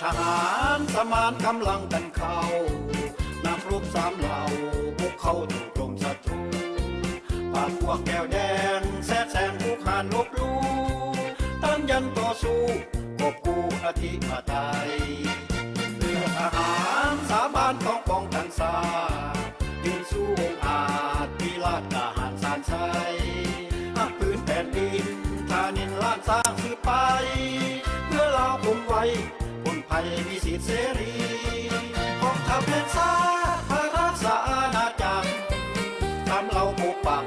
ທະຫານສະໝານກຳລັງກັນເຂົ້າ, ນັກຮົບສາມເຫຼົ່າບຸກເຂົ້າໂຈມສັດຕູ, ປາບພວກແກວແດງແຊກແຊງບຸກຮານລົບຫຼູ່, ຕ້ານຢັນຕໍ່ສູ້ ກອບກູ້ອະທິປະໄຕ. ເລືອດທະຫານສາບານຕ້ອງປ້ອງກັນຊາດ, ຢືນສູ້ອົງອາດ ວິລາດກ້າຫານຊານໄຊ, ຮັກພື້ນແຜ່ນດິນ ທານິນລ້ານຊ້າງສືບໄປ, ເພື່ອລາວຄົງໄວ້ ພົ້ນໄພມີສິດເສລີ. ກອງທັບແຫ່ງຊາດ ພະລາຊາອານາຈັກ ສາມເຫຼົ່າປົກປັກ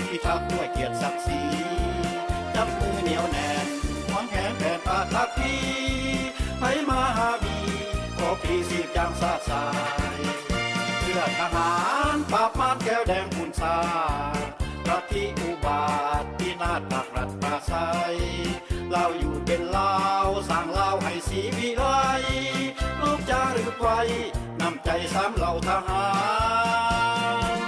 ພິທັກດ້ວຍກຽດສັກສີ, ຈັບມືໜຽວແໜ້ນ ຫວງແຫນແຜນປະທັບພີ, ໃຜມາຫາບີ ຂໍພີຊີບຢ່າງຊາດຊາຍ. ເລືອດທະຫານປາບມານແກວແດງປຸ້ນຊາດ, ລັດທິອຸບາດ ພິນາດປັກລັດປາໄຊ, ລາວຢູ່ເປັນລາວ ສ້າງລາວໃຫ້ສີວິໄລ, ລົບຈາລຶກໄວ້ ນ້ຳໃຈສາມເຫຼົ່າທະຫານ.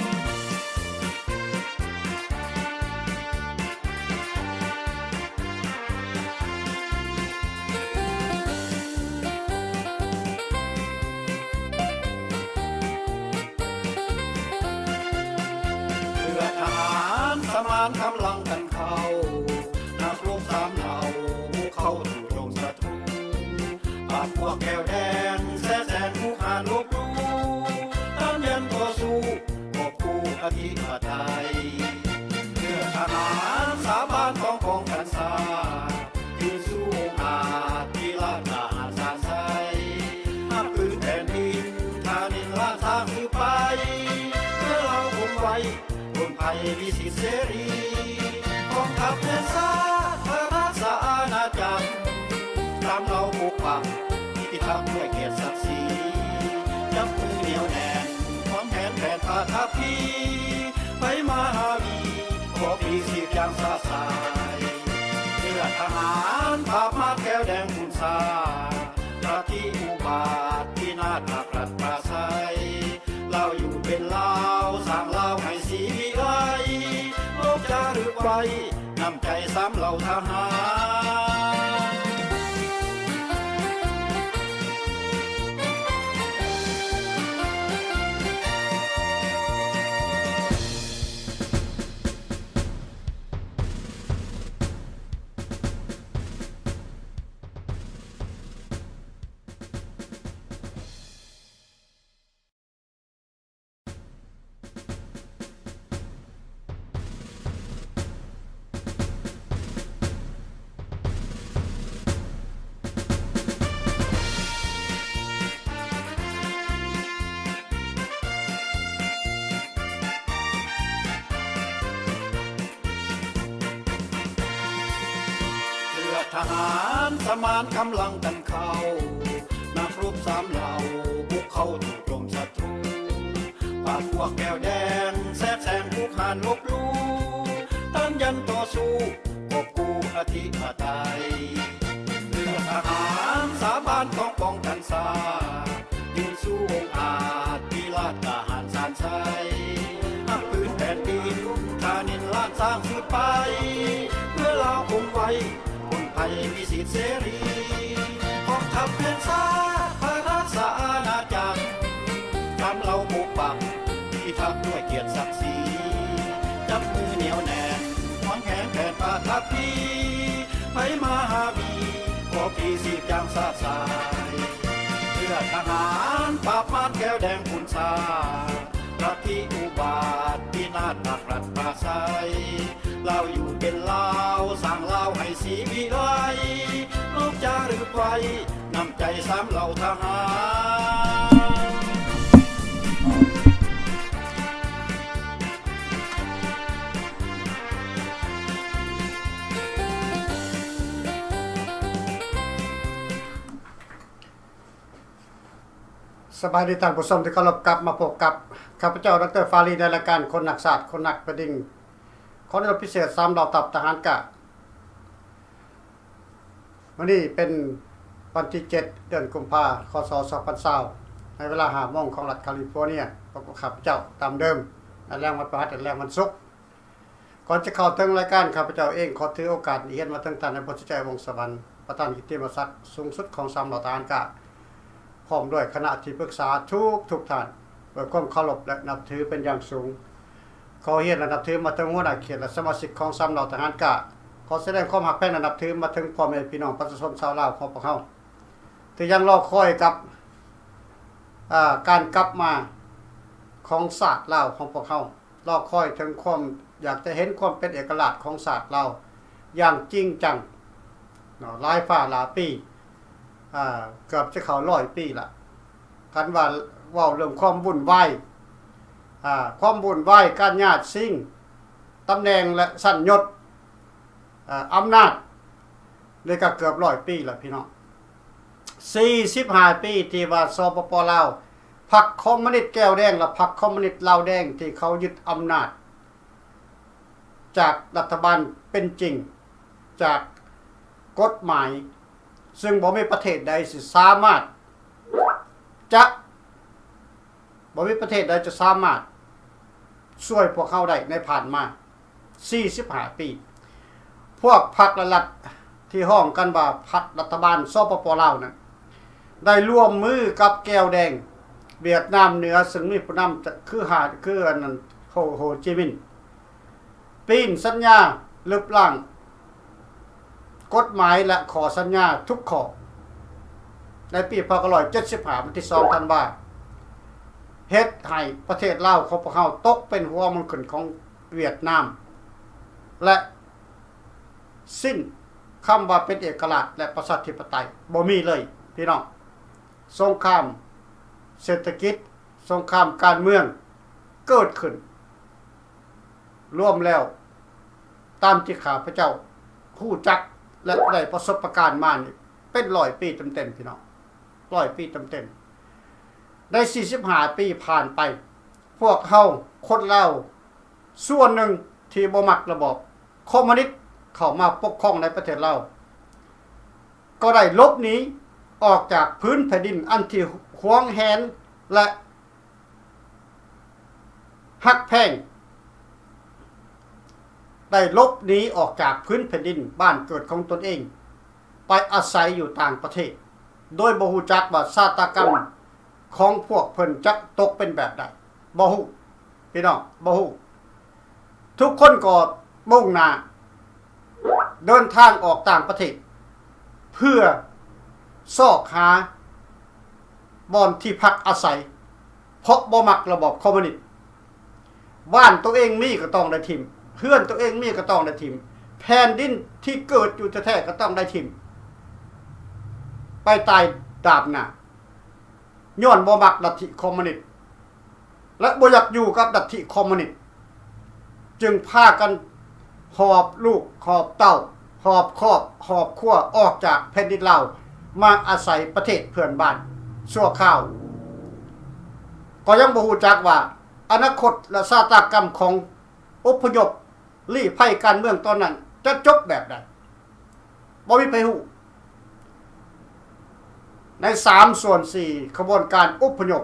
ເພື່ອທະຫານສະໝານກຳລັງກັນເຂົ້າ, ນັກລົບສາມເຫຼົ່າບຸກເຂົ້າ ໂຈມສັດຕູ, ປາບພວກແກວແດງແຊກແຊງບຸກຮານລົບຫຼູ່, ຕ້ານຢັນຕໍ່ສູ້ ກອບກູ້ອະທິປະໄຕ. ເມື່ອທະຫານສາບານຕ້ອງປ້ອງກັນຊາດ, ຢືນສູ້ອົງອາດ ວິລາດກ້າຫານຊານໄຊ, ຮັກພື້ນແຜ່ນດິນ ທານິນລ້ານຊ້າງສືບໄປ, ເພື່ອລາວຄົງໄວ້ ຄົນໄທມີສິດເສລີ, ກອງທັບແຫ່ງຊາດ ພະລາຊາອານາຈັກ ຕາມເຫຼົ່າປົກປັກ ພິທັກດ້ວຍກຽດສັກສີ, ຈັບມືໜຽວແໜ້ນ ຫວງແຫນແຜນປະທັບພີ, ໃຜມາຫາບີ ຂໍພີຊີບຢ່າງຊາດຊາຍ. ເລືອດທະຫານ ປາບມານແກວແດງປຸ້ນຊາດ, ລັດທິອຸບາດ ພິນາດປັກລັດປາໄຊ, ລາວຢູ່ເປັນລາວ ສ້າງລາວໃຫ້ສີວິໄລ, ລົບຈາລຶກໄວ້ ນ້ຳໃຈສາມເຫຼົ່າທະຫານ. ເລືອດທະຫານສະໝານກຳລັງກັນເຂົ້າ, ນັກຮົບສາມເຫຼົ່າບຸກເຂົ້າໂຈມສັດຕູ, ປາບພວກແກວແດງແຊກແຊງບຸກຮານລົບຫຼູ່, ຕ້ານຢັນຕໍ່ສູ້ ກອບກູ້ອະທິປະໄຕ. ເລືອດທະຫານສາບານຕ້ອງປ້ອງກັນຊາດ, ຢືນສູ້ອົງອາດ ພິລາດກ້າຫານຊານໄຊ, ຮັກພື້ນແຜ່ນດິນ ທານິນລ້ານຊ້າງສືບໄປ, ເພື່ອລາວຄົງໄວ້ ຄົນໄທມີສິດເສລີ, ກອງທັບແຫ່ງຊາດ ພະລາຊາອານາຈັກ ສາມເຫຼົ່າປົກປັກ ພິທັກດ້ວຍກຽດສັກສີ, ຈັບມືໜຽວແໜ້ນ ຫວງແຫນແຜນປະທັບພີ, ໃຜມາຫາບີ ຂໍພີຊີບຢ່າງຊາດຊາຍ. ເພື່ອທະຫານປາບມານແກວແດງປຸ້ນຊາດ, ລັດທິອຸບາດ ພິນາດປັກລັດປາໄຊ, ລາວຢູ່ເປັນລາວ ສ້າງລາວໃຫ້ສີວິໄລ, ລົບຈາລຶກໄວ້ ນ້ຳໃຈສາມເຫຼົ່າທະຫານ. ສະບາຍດີທ່ານຜູ້ຊົມທີ່ເຄົາລົບ, ກັບມາພົບກັບຂ້າພະເຈົ້າ ດອກເຕີ ຟາລີ ໃນລາຍການຄົນຮັກຊາດ ຄົນຮັກແຜ່ນດິນ ຂອງໜ່ວຍພິເສດສາມເຫຼົ່າທັບທະຫານການ. ມື້ນີ້ເປັນວັນທີເຈັດ ເດືອນກຸມພາ ຄ.ສ. ສອງພັນຊາວ ໃນເວລາຫ້າໂມງຂອງລັດຄາລີຟໍເນຍ, ພົບກັບຂ້າພະເຈົ້າຕາມເດີມ ໃນແລງວັນພະຫັດ ແລະ ແລງວັນສຸກ. ກ່ອນຈະເຂົ້າເຖິງລາຍການ, ຂ້າພະເຈົ້າເອງຂໍຖືໂອກາດນີ້ຮຽນມາເຖິງທ່ານນາຍພົນ ສຸດໃຈ ວົງສະຫວັນ, ປະທານກິດຕິມະສັກສູງສຸດຂອງສາມເຫຼົ່າທະຫານການ ພ້ອມດ້ວຍຄະນະທີ່ປຶກສາທຸກໆທ່ານ ດ້ວຍຄວາມເຄົາລົບ ແລະ ນັບຖືເປັນຢ່າງສູງ. ຂໍຮຽນ ແລະ ນັບຖືມາເຖິງຫົວໜ້າເຂດ ແລະ ສະມາຊິກຂອງສາມເຫຼົ່າທະຫານການ. ຂໍສະແດງຄວາມຮັກແພງ ແລະ ນັບຖືມາເຖິງພໍ່ແມ່ພີ່ນ້ອງປະຊາຊົນຊາວລາວຂອງພວກເຮົາ ທີ່ຍັງລໍຄອຍກັບ ອາ ການກັບມາຂອງຊາດລາວຂອງພວກເຮົາ. ລໍຄອຍເຖິງຄວາມ ຢາກຈະເຫັນຄວາມເປັນເອກະລາດຂອງຊາດລາວຢ່າງຈິງຈັງເນາະ ຫຼາຍຟ້າຫຼາຍປີ ອາ ເກືອບຈະເຂົ້າຮ້ອຍປີລະ. ຄັນວ່າເວົ້າເລື່ອງຄວາມວຸ່ນວາຍ ອາ ຄວາມວຸ່ນວາຍ ການຍາດຊິງຕຳແໜ່ງ ແລະ ຊັ້ນຍົດ ອາ ອຳນາດ ນີ້ກໍເກືອບຮ້ອຍປີແລ້ວພີ່ນ້ອງ. ສີ່ສິບຫ້າປີທີ່ວ່າ ສປປ ລາວ ພັກຄອມມູນິດແກວແດງ ແລະ ພັກຄອມມູນິດລາວແດງ ທີ່ເຂົາຍຶດອຳນາດຈາກລັດຖະບານເປັນຈິງ ຈາກກົດໝາຍ ຊຶ່ງບໍ່ມີປະເທດໃດຊິສາມາດຈະ ບໍ່ມີປະເທດໃດຈະສາມາດຊ່ວຍພວກເຮົາໄດ້ໃນຜ່ານມາສີ່ສິບຫ້າປີ. ພວກພັກ ແລະ ລັດທີ່ຮ້ອງກັນວ່າພັກລັດຖະບານ ສປປ ລາວ ນັ້ນ ໄດ້ຮ່ວມມືກັບແກວແດງ ຫວຽດນາມເໜືອ ຊຶ່ງມີຜູ້ນຳຈະ ຄືຫາ ຄືອັນນັ້ນ ໂຮ ໂຮຈິມິນ ປີ້ນສັນຍາລຶບລ້າງກົດໝາຍ ແລະ ຂໍ້ສັນຍາທຸກຂໍ້ ໃນປີພັນເກົ້າຮ້ອຍເຈັດສິບຫ້າ ວັນທີສອງ ທັນວາ ເຮັດໃຫ້ປະເທດລາວຂອງພວກເຮົາຕົກເປັນຫົວເມືອງຂຶ້ນຂອງຫວຽດນາມ ແລະ ສິ້ນຄຳວ່າເປັນເອກະລາດ ແລະ ປະຊາທິປະໄຕ ບໍ່ມີເລີຍພີ່ນ້ອງ. ສົງຄາມເສດຖະກິດ, ສົງຄາມການເມືອງເກີດຂຶ້ນ ລວມແລ້ວ ຕາມທີ່ຂ້າພະເຈົ້າຮູ້ຈັກ ແລະ ໄດ້ປະສົບປະການມານີ້ ເປັນຮ້ອຍປີເຕັມໆ ພີ່ນ້ອງ, ຮ້ອຍປີເຕັມໆ. ໃນສີ່ສິບຫ້າປີຜ່ານໄປ ພວກເຮົາຄົນລາວສ່ວນໜຶ່ງທີ່ບໍ່ມັກລະບອບຄອມມູນິດເຂົ້າມາປົກຄອງໃນປະເທດລາວ ກໍໄດ້ຫຼົບໜີອອກຈາກພື້ນແຜ່ນດິນອັນທີ່ຫວງແຫນ ແລະ ຮັກແພງ, ໄດ້ຫຼົບໜີອອກຈາກພື້ນແຜ່ນດິນບ້ານເກີດຂອງຕົນເອງ ໄປອາໄສຢູ່ຕ່າງປະເທດ ໂດຍບໍ່ຮູ້ຈັກວ່າຊະຕາກຳຂອງພວກເພິ່ນຈະຕົກເປັນແບບໃດ. ບໍ່ຮູ້ ພີ່ນ້ອງ, ບໍ່ຮູ້. ທຸກຄົນກໍມຸ່ງໜ້າເດີນທາງອອກຕ່າງປະເທດ ເພື່ອຊອກຫາບ່ອນທີ່ພັກອາໄສ ເພາະບໍ່ມັກລະບອບຄອມມູນິດ. ບ້ານຕົວເອງມີກໍຕ້ອງໄດ້ຖິ້ມ, ເຮືອນຕົວເອງມີກໍຕ້ອງໄດ້ຖິ້ມ, ແຜ່ນດິນທີ່ເກີດຢູ່ແທ້ໆກໍຕ້ອງໄດ້ຖິ້ມ ໄປຕາຍດາບໜ້າ. ຍ້ອນບໍ່ມັກລັດທິຄອມມູນິດ ແລະ ບໍ່ຢາກຢູ່ກັບລັດທິຄອມມູນິດ ຈຶ່ງພາກັນຫອບລູກ ຫອບເຕົ້າ ຫອບຄອບ ຫອບຄົວອອກຈາກແຜ່ນດິນລາວ ມາອາໄສປະເທດເພື່ອນບ້ານຊົ່ວຄາວ. ກໍຍັງບໍ່ຮູ້ຈັກວ່າອະນາຄົດ ແລະ ຊະຕາກຳຂອງອົບພະຍົບ ລີ້ໄພການເມືອງຕອນນັ້ນຈະຈົບແບບໃດ? ບໍ່ມີໃຜຮູ້. ໃນສາມສ່ວນສີ່ຂະບວນການອົບພະຍົບ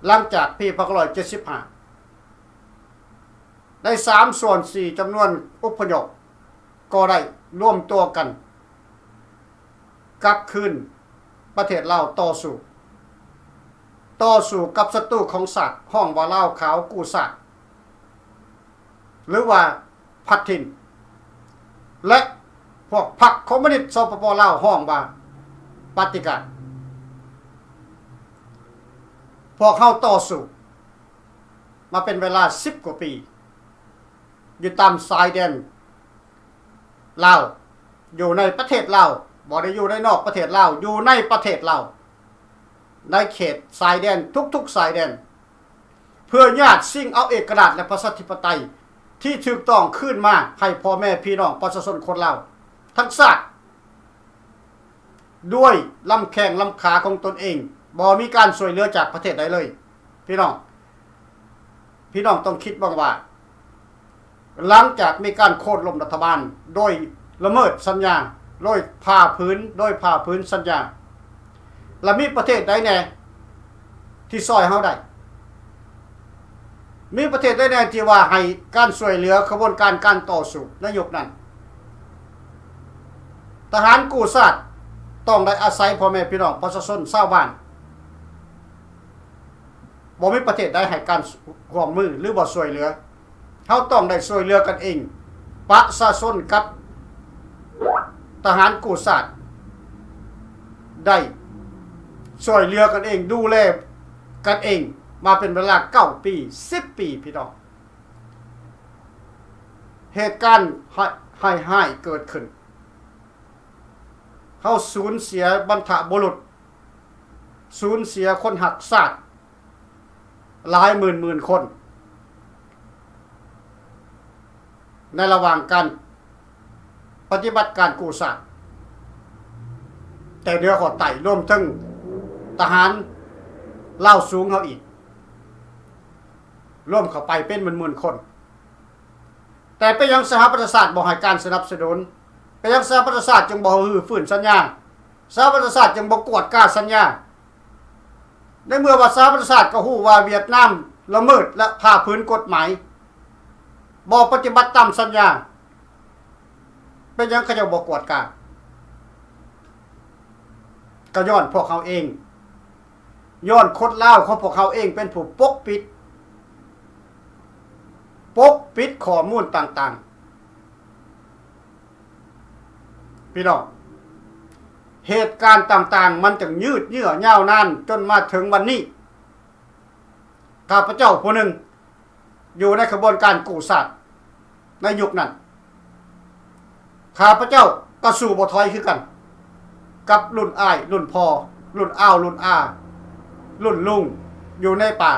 ຫຼັງຈາກປີພັນເກົ້າຮ້ອຍເຈັດສິບຫ້າ ໃນສາມສ່ວນສີ່ຈຳນວນອົບພະຍົບ ກໍໄດ້ລວມຕົວກັນກັບຄືນປະເທດລາວ ຕໍ່ສູ້ ຕໍ່ສູ້ກັບສັດຕູຂອງຊາດ ຮ້ອງວ່າລາວຂາວກູ້ຊາດ ຫຼືວ່າພັດຖິ່ນ ແລະ ພວກພັກຄອມມູນິດ ສປປ ລາວ ຮ້ອງວ່າປະຕິກາດ. ພວກເຮົາຕໍ່ສູ້ມາເປັນເວລາສິບກວ່າປີ ຢູ່ຕາມຊາຍແດນລາວ ຢູ່ໃນປະເທດລາວ, ບໍ່ໄດ້ຢູ່ໃນນອກປະເທດລາວ, ຢູ່ໃນປະເທດລາວ, ໃນເຂດຊາຍແດນ ທຸກໆຊາຍແດນ ເພື່ອຍາດຊິງເອົາເອກະລາດ ແລະ ປະຊາທິປະໄຕທີ່ຖືກຕ້ອງຄືນມາໃຫ້ພໍ່ແມ່ພີ່ນ້ອງປະຊາຊົນຄົນລາວທັງຊາດ ດ້ວຍລຳແຂ້ງລຳຂາຂອງຕົນເອງ, ບໍ່ມີການຊ່ວຍເຫຼືອຈາກປະເທດໃດເລີຍ. ພີ່ນ້ອງ, ພີ່ນ້ອງຕ້ອງຄິດເບິ່ງວ່າ ຫຼັງຈາກມີການໂຄ່ນລົ້ມລັດຖະບານໂດຍລະເມີດສັນຍາ, ໂດຍຝ່າຝືນ, ໂດຍຝ່າຝືນສັນຍາ, ລະມີປະເທດໃດແດ່ທີ່ຊ່ອຍເຮົາໄດ້? ມີປະເທດໃດແດ່ທີ່ວ່າໃຫ້ການຊ່ວຍເຫຼືອຂະບວນການການຕໍ່ສູ້ໃນຍຸກນັ້ນ? ທະຫານກູ້ຊາດຕ້ອງໄດ້ອາໄສພໍ່ແມ່ພີ່ນ້ອງປະຊາຊົນຊາວບ້ານ. ບໍ່ມີປະເທດໃດໃຫ້ການຮ່ວມມື ຫຼືວ່າຊ່ວຍເຫຼືອ. ເຮົາຕ້ອງໄດ້ຊ່ວຍເຫຼືອກັນເອງ. ປະຊາຊົນກັບທະຫານກູ້ຊາດໄດ້ຊ່ວຍເຫຼືອກັນເອງ, ດູແລກັນເອງມາເປັນເວລາເກົ້າປີ, ສິບປີ, ພີ່ນ້ອງ. ເຫດການຮ້າຍໆເກີດຂຶ້ນ. ເຮົາສູນເສຍບັນພະບຸລຸດ, ສູນເສຍຄົນຮັກຊາດຫຼາຍໝື່ນໆຄົນ ໃນລະຫວ່າງການປະຕິບັດການກູ້ຊາດ ແຕ່ເໜືອຮອດໃຕ້, ລວມເຖິງທະຫານລາວສູງເຮົາອີກ ລວມເຂົ້າໄປເປັນໝື່ນໆຄົນ. ແຕ່ເປັນຫຍັງສະຫະປະຊາຊາດບໍ່ໃຫ້ການສະໜັບສະໜູນ? ເປັນຫຍັງສະຫະປະຊາຊາດຈຶ່ງບໍ່ຮື້ຟື້ນສັນຍາ? ສະຫະປະຊາຊາດຈຶ່ງບໍ່ກວດກາສັນຍາ? ໃນເມື່ອວ່າສະຫະປະຊາຊາດກໍຮູ້ວ່າຫວຽດນາມລະເມີດ ແລະ ຝ່າຝືນກົດໝາຍ, ບໍ່ປະຕິບັດຕາມສັນຍາ, ເປັນຫຍັງເຂົາເຈົ້າບໍ່ກວດກາ? ກໍຍ້ອນພວກເຮົາເອງ, ຍ້ອນຄົນລາວຂອງພວກເຮົາເອງເປັນຜູ້ປົກປິດ, ປົກປິດຂໍ້ມູນຕ່າງໆ. ພີ່ນ້ອງ, ເຫດການຕ່າງໆມັນຈຶ່ງຍືດເຍື້ອຍາວນານຈົນມາເຖິງວັນນີ້. ຂ້າພະເຈົ້າຜູ້ໜຶ່ງ ຢູ່ໃນຂະບວນການກູ້ຊາດໃນຍຸກນັ້ນ, ຂ້າພະເຈົ້າກໍສູ້ບໍ່ຖອຍຄືກັນກັບລຸ້ນອ້າຍ, ລຸ້ນພໍ່, ລຸ້ນອາວ, ລຸ້ນອາ, ລຸ້ນລຸງ ຢູ່ໃນປ່າ.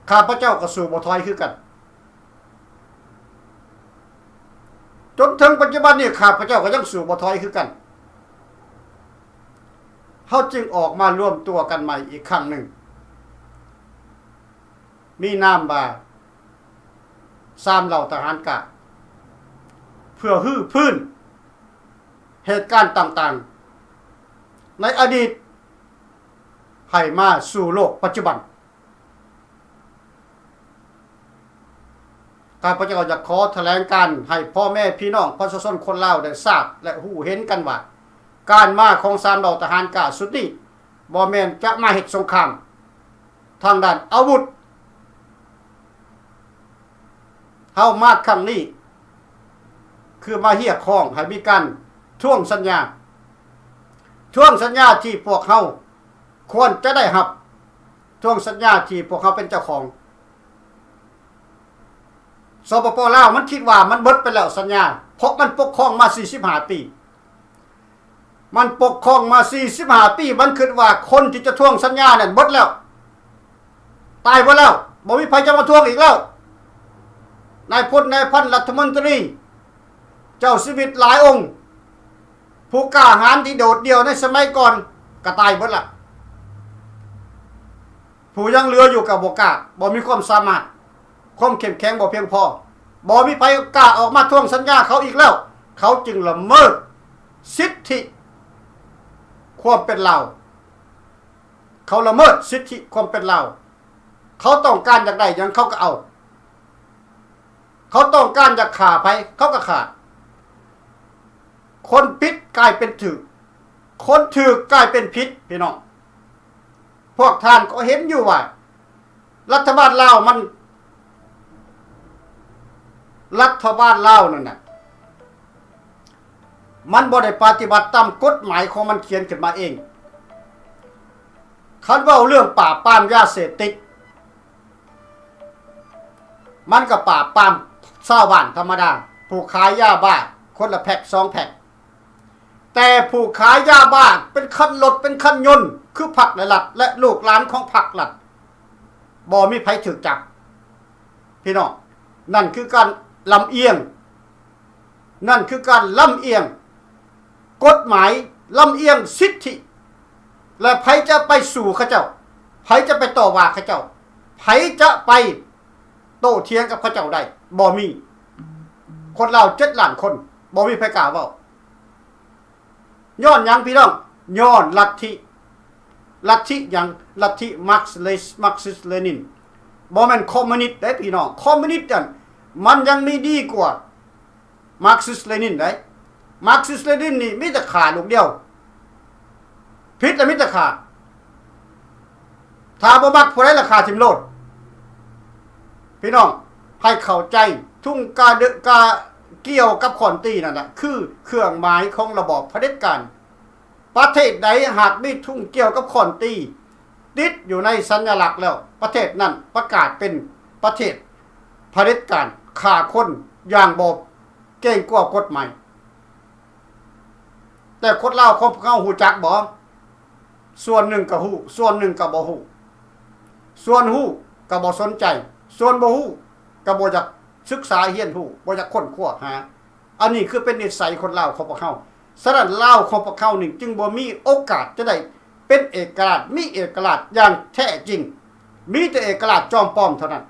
ຂ້າພະເຈົ້າກໍສູ້ບໍ່ຖອຍຄືກັນ. ຈົນເຖິງປັດຈຸບັນນີ້ ຂ້າພະເຈົ້າກໍຍັງສູ້ບໍ່ຖອຍຄືກັນ. ເຮົາຈຶ່ງອອກມາລວມຕົວກັນໃໝ່ອີກຄັ້ງໜຶ່ງ, ມີນາມວ່າສາມເຫຼົ່າທະຫານກ້າ, ເພື່ອຮື້ຟື້ນເຫດການຕ່າງໆໃນອະດີດ ໃຫ້ມາສູ່ໂລກປັດຈຸບັນ. ຂ້າພະເຈົ້າຢາກຂໍຖະແຫຼງການໃຫ້ພໍ່ແມ່ພີ່ນ້ອງປະຊາຊົນຄົນລາວໄດ້ຊາບ ແລະ ຮູ້ເຫັນກັນວ່າ ການມາຂອງສາມເຫຼົ່າທະຫານກ້າຊຸດນີ້ ບໍ່ແມ່ນຈະມາເຮັດສົງຄາມທາງດ້ານອາວຸດ. ເຮົາມາຄັ້ງນີ້ ຄືມາຮຽກຮ້ອງໃຫ້ມີການທວງສັນຍາ, ທວງສັນຍາທີ່ພວກເຮົາຄວນຈະໄດ້ຮັບ, ທວງສັນຍາທີ່ພວກເຮົາເປັນເຈົ້າຂອງ. ສປປ ລາວ ມັນຄິດວ່າມັນເບິດໄປແລ້ວສັນຍາ, ເພາະມັນປົກຄອງມາສີ່ສິບຫ້າປີ. ມັນປົກຄອງມາສີ່ສິບຫ້າປີ, ມັນຄິດວ່າຄົນທີ່ຈະທວງສັນຍານັ້ນເບິດແລ້ວ, ຕາຍເບິດແລ້ວ, ບໍ່ມີໃຜຈະມາທວງອີກແລ້ວ. ນາຍພົນ, ນາຍພັນ, ລັດຖະມົນຕີ, ເຈົ້າຊີວິດຫຼາຍອົງ, ຜູ້ກ້າຫານທີ່ໂດດດ່ຽວໃນສະໄໝກ່ອນກໍຕາຍເບິດລະ. ຜູ້ຍັງເຫຼືອຢູ່ກໍບໍ່ກ້າ, ບໍ່ມີຄວາມສາມາດ, ຄວາມເຂັ້ມແຂງບໍ່ພຽງພໍ, ບໍ່ມີໃຜກ້າອອກມາທວງສັນຍາເຂົາອີກແລ້ວ. ເຂົາຈຶ່ງລະເມີດສິດທິຄວາມເປັນລາວ, ເຂົາລະເມີດສິດທິຄວາມເປັນລາວ. ເຂົາຕ້ອງການຢາກໄດ້ຫຍັງເຂົາກໍເອົາ, ເຂົາຕ້ອງການຢາກຂ້າໃຜເຂົາກໍຂ້າ. ຄົນຜິດກາຍເປັນຖືກ, ຄົນຖືກກາຍເປັນຜິດ, ພີ່ນ້ອງ. ພວກທ່ານກໍເຫັນຢູ່ວ່າ ລັດຖະບານລາວມັນ, ລັດຖະບານລາວນັ້ນນະ ມັນບໍ່ໄດ້ປະຕິບັດຕາມກົດໝາຍຂອງມັນຂຽນຂຶ້ນມາເອງ. ຄັນເວົ້າເລື່ອງປາບປາມຢາເສບຕິດ, ມັນກໍປາບປາມຊາວບ້ານທຳມະດາ, ຜູ້ຂາຍຢາບ້າຄົນລະແພັກສອງແພັກ. ແຕ່ຜູ້ຂາຍຢາບ້າເປັນຄັນລົດເປັນຄັນຍົນ ຄືພັກແລະລັດ ແລະ ລູກຫຼານຂອງພັກລັດ ບໍ່ມີໃຜຖືກຈັບ. ພີ່ນ້ອງ, ນັ້ນຄືການລຳອຽງ, ນັ້ນຄືການລຳອຽງກົດໝາຍ, ລຳອຽງສິດທິ. ແລະ ໃຜຈະໄປສູ້ເຂົາເຈົ້າ? ໃຜຈະໄປຕໍ່ວ່າເຂົາເຈົ້າ? ໃຜຈະໄປໂຕ້ຖຽງກັບເຂົາເຈົ້າໄດ້? ບໍ່ມີ. ຄົນລາວເຈັດລ້ານຄົນ ບໍ່ມີໃຜກ້າເວົ້າ. ຍ້ອນຫຍັງພີ່ນ້ອງ? ຍ້ອນລັດທິ. ລັດທິຫຍັງ? ລັດທິມາກຊິສ ມາກຊິສ ເລນິນ. ບໍ່ແມ່ນຄອມມູນິດເດ້ພີ່ນ້ອງ. ຄອມມູນິດນັ້ນມັນຍັງມີດີກວ່າມາກຊິສ ເລນິນໄດ໋. ມາກຊິສເລນິນນີ້ມີແຕ່ຂ້າລູກດຽວ ຜິດລະມີແຕ່ຂ້າ ຖ້າບໍ່ມັກຜູ້ໃດລະຂ້າຖິ້ມໂລດ. ພີ່ນ້ອງໃຫ້ເຂົ້າໃຈ ທຸງກາເດ ກາກ່ຽວກັບຄ້ອນຕີນັ້ນນະ ຄືເຄື່ອງໝາຍຂອງລະບອບຜະເດັດການ. ປະເທດໃດຫາກມີທຸງກ່ຽວກັບຄ້ອນຕີຕິດຢູ່ໃນສັນຍະລັກແລ້ວ ປະເທດນັ້ນປະກາດເປັນປະເທດຜະເດັດການ ຂ້າຄົນຢ່າງບໍ່ເກງກົວກົດໝາຍ. ແຕ່ຄົນລາວຂອງພວກເຮົາຮູ້ຈັກບໍ່? ສ່ວນໜຶ່ງກໍຮູ້ ສ່ວນໜຶ່ງກໍບໍ່ຮູ້ ສ່ວນຮູ້ກໍບໍ່ສົນໃຈ ສ່ວນບໍ່ຮູ້ກໍບໍ່ຢາກສຶກສາຮຽນຮູ້ ບໍ່ຢາກຄົ້ນຄວ້າຫາ. ອັນນີ້ຄືເປັນນິໄສຄົນລາວຂອງພວກເຮົາ. ສະນັ້ນລາວຂອງພວກເຮົານີ້ຈຶ່ງບໍ່ມີໂອກາດຈະໄດ້ເປັນເອກະລາດ ມີເອກະລາດຢ່າງແທ້ຈິງ ມີແຕ່ເອກະລາດຈອມປອມເທົ່ານັ້ນ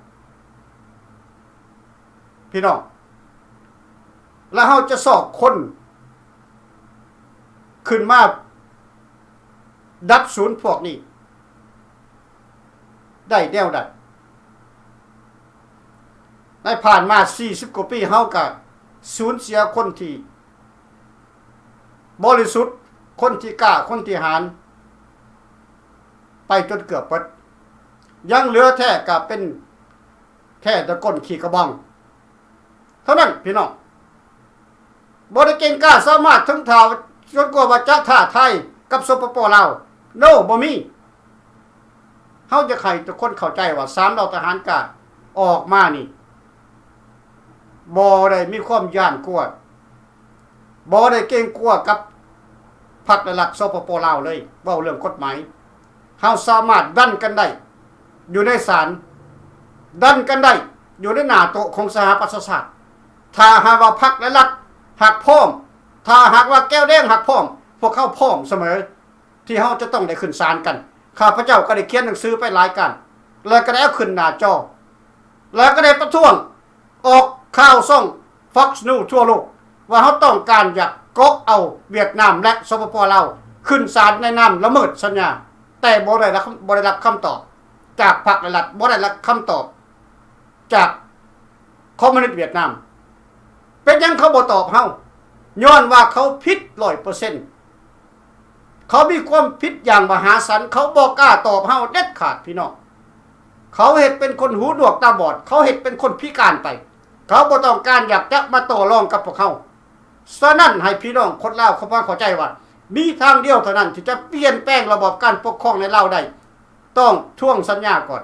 ພີ່ນ້ອງ. ແລະເຮົາຈະຊອກຄົນຂຶ້ນມາດັບສູນພວກນີ້ໄດ້ແນວໃດ? ໃນຜ່ານມາສີ່ສິບກວ່າປີ ເຮົາກະສູນເສຍຄົນທີ່ບໍລິສຸດ ຄົນທີ່ກ້າ ຄົນທີ່ຫານ ໄປຈົນເກືອບເບິດ ຍັງເຫຼືອແທ້ກະເປັນແຄ່ແຕ່ກົ້ນຂີ້ກະບອງເທົ່ານັ້ນ ພີ່ນ້ອງ. ບໍ່ໄດ້ເກັ່ງກ້າສາມາດເຖິງເທົ່າຈົນກວ່າວ່າຈະທ້າທາຍກັບ ສປປ ລາວ ໂນ ບໍ່ມີ. ເຮົາຢາກໃຫ້ທຸກຄົນເຂົ້າໃຈວ່າ ສາມເຫຼົ່າທະຫານກ້າອອກມານີ້ ບໍ່ໄດ້ມີຄວາມຢ້ານກົວ ບໍ່ໄດ້ເກງກົວກັບພັກ ແລະ ລັດ ສປປ ລາວ ເລີຍ. ເວົ້າເລື່ອງກົດໝາຍ ເຮົາສາມາດດັນກັນໄດ້ຢູ່ໃນສານ ດັນກັນໄດ້ຢູ່ໃນໜ້າໂຕະຂອງສະຫະປະຊາຊາດ. ຖ້າຫາກວ່າພັກ ແລະ ລັດ ຫາກພ້ອມ ຖ້າຫາກວ່າແກ້ວແດງຫາກພ້ອມ ພວກເຮົາພ້ອມສະເໝີ ທີ່ເຮົາຈະຕ້ອງໄດ້ຂຶ້ນສານກັນ. ຂ້າພະເຈົ້າກໍໄດ້ຂຽນໜັງສືໄປຫຼາຍການ ແລະ ກໍໄດ້ເອົາຂຶ້ນໜ້າຈໍ ແລະ ກໍໄດ້ປະທ້ວງອອກຂ່າວຊ່ອງ Fox News ທົ່ວໂລກ ວ່າເຮົາຕ້ອງການຢາກເກາະເອົາຫວຽດນາມ ແລະ ສປປ ລາວ ຂຶ້ນສານໃນນາມລະເມີດສັນຍາ ແຕ່ບໍ່ໄດ້ຮັບ ບໍ່ໄດ້ຮັບຄຳຕອບຈາກພັກ ແລະ ລັດ ບໍ່ໄດ້ຮັບຄຳຕອບ ຈາກຄອມມູນິດຫວຽດນາມ. ເປັນຫຍັງເຂົາບໍ່ຕອບເຮົາ? ຍ້ອນວ່າເຂົາຜິດຮ້ອຍເປີເຊັນ. ເຂົາມີຄວາມຜິດຢ່າງມະຫາສັນ. ເຂົາບໍ່ກ້າຕອບເຮົາເດັດຂາດ, ພີ່ນ້ອງ. ເຂົາເຮັດເປັນຄົນຫູໜວກຕາບອດ. ເຂົາເຮັດເປັນຄົນພິການໄປ. ເຂົາບໍ່ຕ້ອງການຢາກຈະມາຕໍ່ລອງກັບພວກເຮົາ. ສະນັ້ນ, ໃຫ້ພີ່ນ້ອງຄົນລາວເຂົ້າມາເຂົ້າໃຈວ່າ ມີທາງດຽວເທົ່ານັ້ນທີ່ຈະປ່ຽນແປງລະບອບການປົກຄອງໃນລາວໄດ້. ຕ້ອງທວງສັນຍາກ່ອນ,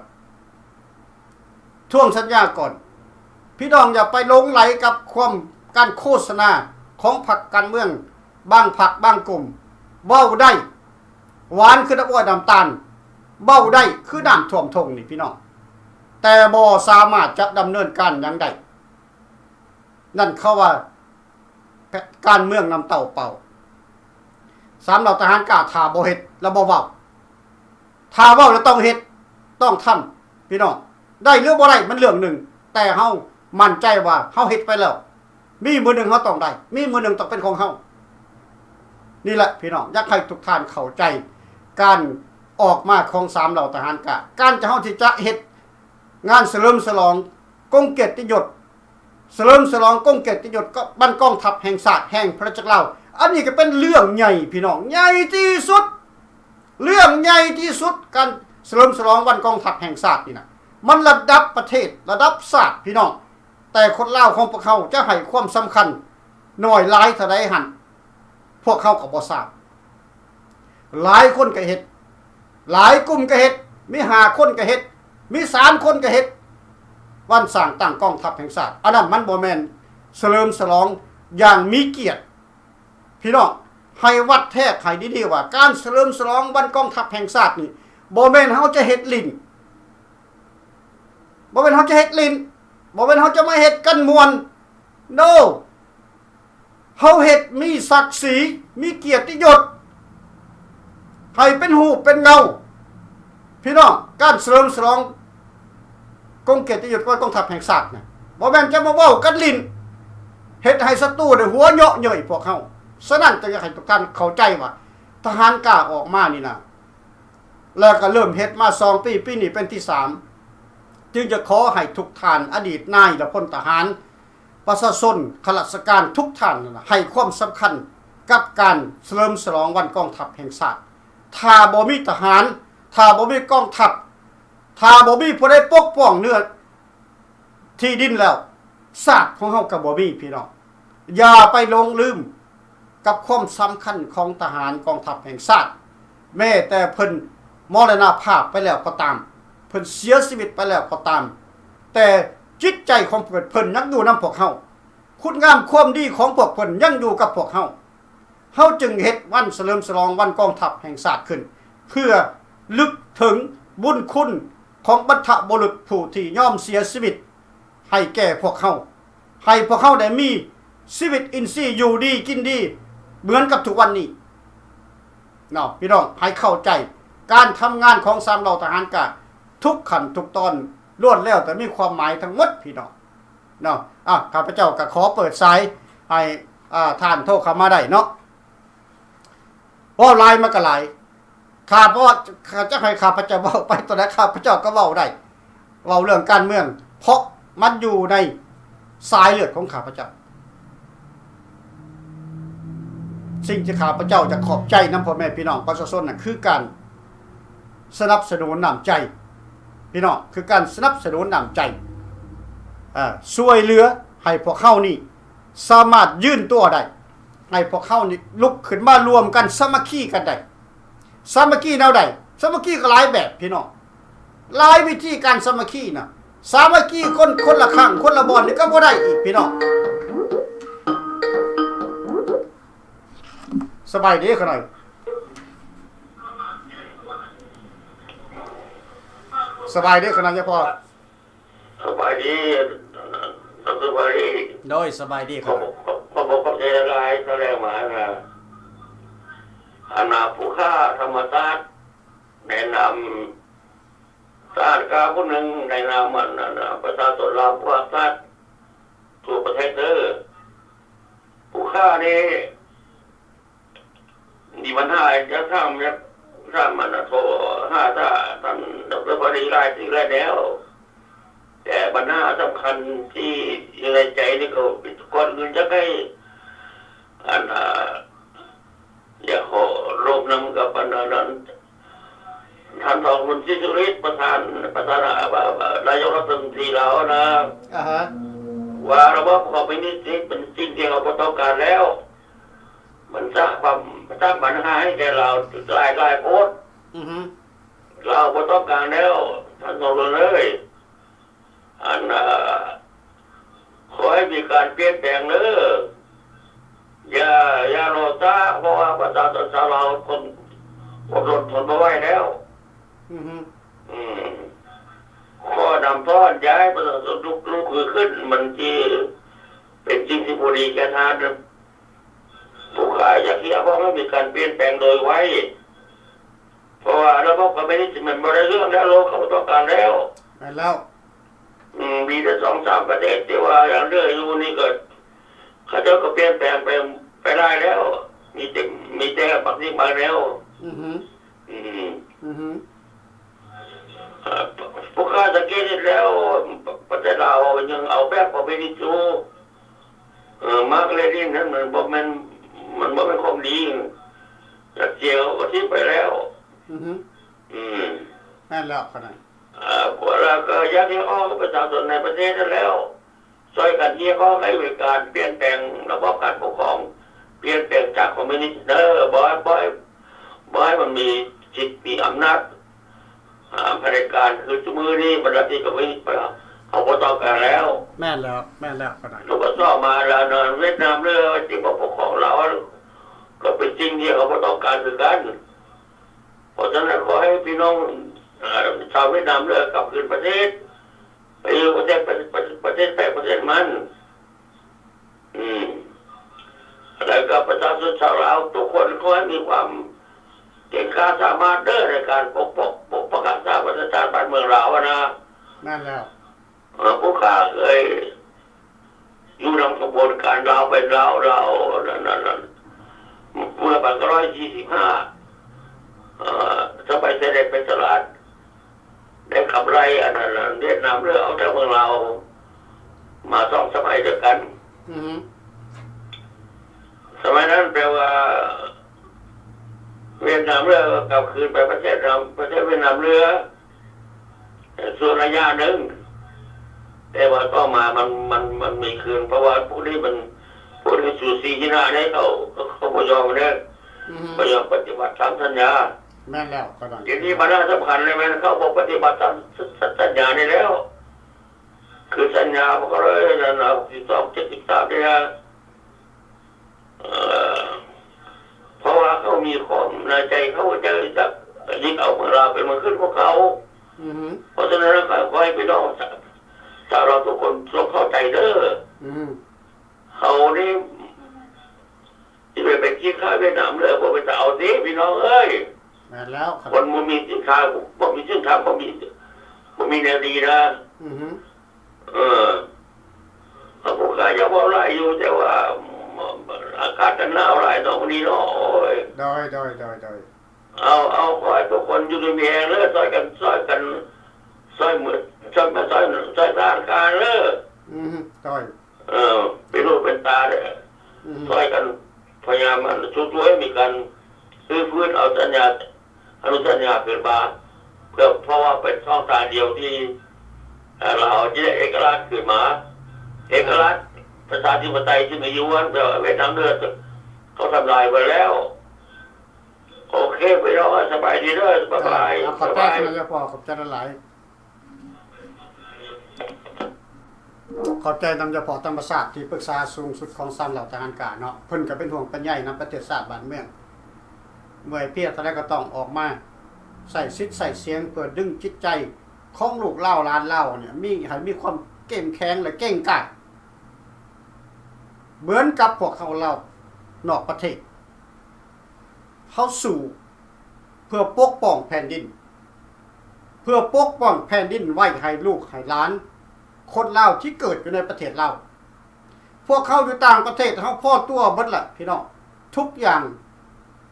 ທວງສັນຍາກ່ອນ. ພີ່ນ້ອງຢ່າໄປຫຼົງໄຫຼກັບຄວາມ ການໂຄສະນາຂອງພັກການເມືອງບາງພັກບາງກຸ່ມ. ເວົ້າໄດ້ຫວານຄືນ້ຳອ້ອຍນ້ຳຕານ, ເວົ້າໄດ້ຄືນ້ຳຖ້ວມທົ່ງນີ້ ພີ່ນ້ອງ, ແຕ່ບໍ່ສາມາດຈະດຳເນີນການຫຍັງໄດ້. ນັ້ນເຂົາວ່າ ການເມືອງນ້ຳເຕົ້າເປົ່າ. ສາມເຫຼົ່າທະຫານກ້າ ຖ້າບໍ່ເຮັດ ແລະ ບໍ່ເວົ້າ, ຖ້າເວົ້າແລ້ວຕ້ອງເຮັດ, ຕ້ອງທຳ, ພີ່ນ້ອງ. ໄດ້ຫຼືບໍ່ໄດ້ມັນເລື່ອງໜຶ່ງ, ແຕ່ເຮົາໝັ້ນໃຈວ່າເຮົາເຮັດໄປແລ້ວ. ມີມື້ໜຶ່ງເຮົາຕ້ອງໄດ້, ມີມື້ໜຶ່ງຕ້ອງເປັນຂອງເຮົາ. ນີ້ແຫຼະ ພີ່ນ້ອງ, ຢາກໃຫ້ທຸກທ່ານເຂົ້າໃຈການອອກມາຂອງສາມເຫຼົ່າທະຫານກ້າ. ການທີ່ເຮົາທີ່ຈະເຮັດງານສະເຫຼີມສະຫຼອງກົງກຽດຕິຍົດ ສະເຫຼີມສະຫຼອງກົງກຽດຕິຍົດ ກະ ບັນກອງທັບແຫ່ງຊາດແຫ່ງພະນາຈັກລາວ. ອັນນີ້ກໍເປັນເລື່ອງໃຫຍ່ ພີ່ນ້ອງ, ໃຫຍ່ທີ່ສຸດ, ເລື່ອງໃຫຍ່ທີ່ສຸດ. ການສະເຫຼີມສະຫຼອງວັນກອງທັບແຫ່ງຊາດນີ້ນະ ມັນລະດັບປະເທດ, ລະດັບຊາດ ພີ່ນ້ອງ. ແຕ່ຄົນລາວຂອງພວກເຮົາຈະໃຫ້ຄວາມສຳຄັນໜ້ອຍຫຼາຍເທົ່າໃດຫັ້ນ ພວກເຮົາກໍບໍ່ຊາບ. ຫຼາຍຄົນກໍເຮັດ, ຫຼາຍກຸ່ມກໍເຮັດ, ມີຫ້າຄົນກໍເຮັດ, ມີສາມຄົນກໍເຮັດ. ວັນສ້າງຕັ້ງກອງທັບແຫ່ງຊາດ, ອັນນັ້ນມັນບໍ່ແມ່ນສະເຫຼີມສະຫຼອງຢ່າງມີກຽດ. ພີ່ນ້ອງ, ໃຫ້ວັດແທກໃຫ້ດີໆວ່າ ການສະເຫຼີມສະຫຼອງວັນກອງທັບແຫ່ງຊາດນີ້ ບໍ່ແມ່ນເຮົາຈະເຮັດຫຼິ້ນ, ບໍ່ແມ່ນເຮົາຈະເຮັດຫຼິ້ນ, ບໍ່ແມ່ນເຮົາຈະມາເຮັດກັນມ່ວນ. ໂນ! ເຮົາເຮັດມີສັກສີ, ມີກຽດຕິຍົດ, ໃຫ້ເປັນຮູບເປັນເງົາ. ພີ່ນ້ອງ, ການສະເຫຼີມສະຫຼອງກົງກຽດຕິຍົດຂອງກອງທັບແຫ່ງຊາດນະ, ບໍ່ແມ່ນຈະມາເວົ້າກັນຫຼິ້ນ, ເຮັດໃຫ້ສັດຕູໄດ້ຫົວເຍາະເຍີ້ຍພວກເຮົາ. ສະນັ້ນ, ຈະຢາກໃຫ້ທຸກທ່ານເຂົ້າໃຈວ່າ ທະຫານກ້າອອກມານີ້ນະ, ແລ້ວກໍເລີ່ມເຮັດມາສອງປີ, ປີນີ້ເປັນທີສາມ, ຈຶ່ງຈະຂໍໃຫ້ທຸກທ່ານ ອະດີດນາຍ ແລະ ພົນທະຫານ ປະຊາຊົນ ຂ້າລາຊະການທຸກທ່ານນັ້ນນະ ໃຫ້ຄວາມສຳຄັນກັບການສະເຫຼີມສະຫຼອງວັນກອງທັບແຫ່ງຊາດ. ຖ້າບໍ່ມີທະຫານ, ຖ້າບໍ່ມີກອງທັບ, ຖ້າບໍ່ມີຜູ້ໃດປົກປ້ອງເນື້ອທີ່ດິນແລ້ວ, ຊາດຂອງເຮົາກໍບໍ່ມີ, ພີ່ນ້ອງ. ຢ່າໄປຫຼົງລືມ ກັບຄວາມສຳຄັນຂອງທະຫານກອງທັບແຫ່ງຊາດ, ແມ້ແຕ່ເພິ່ນມໍລະນະພາບໄປແລ້ວກໍຕາມ, ເພິ່ນເສຍຊີວິດໄປແລ້ວກໍຕາມ, ແຕ່ຈິດໃຈຂອງເພິ່ນ, ເພິ່ນຍັງຢູ່ນຳພວກເຮົາ, ຄຸນງາມຄວາມດີຂອງພວກເພິ່ນຍັງຢູ່ກັບພວກເຮົາ. ເຮົາຈຶ່ງເຮັດວັນສະເຫຼີມສະຫຼອງວັນກອງທັບແຫ່ງຊາດຂຶ້ນ, ເພື່ອລະນຶກເຖິງບຸນຄຸນຂອງບັນພະບຸລຸດຜູ້ທີ່ຍອມເສຍຊີວິດໃຫ້ແກ່ພວກເຮົາ. ໃຫ້ພວກເຮົາໄດ້ມີຊີວິດອິນຊີຢູ່ດີກິນດີເໝືອນກັບທຸກວັນນີ້ເນາະ ພີ່ນ້ອງ. ໃຫ້ເຂົ້າໃຈການທຳງານຂອງສາມເຫຼົ່າທະຫານການທຸກຂັ້ນທຸກຕອນ ລ້ວນແລ້ວແຕ່ມີຄວາມໝາຍທັງໝົດ ພີ່ນ້ອງເນາະ. ອາ ຂ້າພະເຈົ້າກໍຂໍເປີດສາຍໃຫ້ ອາ ທ່ານໂທເຂົ້າມາໄດ້ເນາະ. ເວົ້າຫຼາຍມັນກໍຫຼາຍ. ຂ້າ ເພາະວ່າ ຈະໃຫ້ຂ້າພະເຈົ້າເວົ້າໄປຕົວໃດ ຂ້າພະເຈົ້າກໍເວົ້າໄດ້, ເວົ້າເລື່ອງການເມືອງ ເພາະມັນຢູ່ໃນສາຍເລືອດຂອງຂ້າພະເຈົ້າ. ສິ່ງທີ່ຂ້າພະເຈົ້າຢາກຂອບໃຈນຳພໍ່ແມ່ພີ່ນ້ອງປະຊາຊົນນັ້ນ ຄືການສະໜັບສະໜູນນ້ຳໃຈ ພີ່ນ້ອງ, ຄືການສະໜັບສະໜູນນ້ຳໃຈ, ເອີ ຊ່ວຍເຫຼືອໃຫ້ພວກເຮົານີ້ສາມາດຢືນຕົວໄດ້, ໃຫ້ພວກເຮົານີ້ລຸກຂຶ້ນມາລວມກັນສາມັກຄີກັນໄດ້. ສາມັກຄີແນວໃດ? ສາມັກຄີກໍຫຼາຍແບບ ພີ່ນ້ອງ, ຫຼາຍວິທີການສາມັກຄີນະ. ສາມັກຄີຄົນ ຄົນລະຂ້າງ ຄົນລະບ່ອນນີ້ກໍບໍ່ໄດ້ອີກ ພີ່ນ້ອງ. ສະບາຍດີຂະໜ້ອຍ, ສະບາຍດີຂະໜ້ອຍຍາພໍ່. ສະບາຍດີ ດອກເຕີ ບາລີ. ໂດຍ ສະບາຍດີ ຂອບ ຂອບ ຂອບໃຈຫຼາຍໆ ຕອນແລກມານະ ອັນນາ ຜູ້ຄ້າທຳມະຊາດ ໃນນາມຊາດກາຜູ້ໜຶ່ງ ໃນນາມ ອັນນາ ປະຊາຊົນລາວຜູ້ຮັກຊາດທົ່ວປະເທດເດີ. ຜູ້ຄ້ານີ້ ມີບັນຫາ ຢາກຖາມ ຢາກຖາມ ອັນນາ ໂທຫາທ່ານ ດອກເຕີ ບາລີ ຫຼາຍເທື່ອແລ້ວ, ແຕ່ບັນຫາສຳຄັນທີ່ຢູ່ໃນໃຈນີ້ ກໍກ່ອນອື່ນຢາກໃຫ້ ອັນນາ ຢາກຂໍລົມນຳກັບ ອັນນາ ທ່ານ ທອງລຸນ ສີສຸລິດ ປະທານ ປະທານ ນາຍົກລັດຖະມົນຕີລາວນະ ອາຮະ ວ່າລະບອບຄອມມິວນິດນີ້ເປັນສິ່ງທີ່ເຮົາບໍ່ຕ້ອງການແລ້ວ. ມັນສ້າງຄວາມ ສ້າງບັນຫາໃຫ້ແກ່ລາວຫຼາຍ ຫຼາຍໂພດ. ອືຮຶ ລາວບໍ່ຕ້ອງການແລ້ວ ທ່ານ ທອງລຸນເອີຍ. ອັນ ເອີ ຂໍໃຫ້ມີການປ່ຽນແປງເດີ. ຢ່າ ຢ່າລໍຊ້າ, ເພາະວ່າປະຊາຊົນຊາວລາວຄົນອົດທົນ ທົນບໍ່ໄຫວແລ້ວ. ອືຮຶ ອືມ ຂໍນຳຟ້ອນ ຢ່າໃຫ້ປະຊາຊົນລຸກ ລຸກຄືຂຶ້ນ, ມັນຊິເປັນສິ່ງທີ່ບໍ່ດີແກ່ທ່ານ. ຜູ້ຂ້າຢາກຮຽກຮ້ອງໃຫ້ມີການປ່ຽນແປງໂດຍໄວ, ເພາະວ່າລະບອບຄອມມິວນິດມັນບໍ່ໄດ້ເລື່ອງແລ້ວ, ໂລກເຂົາບໍ່ຕ້ອງການແລ້ວ. ແມ່ນແລ້ວ. ອືມ ມີແຕ່ສອງສາມປະເທດທີ່ວ່າຍັງເຫຼືອຢູ່ນີ້ ກໍເຂົາເຈົ້າກໍປ່ຽນແປງໄປ ໄປຫຼາຍແລ້ວ, ມີແຕ່ ມີແຕ່ບາງສິ່ງບາງແນວ. ອືຮຶ ອືມ ອືຮຶ ເອີ ພວກຂ້າສັງເກດເຫັນແລ້ວ ປະເທດລາວຍັງເອົາແບບປະເພນີຢູ່. ເອີ ມາກເລນິນນັ້ນມັນບໍ່ແມ່ນ ມັນບໍ່ແມ່ນຂອງດີ, ລັດເຊຍເຂົາກໍຖິ້ມໄປແລ້ວ. ອືຮຶ ອືມ ແມ່ນແລ້ວຂະໜ້ອຍ. ເອີ ພວກລາວກໍຢາກຮຽກຮ້ອງປະຊາຊົນໃນປະເທດນັ້ນແລ້ວ ຊ່ວຍກັນຮຽກຮ້ອງໃຫ້ມີການປ່ຽນແປງລະບອບການປົກຄອງ, ປ່ຽນແປງຈາກຄອມມິວນິດເດີ, ບໍ່ໃຫ້ ບໍ່ໃຫ້ ບໍ່ໃຫ້ມັນມີສິດມີອຳນາດ ອາ ຜະເດັດການຄືຊຸມື້ນີ້. ບັນດາທີ່ກະເວນເຂົາບໍ່ຕ້ອງການແລ້ວ. ແມ່ນແລ້ວ ແມ່ນແລ້ວຂະໜ້ອຍ. ລູກກະຊອກມາແລ້ວເນາະ, ຫວຽດນາມເລີຍທີ່ບໍ່ປົກຄອງລາວ ກໍເປັນສິ່ງທີ່ເຂົາບໍ່ຕ້ອງການຄືກັນ. ເພາະສະນັ້ນ ຂໍໃຫ້ພີ່ນ້ອງ ເອີ ຊາວຫວຽດນາມເລີຍກັບຄືນປະເທດ ໄປຢູ່ປະເທດ ປະ ປະ ປະເທດໃຜປະເທດມັນ. ອືມ ແລ້ວກໍປະຊາຊົນຊາວລາວທຸກຄົນ ຂໍໃຫ້ມີຄວາມເກັ່ງກ້າສາມາດເດີ ໃນການປົກປ້ອງ ປົກປັກຮັກສາປະເທດຊາດບ້ານເມືອງລາວຫັ້ນນະ. ແມ່ນແລ້ວ. ເອີ ຜູ້ຂ້າເຄີຍຢູ່ນຳຂະບວນການລາວໄປລາວ ລາວ ນັ້ນ ນັ້ນ ນັ້ນ ເມື່ອປາຍເກົ້າຮ້ອຍສີ່ສິບຫ້າ ເອີ ສະໄໝສະເດັດໄປສະຫຼາດ ໄດ້ຂັບໄລ່ອັນນັ້ນ ຫວຽດນາມເລີຍອອກຈາກເມືອງລາວມາສອງສະໄໝເດີ. ກັນ. ອືຮຶ ສະໄໝນັ້ນແປວ່າ ຫວຽດນາມເຫຼືອກໍກັບຄືນໄປປະເທດນຳ ປະເທດຫວຽດນາມເຫຼືອ ຊົ່ວໄລຍະໜຶ່ງ, ແຕ່ວ່າຕໍ່ມາມັນ ມັນ ມັນມີຄືນ ເພາະວ່າພວກນີ້ມັນ ພວກນີ້ສູສີຊະນະເດ້ ເຂົາ ເຂົາບໍ່ຍອມເດ້ ອືຮຶ ບໍ່ຍອມປະຕິບັດຕາມສັນຍາ. ແມ່ນແລ້ວ ກໍນັ້ນ ດຽວນີ້ບັນຫາສຳຄັນເລີຍແມ່ນເຂົາບໍ່ປະຕິບັດຕາມ ສ- ສັນຍານີ້ແລ້ວ ຄືສັນຍາພວກເຂົາເລີຍນັ້ນນະ ຫົກສິບສອງ ເຈັດສິບສາມນີ້ນະ ເອີ ເພາະວ່າເຂົາມີຄວາມໃນໃຈ ເຂົາຈະ ຈະຍຶດເອົາເມືອງລາວເປັນເມືອງຂຶ້ນຂອງເຂົາ. ອືຮຶ ເພາະສະນັ້ນ ຂໍໃຫ້ພີ່ນ້ອງຊາວລາວທຸກຄົນຈົ່ງເຂົ້າໃຈເດີ. ອືຮຶ ເຮົານີ້ຊິໄປ ໄປກິນຂ້າວຫວຽດນາມເລີຍ ບໍ່ເປັນຕາເອົາຕິພີ່ນ້ອງເອີຍ. ແມ່ນແລ້ວ ຄົນບໍ່ມີສິນຄ້າ ບໍ່ມີສິນຄ້າ ບໍ່ມີ ບໍ່ມີແນວດີນະ. ອືຮຶ ເອີ ເຮົາຜູ້ຄ້າຢາກເວົ້າຫຼາຍຢູ່ ແຕ່ວ່າອາກາດມັນໜາວຫຼາຍເນາະ ມື້ນີ້ເນາະ. ໂອ້ຍ ໂດຍ ໂດຍ ໂດຍ ໂດຍ ເອົາ ເອົາ ຂໍໃຫ້ທຸກຄົນຢູ່ດີມີແຮງເດີ ຊ່ອຍກັນ ຊ່ອຍກັນ ຊ່ອຍມື ຊ່ອຍມາ ຊ່ອຍ ຊ່ອຍທະນາຄານເດີ. ອືຮຶ ໂດຍ ເອີ ເປັນຫູເປັນຕາເດີ ອືຮຶ ຊ່ອຍກັນພະຍາຍາມ ອັນ ສູ້ໆ ໃຫ້ມີການຮື້ຟື້ນເອົາສັນຍາ ອະນຸສັນຍາຄືນມາ ເພື່ອ ເພາະວ່າເປັນຊ່ອງທາງດຽວທີ່ ເອີ ລາວຈະໄດ້ເອກະລາດຄືນມາ ເອກະລາດ ປະຊາທິປະໄຕທີ່ມີຢູ່ ອັນ ແບບຫວຽດນາມເໜືອ ເຂົາທຳລາຍໄປແລ້ວ. ໂອເຄ ພີ່ນ້ອງ ສະບາຍດີເດີ ບາຍບາຍ. ເອົາ ຂອບໃຈນຳເຈົ້າພໍ່ ຂອບໃຈຫຼາຍໆ. ຂອບໃຈນຳເຈົ້າພໍ່ທຳມະຊາດ ທີ່ປຶກສາສູງສຸດຂອງຊາວເຫຼົ່າທະຫານການເນາະ ເພິ່ນກໍເປັນຫ່ວງເປັນໃຍນຳປະເທດຊາດບ້ານເມືອງ ເມື່ອຍເພຍເທົ່າໃດກໍຕ້ອງອອກມາໃຊ້ສິດໃຊ້ສຽງ ເພື່ອດຶງຈິດໃຈຂອງລູກລາວຫຼານລາວນີ້ ມີ ໃຫ້ມີຄວາມເຂັ້ມແຂງ ແລະ ເກັ່ງກ້າ ເໝືອນກັບພວກເຮົາລາວນອກປະເທດ. ເຮົາສູ້ເພື່ອປົກປ້ອງແຜ່ນດິນ ເພື່ອປົກປ້ອງແຜ່ນດິນໄວ້ໃຫ້ລູກໃຫ້ຫຼານຄົນລາວທີ່ເກີດຢູ່ໃນປະເທດລາວ. ພວກເຮົາຢູ່ຕ່າງປະເທດ ເຮົາພໍຕົວເບິດລະພີ່ນ້ອງ ທຸກຢ່າງ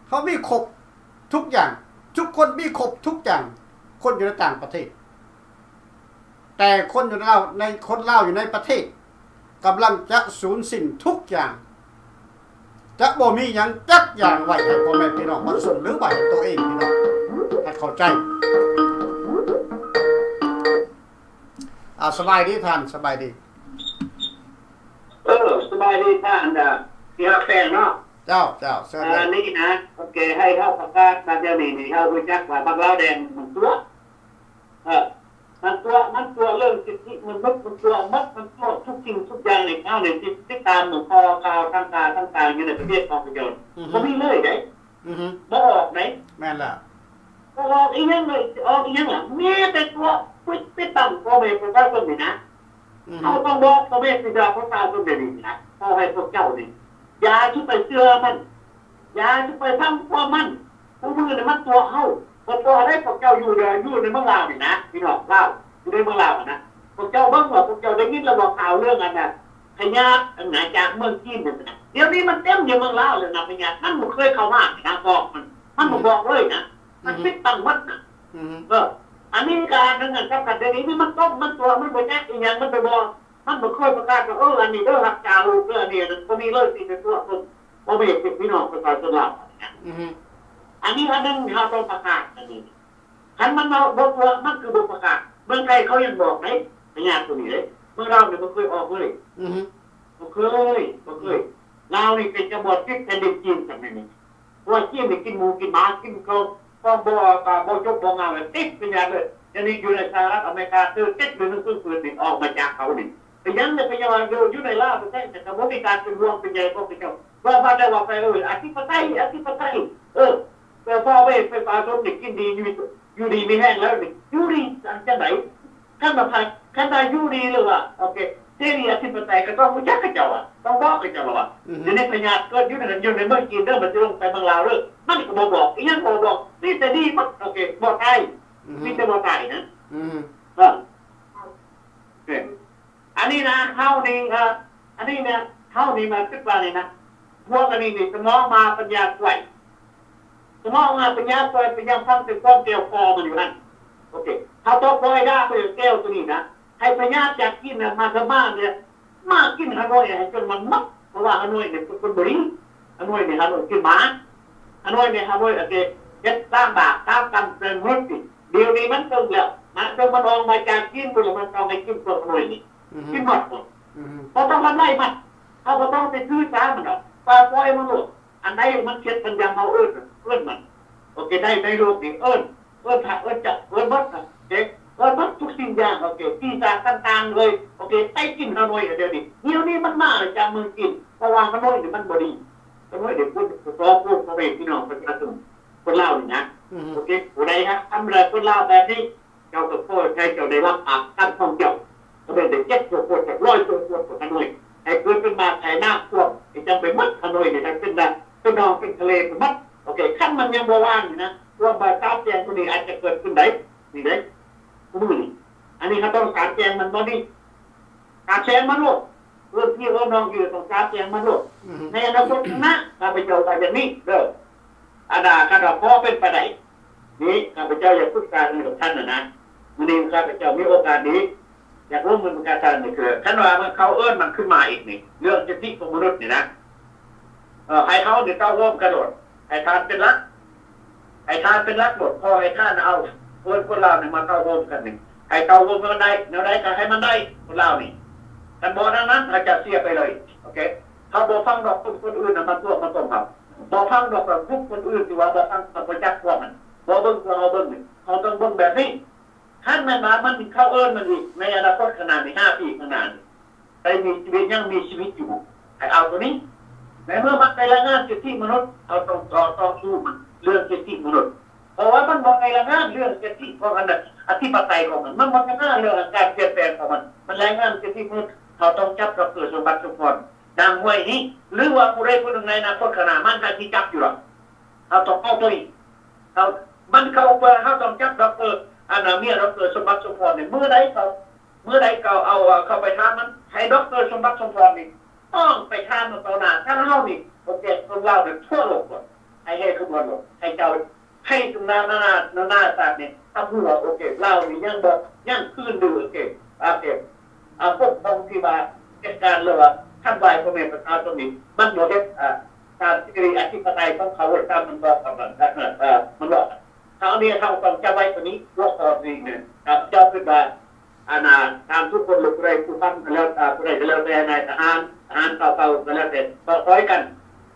ເຮົາມີຄົບທຸກຢ່າງ ທຸກຄົນມີຄົບທຸກຢ່າງ ຄົນຢູ່ໃນຕ່າງປະເທດ. ແຕ່ຄົນຢູ່ລາວ ໃນ ຄົນລາວຢູ່ໃນປະເທດ ກຳລັງຈະສູນສິ້ນທຸກຢ່າງ ຈະບໍ່ມີຫຍັງຈັກຢ່າງໄວ້ໃຫ້ພໍ່ແມ່ພີ່ນ້ອງປະຊາຊົນ ຫຼື ໄວ້ໃຫ້ໂຕເອງພີ່ນ້ອງ ໃຫ້ເຂົ້າໃຈ. ອ່າ ສະບາຍດີທ່ານ ສະບາຍດີ. ເອີ ສະບາຍດີທ່ານ ອ່າ ທີ່ຮັກແພງເນາະ. ເຈົ້າ ເຈົ້າ ເຊີນເລີຍ. ອັນນີ້ນະ ໂອເຄ ໃຫ້ເຮົາປະກາດມາດຽວນີ້ນີ້ ເຮົາຮູ້ຈັກວ່າບັກລາວແດງມັນຕົວະ ເອີ ມັນຕົວະ ມັນຕົວະເລື່ອງສິດທິມະນຸດ ມັນຕົວະໝົດ ມັນຕົວະທຸກສິ່ງທຸກຢ່າງໃນເຮົານີ້ ຕິດ ຕິດຕາມເບິ່ງຂໍ້ຂ່າວຕ່າງໆ ຕ່າງໆ ຢູ່ໃນປະເທດຂອງພວກເຈົ້າ ອືຮຶ ບໍ່ມີເລີຍເດ້ ອືຮຶ ບໍ່ອອກເດ້. ແມ່ນແລ້ວ ບໍ່ອອກອີ່ຫຍັງເລີຍ ຊິອອກອີ່ຫຍັງລະ ມີແຕ່ຕົວະປິດ ປິດບັງພໍ່ແມ່ປະຊາຊົນນີ້ນະ. ອືຮຶ ເຮົາຕ້ອງບອກພໍ່ແມ່ພີ່ນ້ອງປະຊາຊົນດຽວນີ້ນະ ຂໍໃຫ້ພວກເຈົ້ານີ້ ຢ່າຊິໄປເຊື່ອມັນ ຢ່າຊິໄປຟັງຄວາມມັນ. ຄູ່ມື້ນີ້ມັນຕົວະເຮົາ ບໍ່ຕົວະໃດ ພວກເຈົ້າຢູ່ ຢູ່ໃນເມືອງລາວນີ້ນະ ພີ່ນ້ອງລາວ ຢູ່ໃນເມືອງລາວຫັ້ນນະ ພວກເຈົ້າເບິ່ງວ່າ ພວກເຈົ້າໄດ້ຍິນແລ້ວບໍ່ ຂ່າວເລື່ອງອັນນະ ພະຍາດອັນນະ ຈາກເມືອງຈີນຫັ້ນນະ ດຽວນີ້ມັນເຕັມຢູ່ເມືອງລາວແລ້ວນະ ພະຍາດ ມັນບໍ່ເຄີຍເຂົ້າມານະ ບອກມັນ ມັນບໍ່ບອກເລີຍນະ ມັນປິດບັງໝົດນະ. ເອີ ອາເມລິການັ້ນນະ ສຳຄັນດຽວນີ້ ມັນຕົ້ມ ມັນຕົວະ ມັນບໍ່ຈັກອີ່ຫຍັງ ມັນໄປບອກ ມັນບໍ່ເຄີຍປະກາດວ່າ ເອີ ອັນນີ້ເດີ ຮັກສາລູກເດີ ອັນນີ້ ບໍ່ມີເລີຍ ມີແຕ່ຕົວະຄົນ ພໍ່ແມ່ພີ່ນ້ອງປະຊາຊົນລາວນະ. ອັນນີ້ອັນໜຶ່ງທີ່ເຮົາຕ້ອງປະກາດ ອັນນີ້ ຄັນມັນເວົ້າບໍ່ຕົວະ ມັນຄືບໍ່ປະກາດ. ເມືອງໄທເຂົາຍັງບອກເດ້ ພະຍາດຕົວນີ້ເດ້ ເມືອງລາວນີ້ບໍ່ເຄີຍອອກເລີຍ ບໍ່ເຄີຍ ບໍ່ເຄີຍ. ລາວນີ້ເປັນຈະບອດຕິດແຜ່ນດິນຈີນ ສຳນັ້ນນີ້ ເພາະວ່າຈີນນີ້ກິນໝູກິນໝາ ກິນເຂົ້າຂອງບໍ່ ບໍ່ຈົບບໍ່ງາມ ຕິດພະຍາດເລີຍ. ດຽວນີ້ຢູ່ໃນສະຫະລັດອາເມລິກາ ຄືຕິດຢູ່ໜັງສືຝືດນີ້ ອອກມາຈາກເຂົານີ້ ເປັນຫຍັງລະ ພະຍາດຢູ່ ຢູ່ໃນລາວແທ້ໆ ແຕ່ກໍບໍ່ມີການເປັນຫ່ວງເປັນໃຍພວກເຂົາເຈົ້າ. ເວົ້າມາແຕ່ວ່າໄປ ເອີ ອະທິປະໄຕ ອະທິປະໄຕ ເອີ ແຕ່ພໍໄປ ປະຊາຊົນນີ້ກິນດີ ຢູ່ ຢູ່ດີມີແຮງແລ້ວນີ້ ຢູ່ດີອັນຈັ່ງໃດ? ຄັນວ່າ ຄັນວ່າຢູ່ດີ ຫຼືວ່າ ໂອເຄ ເສລີອະທິປະໄຕ ກໍຕ້ອງຮູ້ຈັກເຂົາເຈົ້າວ່າ ຕ້ອງບອກເຂົາເຈົ້າວ່າ ດຽວນີ້ພະຍາດເກີດຢູ່ໃນ ຢູ່ໃນເມືອງຈີນເດີ ມັນຊິລົງໄປເມືອງລາວເດີ ມັນກໍບໍ່ບອກ ອີ່ຫຍັງກໍບໍ່ບອກ ມີແຕ່ດີໝົດ. ໂອເຄ ບໍ່ຕາຍ ມີແຕ່ບໍ່ຕາຍນະ. ເອີ ອັນນີ້ນະ ເຮົານີ້ ເອີ ອັນນີ້ນະ ເຮົານີ້ມາຄິດວ່ານີ້ນະ ພວກອັນນີ້ນີ້ ສະໝອງມ້າປັນຍາຄວາຍ ສະໝອງມ້າປັນຍາຄວາຍ ໄປຍັງຟັງແຕ່ຄວາມແກ້ວຄໍມັນຢູ່ຫັ້ນ. ໂອເຄ ເຮົາຕ້ອງບໍ່ໃຫ້ດ່າພະຍາດແກ້ວຕົວນີ້ນະ ໃຫ້ພະຍາດຈາກຈີນນະ ມາທຳມາເນຍ ມາກິນຮາໂນ້ຍໃຫ້ຈົນມັນໝົດ ເພາະວ່າຮາໂນ້ຍນີ້ເປັນຄົນບໍ່ດີ ຮາໂນ້ຍນີ້ຮາໂນ້ຍຄືໝາ ຮາໂນ້ຍນີ້ຮາໂນ້ຍອາເກເຮັດລ້າງບາບລ້າງກຳເປັນມະນຸດນີ້ ດຽວນີ້ມັນເຖິງແລ້ວ ມັນເຖິງມັນອອກມາຈາກຈີນພຸ້ນລະ ມັນຕ້ອງໃຫ້ກິນພວກຮາໂນ້ຍນີ້ ກິນໝົດໝົດ ບໍ່ຕ້ອງທຳລາຍມັນ ເຮົາບໍ່ຕ້ອງໄປຖືສາມັນດອກ ປ່ອຍມັນໂລດ ອັນໃດມັນເຮັດມັນຢາມເຮົາເອີ້ນ ເອີ້ນມັນ ໂອເຄ ໃນ ໃນໂລກນີ້ເອີ້ນ ເອີ້ນພະ ເອີ້ນເຈົ້າ ເອີ້ນໝົດ ໂອເຄ ເອີ້ນໝົດທຸກສິ່ງຢ່າງ ໂອເຄ ປີສາດຕ່າງໆເລີຍ ໂອເຄ ໄປກິນເຮົາໜ້ອຍດຽວນີ້ ດຽວນີ້ມັນມາຈາກເມືອງຈີນ ເພາະວ່າເຮົາໜ້ອຍນີ້ມັນບໍ່ດີ ເຮົາໜ້ອຍນີ້ ຜູ້ ຜູ້ ຜູ້ ພໍ່ແມ່ພີ່ນ້ອງປະຊາຊົນ ຄົນລາວນີ້ນະ ໂອເຄ ຜູ້ໃດທຳລາຍຄົນລາວແບບນີ້ ເຈົ້າກໍຂໍໃຫ້ເຈົ້າໄດ້ຮັບອາກຳຂອງເຈົ້າ ກໍແມ່ນໄດ້ເຈັດຕົວໂຄດ ຮ້ອຍຕົວໂຄດຂອງເຮົາໜ້ອຍ ໃຫ້ເກີດເປັນມາໃຫ້ນ້ຳຖ້ວມ ໃຫ້ຈັ່ງໄປໝົດເຮົາໜ້ອຍນີ້ ໃຫ້ເປັນ ເປັນໜອງເປັນທະເລໄປໝົດ ໂອເຄ ຄັນມັນຍັງບໍ່ວ່າງນີ້ນະ ລວມວ່າສາດແຈ້ງໂຕນີ້ອາດຈະເກີດຂຶ້ນໄດ້ ນີ້ເດ້ ມື້ນີ້ ອັນນີ້ເຮົາຕ້ອງສາດແຈ້ງມັນບໍ່ນີ້ ສາດແຊ່ງມັນໂລດ ເອີ້ນພີ່ເອີ້ນນ້ອງຢູ່ ຕ້ອງສາດແຈ້ງມັນໂລດ ໃນອະນາຄົດຂ້າງໜ້າ ຂ້າພະເຈົ້າວ່າຢ່າງນີ້ເດີ ອັນນ່າ ຄັນວ່າພໍເປັນໄປໄດ້ ນີ້ ຂ້າພະເຈົ້າຢາກປຶກສາເລື່ອງກັບທ່ານນະ ມື້ນີ້ຂ້າພະເຈົ້າມີໂອກາດດີ ຢາກລົມນຳກັບທ່ານນີ້ ຄື ຄັນວ່າມັນ ເຂົາເອີ້ນມັນຂຶ້ນມາອີກນີ້ ເລື່ອງສິດທິຂອງມະນຸດນີ້ນະ ເອີ ໃຫ້ເຮົານີ້ເຕົ້າໂຮມກັນໂລດ ໃຫ້ທ່ານເປັນຫຼັກ ໃຫ້ທ່ານເປັນຫຼັກໂລດ ຂໍໃຫ້ທ່ານເອົາ ເອີ້ນຄົນລາວນີ້ມາເຕົ້າໂຮມກັນນີ້ ໃຫ້ເຕົ້າໂຮມໃຫ້ມັນໄດ້ ແນວໃດກໍໃຫ້ມັນໄດ້ ຄົນລາວນີ້ ຄັນບໍ່ດັ່ງນັ້ນ ເຮົາຈະເສຍໄປເລີຍ ໂອເຄ ເຮົາບໍ່ຟັງດອກ ຄົນ ຄົນອື່ນນະ ມາຕົວະມາຕົ້ມເຮົາ ບໍ່ຟັງດອກ ກຸ່ມຄົນອື່ນທີ່ວ່າບໍ່ຟັງ ບໍ່ຈັກພວກມັນ ບໍ່ເບິ່ງພວກເຮົາເບິ່ງນີ້ ເຮົາຕ້ອງເບິ່ງແບບນີ້ ຄັນແມ່ນວ່າມັນ ເຂົາເອີ້ນມັນອີກ ໃນອະນາຄົດຂ້າງໜ້ານີ້ ຫ້າປີຂ້າງໜ້ານີ້ ໄດ້ມີຊີວິດ ຍັງມີຊີວິດຢູ່ ໃຫ້ເອົາໂຕນີ້ ໃນເມື່ອມັນໄປລາຍງານສິດທິມະນຸດ ເຮົາຕ້ອງຕໍ່ ຕໍ່ສູ້ມັນເລື່ອງສິດທິມະນຸດ ເພາະວ່າມັນບໍ່ໄດ້ລາຍງານເລື່ອງສິດທິຂອງອັນນັ້ນ ອະທິປະໄຕຂອງມັນ ມັນບໍ່ລາຍງານເລື່ອງການປ່ຽນແປງຂອງມັນ ມັນລາຍງານສິດທິມະນຸດ ເຮົາຕ້ອງຈັບດອກເຕີ ສົມບັດ ສົມພອນ ນາງຫ້ວຍນີ້ ຫຼືວ່າຜູ້ໃດຜູ້ໜຶ່ງໃນອະນາຄົດຂ້າງໜ້າ ມັນກໍຊິຈັບຢູ່ດອກ ເຮົາຕ້ອງເອົາໂຕນີ້ ເຮົາ ມັນເຂົ້າເພື່ອເຮົາຕ້ອງຈັບດອກເຕີ ອັນນ່າ ເມຍດອກເຕີ ສົມບັດ ສົມພອນນີ້ ມື້ໃດເຂົາ ມື້ໃດເຂົາເອົາ ເຂົາໄປຖາມມັນ ໃຫ້ດອກເຕີ ສົມບັດ ສົມພອນນີ້ ຕ້ອງໄປຖາມມັນຕໍ່ໜ້າ ທາງເຮົານີ້ ໂອເຄ ຄົນລາວນີ້ທົ່ວໂລກໂລດ ໃຫ້ແຫ່ຂະບວນໂລດ ໃຫ້ເຈົ້າ ໃຫ້ໜ້າ ໜ້າ ໜ້າ ໜ້າຊາດນີ້ຮັບຮູ້ວ່າ ໂອເຄ ລາວນີ້ຍັງບໍ່ ຍັງຄືນດື້ ໂອເຄ ໂອເຄ ອ່າ ປົກປ້ອງທີ່ວ່າເຮັດການ ຫຼືວ່າທຳລາຍພໍ່ແມ່ປະຊາຊົນນີ້ ມັນບໍ່ເຮັດ ອ່າ ຕາມສິດທິອະທິປະໄຕຂອງເຂົາ ຕາມມັນບອກກັນ ເອີ ມັນບອກ ຄາວນີ້ເຮົາຕ້ອງຈຳໄວ້ຕົວນີ້ ຫົວຂໍ້ນີ້ນະ ຂ້າພະເຈົ້າຄິດວ່າ ອັນນ່າ ທ່ານທຸກຄົນ ຫຼື ຜູ້ໃດຜູ້ຟັງກໍແລ້ວ ເອີ ຜູ້ໃດກໍແລ້ວແຕ່ ນາຍທະຫານ ທະຫານເກົ່າໆກໍແລ້ວແຕ່ ກໍຊ່ອຍກັນ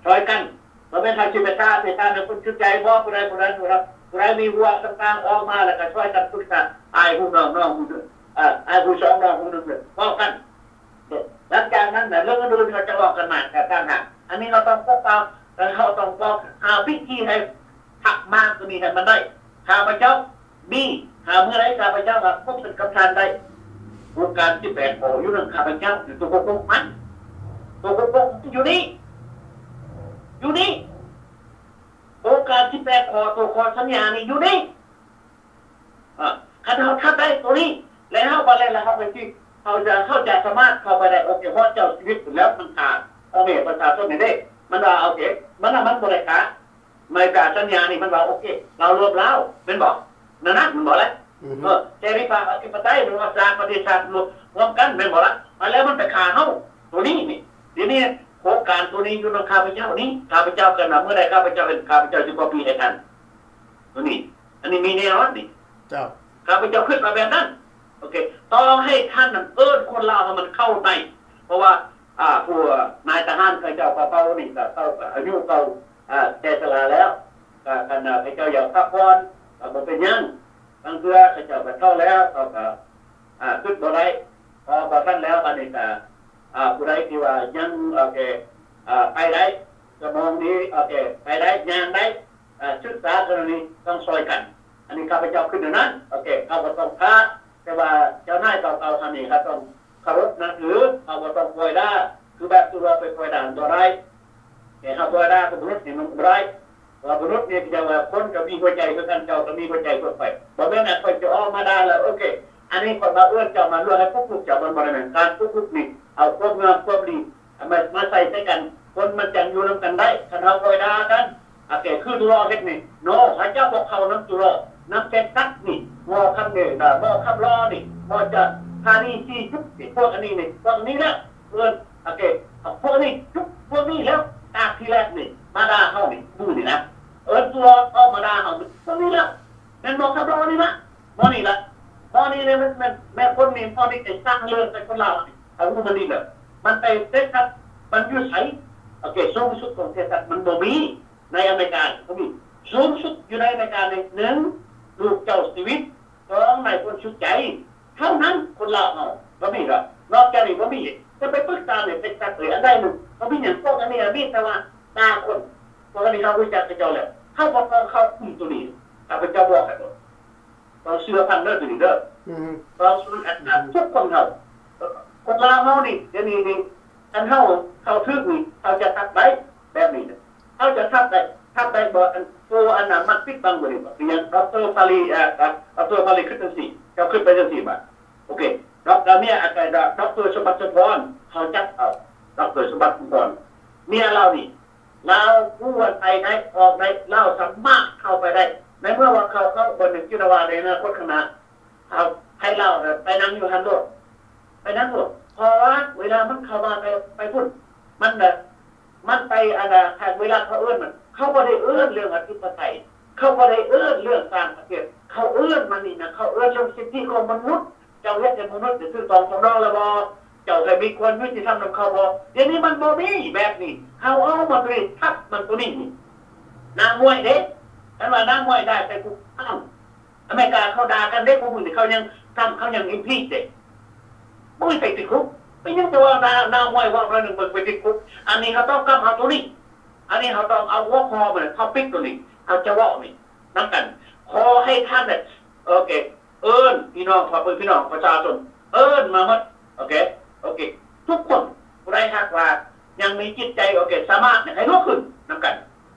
ຊ່ອຍກັນ ບໍ່ແມ່ນເຮົາຊິໄປທ້າ ໄປທ້າໃນຄົນຖືກໃຈບໍ່ ຜູ້ໃດ ຜູ້ໃດ ຜູ້ໃດ ຜູ້ໃດມີຫົວຕ່າງໆອອກມາ ແລ້ວກໍຊ່ອຍກັນປຶກສາ ອ້າຍຮູ້ນ້ອງ ນ້ອງຮູ້ ເອີ ອ້າຍຮູ້ສອງ ນ້ອງຮູ້ໜຶ່ງ ເວົ້າກັນ ຫຼັງຈາກນັ້ນນະ ເລື່ອງອື່ນໆເຮົາຈະເວົ້າກັນໃໝ່ ກະຕ່າງຫາກ ອັນນີ້ເຮົາຕ້ອງປົກປ້ອງ ແລະ ເຮົາຕ້ອງບອກຫາວິທີໃຫ້ພັກມ້າງຕົວນີ້ໃຫ້ມັນໄດ້ ຂ້າພະເຈົ້າມີ ຖ້າເມື່ອໃດຂ້າພະເຈົ້າວ່າພົບກັນກັບທ່ານໄດ້ ໂຄງການສິບແປດ ຂໍຢູ່ນຳຂ້າພະເຈົ້າ ຢູ່ຕົວໂກໂກະມັນ ຕົວໂກໂກະມັນຢູ່ນີ້ ຢູ່ນີ້ ໂຄງການສິບແປດ ຂໍ ຕົວຂໍສັນຍານີ້ຢູ່ນີ້ ເອີ ຄັນເຮົາທັດໄດ້ຕົວນີ້ ແລ້ວເຮົາ ບາດແລ້ວເຮົາໄປທີ່ ເຮົາຈະ ເຮົາຈະສາມາດເຂົ້າໄປໄດ້ ໂອເຄ ຮອດເຈົ້າຊີວິດພຸ້ນແລ້ວ ມັນຂ້າພໍ່ແມ່ປະຊາຊົນນີ້ເດ້ ມັນວ່າ ໂອເຄ ມັນວ່າມັນບໍ່ໄດ້ຂ້າ ອາເມລິກາສັນຍານີ້ ມັນວ່າ ໂອເຄ ລາວລວມລາວ ແມ່ນບໍ່? ນັ້ນນະ ແມ່ນບໍ່ລະ? ເອີ ເສລີພາບ ອະທິປະໄຕ ແມ່ນບໍ່? ສາມປະເທດຊາດລວມ ລວມກັນ ແມ່ນບໍ່ລະ? ມາແລ້ວມັນໄປຂ້າເຮົາ ຕົວນີ້ນີ້ ດຽວນີ້ໂຄງການຕົວນີ້ຢູ່ນຳຂ້າພະເຈົ້ານີ້ ຂ້າພະເຈົ້າກັນວ່າ ເມື່ອໃດຂ້າພະເຈົ້າເຫັນ ຂ້າພະເຈົ້າຊິກອບປີ້ໃຫ້ທ່ານ ຕົວນີ້ ອັນນີ້ມີແນ່ນອນນີ້ ເຈົ້າ ຂ້າພະເຈົ້າຄິດວ່າແບບນັ້ນ ໂອເຄ ຕໍ່ໃຫ້ທ່ານນັ້ນເອີ້ນຄົນລາວໃຫ້ມັນເຂົ້າໃນ ເພາະວ່າ ອ່າ ຜູ້ນາຍທະຫານເຂົາເຈົ້າເກົ່າໆນີ້ ກໍເຂົາກໍອາຍຸເຂົາ ອ່າ ແກ່ຊະລາແລ້ວ ກໍຄັນ ອ່າ ເຂົາເຈົ້າຢາກພັກຜ່ອນກໍບໍ່ເປັນຫຍັງ ບາງເທື່ອເຂົາເຈົ້າກໍເຖົ້າແລ້ວ ເຂົາກໍ ອ່າ ຄິດບໍ່ໄດ້ ພໍບໍ່ທັນແລ້ວ ອັນນີ້ກໍ ອ່າ ຜູ້ໃດທີ່ວ່າຍັງ ໂອເຄ ອ່າ ໄປໄດ້ ສະໝອງດີ ໂອເຄ ໄປໄດ້ ຍ່າງໄດ້ ອ່າ ສຶກສາເທົ່ານັ້ນນີ້ ຕ້ອງຊ່ອຍກັນ ອັນນີ້ຂ້າພະເຈົ້າຄິດແນວນັ້ນ ໂອເຄ ເຮົາບໍ່ຕ້ອງທ້າ ແຕ່ວ່າເຈົ້ານາຍເກົ່າໆເຮົານີ້ ເຮົາຕ້ອງເຄົາລົບນັບຖື ເຮົາບໍ່ຕ້ອງປ່ອຍດ່າ ຄືແບບທີ່ວ່າໄປປ່ອຍດ່າບໍ່ໄດ້ ແຕ່ເຮົາບໍ່ໄດ້ ມະນຸດນີ້ມັນບໍ່ໄດ້ ເພາະວ່າມະນຸດນີ້ ເຈົ້າວ່າຄົນກໍມີຫົວໃຈຄືກັນ ເຈົ້າກໍມີຫົວໃຈຄືຂ້ອຍ ບໍ່ແມ່ນວ່າຂ້ອຍຈະອອກມາດ່າແລ້ວ ໂອເຄ ອັນນີ້ຂ້ອຍມາເອີ້ນເຈົ້າມາລວມໃຫ້ປຸກລຸກເຈົ້າ ມັນບໍ່ໄດ້ແມ່ນການປຸກລຸກນີ້ ເອົາຄວາມງາມຄວາມດີ ເອົາມາ ມາໃສ່ໃສ່ກັນ ຄົນມັນຈັ່ງຢູ່ນຳກັນໄດ້ ຄັນເຮົາຄ່ອຍດ່າກັນ ອາ ແກ່ຄືຕຸລໍເຮັດນີ້ ໂນ ເຂົາເຈົ້າບໍ່ເຂົ້ານຳຕຸລໍ ນຳແກງຕັດນີ້ ໝໍຄຳເໜີ ໝໍຄຳລໍນີ້ ໝໍຈະທານີ ສີ່ຈຸດນີ້ ພວກອັນນີ້ນີ້ ພວກອັນນີ້ແຫຼະ ເອີ້ນ ໂອເຄ ພວກນີ້ ພວກນີ້ແລ້ວ ຈາກທີແລກນີ້ມາດ່າເຮົານີ້ ມື້ນີ້ນະ ເອີ້ນຕົວອອກມາດ່າເຮົານີ້ ພວກນີ້ແລ້ວ ແມ່ນບໍ່ຄັບ ໝໍນີ້ນະ ໝໍນີ້ລະ ໝໍນີ້ແຫຼະ ແມ່ນ ແມ່ນຄົນນີ້ ໝໍນີ້ໄປສ້າງເລື່ອງໃສ່ຄົນລາວນີ້ ເອົາຮູ້ມັນດີເລີຍ ມັນໄປເທັກຊັສ ມັນຢູ່ໃສ? ໂອເຄ ສູງສຸດຂອງເທັກຊັສ ມັນບໍ່ມີໃນອາເມລິກາ ບໍ່ມີ ສູງສຸດຢູ່ໃນອາເມລິການີ້ ໜຶ່ງ ລູກເຈົ້າຊີວິດ ສອງ ນາຍພົນສຸດໃຈ ເທົ່ານັ້ນ ຄົນລາວເຮົາບໍ່ມີດອກ ນອກຈາກນີ້ບໍ່ມີອີກ ຈະໄປປຶກສາແມ່ເປັນຈັກເອີຍ ອັນໃດໜຶ່ງ ບໍ່ມີຫຍັງ ພວກອັນນີ້ມີແຕ່ວ່າດ່າຄົນ ພວກອັນນີ້ເຮົາຮູ້ຈັກເຂົາເຈົ້າແລ້ວ ເຮົາບໍ່ຕ້ອງເຂົ້າກຸ່ມໂຕນີ້ ຂ້າພະເຈົ້າບອກໃຫ້ໂລດ ຕ້ອງເຊື່ອຟັງເດີໂຕນີ້ເດີ ອືຮຶ ຕ້ອງຊ່ວຍກັນ ອືຮຶ ທຸກຄົນເຮົາ ຄົນລາວເຮົານີ້ ດຽວນີ້ນີ້ ຄັນເຮົາເຂົ້າຖືກນີ້ ເຮົາຈະທັບໄດ້ ແບບນີ້ນະ ເຮົາຈະທັບໄດ້ ທັບໄດ້ບໍ່ ອັນໂຕອັນນັ້ນມັນປິດບັງບໍ່ນີ້ ເປັນຫຍັງ ດອກເຕີ ຟາຣີ ເອີ ດອກເຕີ ຟາຣີ ຄຶດຈັ່ງຊີ້ ເຈົ້າຄຶດໄປຈັ່ງຊີ້ບາດ ໂອເຄ ດອກເຕີ ເມຍ ອາຈານ ດອກເຕີ ສົມບັດ ສົມພອນ ເຮົາຈັບເອົາ ດອກເຕີ ສົມບັດ ສົມພອນ ເມຍລາວນີ້ ລາວຮູ້ວ່າໄປໄດ້ ອອກໄດ້ ລາວສາມາດເຂົ້າໄປໄດ້ ໃນເມື່ອວ່າເຂົາເຂົ້າບ່ອນໜຶ່ງ ຄິດວ່າໃນອະນາຄົດຂ້າງໜ້າ ເຮົາໃຫ້ລາວໄປນັ່ງຢູ່ຫັ້ນໂລດ ໄປນັ່ງໂລດ ເພາະວ່າເວລາມັນເຂົ້າມາໄປ ໄປພຸ້ນ ມັນ ມັນໄປ ອັນນ່າ ເວລາເຂົາເອີ້ນມັນ ເຂົາບໍ່ໄດ້ເອີ້ນເລື່ອງອະທິປະໄຕ ເຂົາບໍ່ໄດ້ເອີ້ນເລື່ອງສ້າງປະເທດ ເຂົາເອີ້ນມັນນີ້ນະ ເຂົາເອີ້ນເລື່ອງສິດທິຂອງມະນຸດ ເຈົ້າເຮັດໃຫ້ມະນຸດໄດ້ຖືກຕ້ອງສອງດອງແລ້ວບໍ່? ເຈົ້າໃຫ້ມີຄວາມຍຸຕິທຳນຳເຂົາບໍ່? ດຽວນີ້ມັນບໍ່ມີແບບນີ້ ເຮົາເອົາມາໂຕນີ້ ທັບມັນໂຕນີ້ນີ້ ນາງຮວຍເດ້ ຄັນວ່ານາງຮວຍໄດ້ໄປຄຸກຄາມ ອາເມລິກາເຂົາດ່າກັນເດ້ ຜູ້ມື້ນີ້ເຂົາຍັງ ທຳ ເຂົາຍັງ impeach ເດ້ ບໍ່ມີໃຜຕິດຄຸກ ເປັນຫຍັງຈະເວົ້າ ນາງ ນາງຮວຍເວົ້າໜ້ອຍໜຶ່ງ ເບິ່ງໄປຕິດຄຸກ ອັນນີ້ເຮົາຕ້ອງກັບມາໂຕນີ້ ອັນນີ້ເຮົາຕ້ອງເອົາຫົວຂໍ້ມາ topic ໂຕນີ້ ເຮົາຈະເວົ້ານີ້ນຳກັນ ຂໍໃຫ້ທ່ານ ໂອເຄ ເອີ້ນພີ່ນ້ອງ ພໍ່ແມ່ພີ່ນ້ອງປະຊາຊົນ ເອີ້ນມາໝົດ ໂອເຄ ໂອເຄ ທຸກຄົນ ຜູ້ໃດຫາກວ່າຍັງມີຈິດໃຈ ໂອເຄ ສາມາດ ໃຫ້ລຸກຂຶ້ນນຳກັນ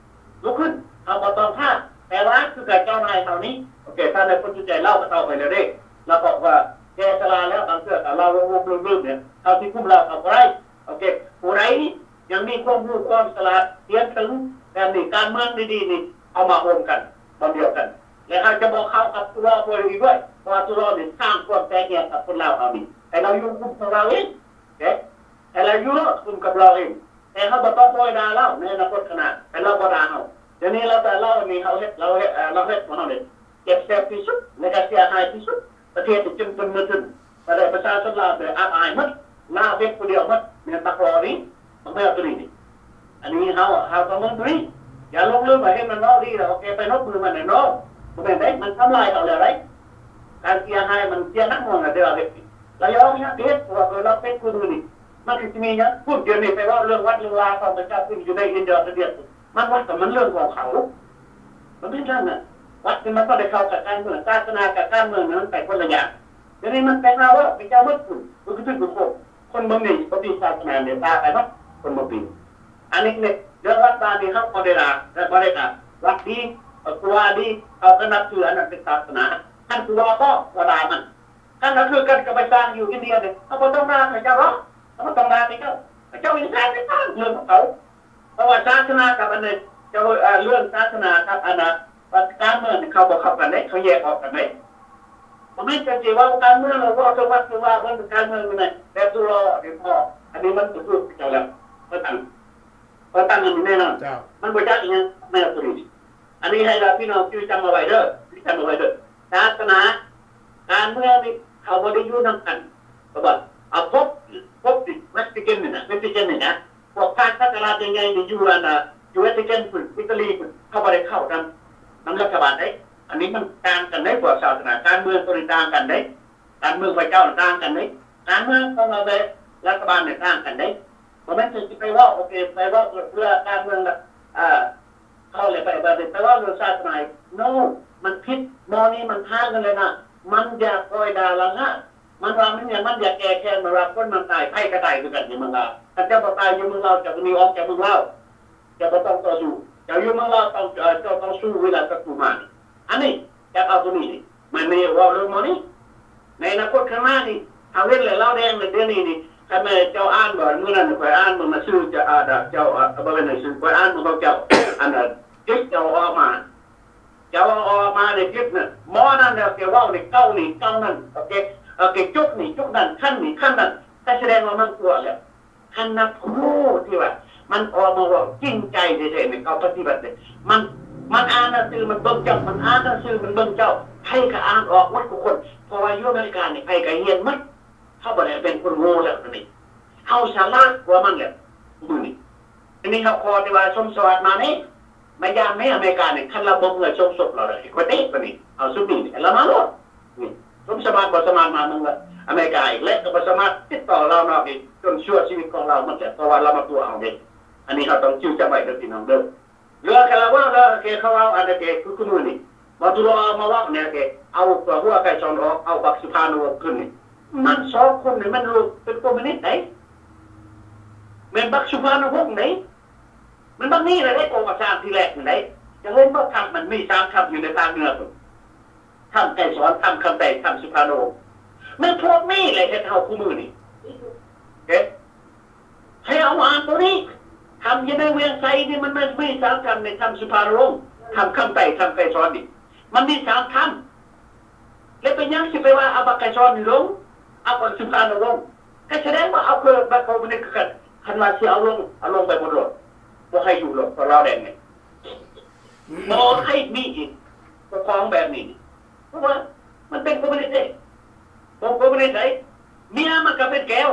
ລຸກຂຶ້ນ ເຮົາບໍ່ຕ້ອງຖ້າ ແຕ່ວ່າຄືກັບເຈົ້ານາຍເຮົານີ້ ໂອເຄ ທ່ານນາຍພົນສຸດໃຈ ລາວກໍເຖົ້າໄປແລ້ວເດ້ ລາວກໍວ່າແກ່ຊະລາແລ້ວ ບາງເທື່ອກໍລາວຫຼົບໆລືມໆ ເຮົາຊິຄຸມລາວກໍບໍ່ໄດ້ ໂອເຄ ຜູ້ໃດ ຍັງມີຄວາມຮູ້ຄວາມສະຫຼາດ ຮຽນເຖິງແບບນີ້ ການເມືອງດີໆນີ້ ເອົາມາໂຮມກັນບ່ອນດຽວກັນ ແລະ ເຮົາຈະບໍ່ເຂົ້າກັບຕຸລາພວກນີ້ດ້ວຍ ເພາະວ່າຕຸລານີ້ສ້າງຄວາມແຕກແຍກກັບຄົນລາວເຮົານີ້ ໃຫ້ລາວຢູ່ກຸ່ມຂອງລາວເອງ ເດ້ ໃຫ້ລາວຢູ່ໂລດກຸ່ມກັບລາວເອງ ແຕ່ເຮົາບໍ່ຕ້ອງຄອຍດ່າລາວໃນອະນາຄົດຂ້າງໜ້າ ໃຫ້ລາວບໍ່ດ່າເຮົາ ດຽວນີ້ລາວ ແຕ່ລາວນີ້ເຮົາເຮັດ ລາວເຮັດ ເອີ ລາວເຮັດພວກເຮົານີ້ເຈັບແສບທີ່ສຸດ ແລະ ກະເສຍຫາຍທີ່ສຸດ ປະເທດນີ້ຈົນເປັນເມືອທຶນ ປະຊາ ປະຊາຊົນລາວໄດ້ອັບອາຍໝົດ ລາວເຮັດຜູ້ດຽວໝົດ ແມ່ນບັກລໍນີ້ ບັກແມວໂຕນີ້ນີ້ ອັນນີ້ເຮົາ ເຮົາຕ້ອງເບິ່ງໂຕນີ້ ຢ່າຫຼົງລືມວ່າເຫັນມັນເວົ້າດີແລ້ວ ໂອເຄ ໄປນົບມືມັນແນ່ນອນ ບໍ່ແມ່ນເດ້ ມັນທຳລາຍເຮົາແລ້ວເດ້ ການເສຍຫາຍມັນເສຍໜັກໜ່ວງແລ້ວເດ້ ລາວເຮັດ ລາວຍອມຮັບເຮັດ ເພາະວ່າເຮົາເປັນຜູ້ມື້ນີ້ ມັນຊິມີຫຍັງ ພຸ້ນ ດຽວນີ້ໄປເວົ້າເລື່ອງວັດເລື່ອງວາຂອງພະເຈົ້າພຸ້ນ ຢູ່ໃນອິນເດຍ ອິນເດຍ ມັນວັດກໍມັນເລື່ອງຂອງເຂົາ ມັນເປັນຈັ່ງນັ້ນ ວັດນີ້ມັນບໍ່ໄດ້ເຂົ້າກັບການເມືອງ ສາສະໜາກັບການເມືອງນັ້ນມັນໄປຄົນລະຢ່າງ ດຽວນີ້ມັນໄປຫາເວົ້າໄປເຈົ້າໝົດພຸ້ນ ມັນຄືຖືກໂກງ ຄົນເມືອງນີ້ບໍ່ຕິດສາສະໜາເມດຕາໄປໝົດ ຄົນບໍ່ຕິດ ອັນນີ້ເລື່ອງລັດບານນີ້ເຮົາບໍ່ໄດ້ລາ ແລະ ບໍ່ໄດ້ການ ວັດດີ ເອີ ຄູບາດີ ເຮົາກໍນັບຖືອັນນັ້ນເປັນສາສະໜາ ຄັນຄູບາບອກວ່າດ່າມັນ ຄັນລະຄືກັນກັບໄປສ້າງຢູ່ອິນເດຍນີ້ ເຮົາບໍ່ຕ້ອງດ່າເຂົາເຈົ້າດອກ ເຮົາບໍ່ຕ້ອງດ່າເຂົາເຈົ້າ ເຂົາເຈົ້າເຮັດການເຮັດງານເລື່ອງຂອງເຂົາ ເພາະວ່າສາສະໜາກັບອັນນີ້ ເຈົ້າ ເອີ ເລື່ອງສາສະໜາກັບອັນນ່າ ການເມືອງນີ້ເຂົາບໍ່ເຂົ້າກັນເດ້ ເຂົາແຍກອອກກັນເດ້ ບໍ່ແມ່ນຈັ່ງຊິເວົ້າການເມືອງແລ້ວເວົ້າເຖິງວັດເຖິງວາເບິ່ງການເມືອງນີ້ແມ່ນແບບດູລໍນີ້ພໍ ອັນນີ້ມັນບໍ່ຖືກເຈົ້າແລ້ວ ເພິ່ນຕັ້ງ ເພິ່ນຕັ້ງອັນນີ້ແນ່ນອນ ເຈົ້າ ມັນບໍ່ຈັກອີຫຍັງແນວໂຕນີ້ ອັນນີ້ໃຫ້ລະພີ່ນ້ອງຈື່ຈຳເອົາໄວ້ເດີ ຈື່ຈຳເອົາໄວ້ເດີ ສາສະໜາ ການເມືອງນີ້ເຂົາບໍ່ໄດ້ຢູ່ນຳກັນ ເຂົາບອກ ເອົາ Pope Pope ນີ້ Vatican ນີ້ນະ Vatican ນີ້ນະ ພວກພະສັກກະລາດໃຫຍ່ໆນີ້ຢູ່ອັນນ່າ ຢູ່ Vatican ພຸ້ນ ອີຕາລີພຸ້ນ ເຂົາບໍ່ໄດ້ເຂົ້ານຳ ນຳລັດຖະບານເດ້ ອັນນີ້ມັນຕ່າງກັນເດ້ ພວກສາສະໜາ ການເມືອງໂຕນີ້ຕ່າງກັນເດ້ ການເມືອງພະເຈົ້າຕ່າງກັນເດ້ ການເມືອງຂອງລັດຖະບານນີ້ຕ່າງກັນເດ້ ບໍ່ແມ່ນຊິໄປເວົ້າ ໂອເຄ ໄປເວົ້າເພື່ອການເມືອງລະ ເອີ ເຂົາເລີຍໄປ ໄປ ໄປເວົ້າເລື່ອງສາສະໜາ ໂນ ມັນຜິດ ໝໍນີ້ມັນພາດເງິນແລ້ວນະ ມັນຢາກປ່ອຍດ່າລະລະ ມັນວ່າມັນ ມັນຢາກແກ້ແຄ້ນ ມັນວ່າຄົນມັນຕາຍ ໃຜກໍຕາຍຄືກັນຢູ່ເມືອງລາວ ຄັນເຈົ້າບໍ່ຕາຍຢູ່ເມືອງລາວ ເຈົ້າກໍໜີອອກຈາກເມືອງລາວ ເຈົ້າບໍ່ຕ້ອງຕໍ່ສູ້ ເຈົ້າຢູ່ເມືອງລາວຕ້ອງ ເຈົ້າຕ້ອງສູ້ເວລາສັດຕູມານີ້ ອັນນີ້ຈັບເອົາໂຕນີ້ນີ້ ມັນນີ້ເວົ້າເລື່ອງໝໍນີ້ ໃນອະນາຄົດຂ້າງໜ້ານີ້ ເຮົາເຫັນແລ້ວລາວແດງເດ ດຽວນີ້ນີ້ ຄັນແມ່ນເຈົ້າອ່ານບໍ່ ມື້ນັ້ນຂ້ອຍອ່ານເບິ່ງໜັງສືເຈົ້າ ອ່າ ເຈົ້າ ອ່າ ບໍ່ແມ່ນໜັງສື ຂ້ອຍອ່ານເບິ່ງຂອງເຈົ້າ ອັນ ຄລິບເຈົ້າອອກມາ ເຈົ້າອອກມາໃນຄລິບນັ້ນ ໝໍນັ້ນແລ້ວແກເວົ້າໃນເກົ້ານີ້ເກົ້ານັ້ນ ໂອເຄ ໂອເຄ ຈຸກນີ້ຈຸກນັ້ນ ຂັ້ນນີ້ຂັ້ນນັ້ນ ກະສະແດງວ່າມັນຕົວະແລ້ວ ອັນນັບຮູ້ທີ່ວ່າມັນອອກມາເວົ້າຈິງໃຈແທ້ໆນີ້ ເຂົາປະຕິບັດເດ້. ມັນ ມັນອ່ານໜັງສື ມັນເບິ່ງເຈົ້າ, ມັນອ່ານໜັງສື ມັນເບິ່ງເຈົ້າ. ໃຜກໍອ່ານອອກໝົດທຸກຄົນ, ເພາະວ່າຢູ່ອາເມລິການີ້ໃຜກໍຮຽນໝົດ. ເຮົາບໍ່ໄດ້ເປັນຄົນໂງ່ແລ້ວດຽວນີ້, ເຮົາສະຫຼາດກວ່າມັນແລ້ວມື້ນີ້. ອັນນີ້ເຮົາຂໍແຕ່ວ່າສົມສະຫວັດມາແດ່, ມາຢາມແດ່ອາເມລິການີ້. ຄັນລາວບໍ່ເມືອສົ່ງສົບລາວ ຂ້ອຍເຕະບາດນີ້. ເອົາຊຸດນີ້ ລາວມາໂລດ. ນີ້ ສົມສະຫວັດບໍ່ສາມາດມາເມືອງອາເມລິກາອີກ ແລະ ກໍບໍ່ສາມາດຕິດຕໍ່ລາວນອກອີກ ຈົນຊົ່ວຊີວິດຂອງລາວໝົດແຫຼະ ເພາະວ່າລາວມາຕົວະເຮົາເດ້. ອັນນີ້ເຮົາຕ້ອງຈື່ຈຳໄວ້ເດີພີ່ນ້ອງເດີ. ເລື່ອງກະລາເວົ້າ ເລື່ອງເກເຂົາເວົ້າ ອັນເກຄືມື້ນີ້ ບໍ່ຕຸລອງເອົາມາເວົ້າແນວເກ ເອົາຫົວໄກ່ຊອນອອກ ເອົາບັກສຸພານຸວົງຂຶ້ນນີ້ ມັນສອງຄົນນີ້ມັນລູກເປັນຄອມມິວນິດໃດ໋ ແມ່ນບັກສຸພານຸວົງໃດ໋ ມັນບັກນີ້ລະໄດ້ກໍ່ສ້າງທີແລກນັ້ນໃດ໋. ຈະເຫັນບໍ່ ຖ້ຳມັນມີສາມຖ້ຳຢູ່ໃນພາກເໜືອພຸ້ນ ຖ້ຳໄກສອນ ຖ້ຳຄຳໄຕ ຖ້ຳສຸພານຸວົງ ແມ່ນພວກນີ້ແຫຼະເຮັດເຮົາຄູ່ມື້ນີ້. ເຮັດ ໃຫ້ເຮົາມາອ່ານໂຕນີ້ ຖ້ຳຢູ່ໃນວຽງໄຊນີ້ ມັນ ມັນມີສາມຖ້ຳໃນ ຖ້ຳສຸພານຸວົງ ຖ້ຳຄຳໄຕ ຖ້ຳໄກສອນນີ້ ມັນມີສາມຖ້ຳ. ແລ້ວເປັນຫຍັງຊິໄປວ່າເອົາບັກໄກສອນນີ້ລົງ ເອົາບັກສຸພານຸວົງ? ກໍສະແດງວ່າເອົາຄືບັກຄອມມິວນິດຄືກັນ. ຄັນວ່າຊິເອົາລົງ ເອົາລົງໄປໝົດໂລດ ບໍ່ໃຫ້ຢູ່ໂລດ ພວກລາວແດງນີ້ ບໍ່ໃຫ້ມີອີກ ປົກຄອງແບບນີ້. ເພາະວ່າມັນເປັນຄອມມິວນິດເດ້ ບໍ່ຄອມມິວນິດໃດ ເມຍມັນກໍເປັນແກ້ວ.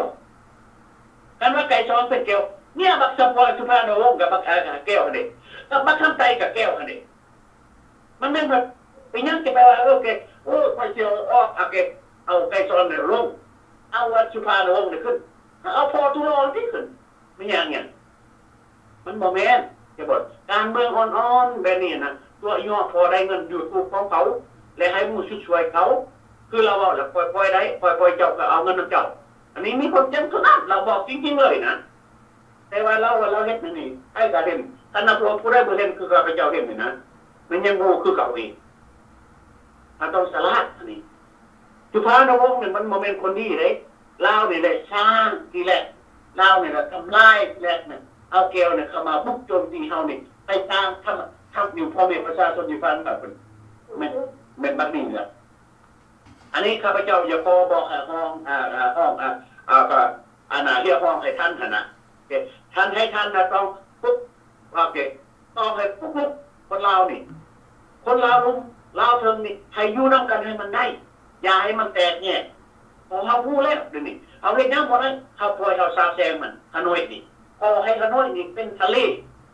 ຄັນວ່າໄກສອນເປັນແກ້ວ ເມຍບັກສະພອຍ ສຸພານຸວົງ ກັບບັກ ເອີ ແກ້ວຫັ້ນເດ້ ກັບບັກຄຳໄຕກໍແກ້ວຫັ້ນເດ້. ມັນແມ່ນວ່າເປັນຫຍັງຈະໄປວ່າ ເອີ ໂອເຄ ໂອ້ ຂ້ອຍຊິເອົາອອກ ໂອເຄ ເອົາໄກສອນນີ້ລົງ ເອົາອັນສຸພານຸວົງນີ້ຂຶ້ນ ເອົາພໍ່ຕຸລອງຕິຂຶ້ນ ແມ່ນຫຍັງຫຍັງ? ມັນບໍ່ແມ່ນ ຈະບອກ ການເມືອງອ່ອນໆແບບນີ້ນະ ຕົວະຍົວະພໍໄດ້ເງິນຢູທູບຂອງເຂົາ ແລະ ໃຫ້ໝູ່ຊຸດຊ່ວຍເຂົາ. ຄືລາວເວົ້າແຫຼະ ຂ້ອຍປ່ອຍໄດ້ ຂ້ອຍປ່ອຍເຈົ້າ ຂ້ອຍເອົາເງິນນຳເຈົ້າ. ອັນນີ້ມີຄວາມຈິງເທົ່ານັ້ນ ລາວບອກຈິງໆເລີຍນະ. ແຕ່ວ່າລາວວ່າລາວເຮັດແນວນີ້ ໃຜກໍເຫັນ. ຄັນວ່າຜູ້ໃດບໍ່ເຫັນຄືຂ້າພະເຈົ້າເຫັນນີ້ນະ ມັນຍັງໂງ່ຄືເກົ່າອີກ. ເຮົາຕ້ອງສະຫຼາດອັນນີ້. ສຸພານຸວົງນີ້ມັນບໍ່ແມ່ນຄົນດີເດ້. ລາວນີ້ແຫຼະສ້າງທີແລກ, ລາວນີ້ແຫຼະທຳລາຍທີແລກນະ. ເອົາແກ້ວນີ້ເຂົ້າມາບຸກໂຈມຕີເຮົານີ້ ໄປສ້າງທຳ ທຳຢູ່ພໍ່ແມ່ປະຊາຊົນຢູ່ຝັ່ງລາວພຸ້ນ. ແມ່ນ ແມ່ນບັກນີ້ລະ. ອັນນີ້ຂ້າພະເຈົ້າຢາກຂໍບອກໃຫ້ຮ້ອງ ອາ ອາ ຮ້ອງ ອາ ອາ ກໍ ອັນນ່າ ຮຽກຮ້ອງໃຫ້ທ່ານຫັ້ນນະ ທ່ານ ໃຫ້ທ່ານນະຕ້ອງປຸກ ໂອເຄ ຕ້ອງໃຫ້ປຸກລຸກຄົນລາວນີ້ ຄົນລາວລຸ່ມ ລາວເທິງນີ້ ໃຫ້ຢູ່ນຳກັນໃຫ້ມັນໄດ້ ຢ່າໃຫ້ມັນແຕກແຍກ. ເພາະເຮົາຮູ້ແລ້ວດຽວນີ້ ເຮົາເຮັດຫຍັງບໍ່ໄດ້ ເຮົາປ່ອຍ ເຮົາສາບແຊ່ງມັນ ຮາໂນ້ຍນີ້. ຂໍໃຫ້ຮາໂນ້ຍນີ້ເປັນທະເລ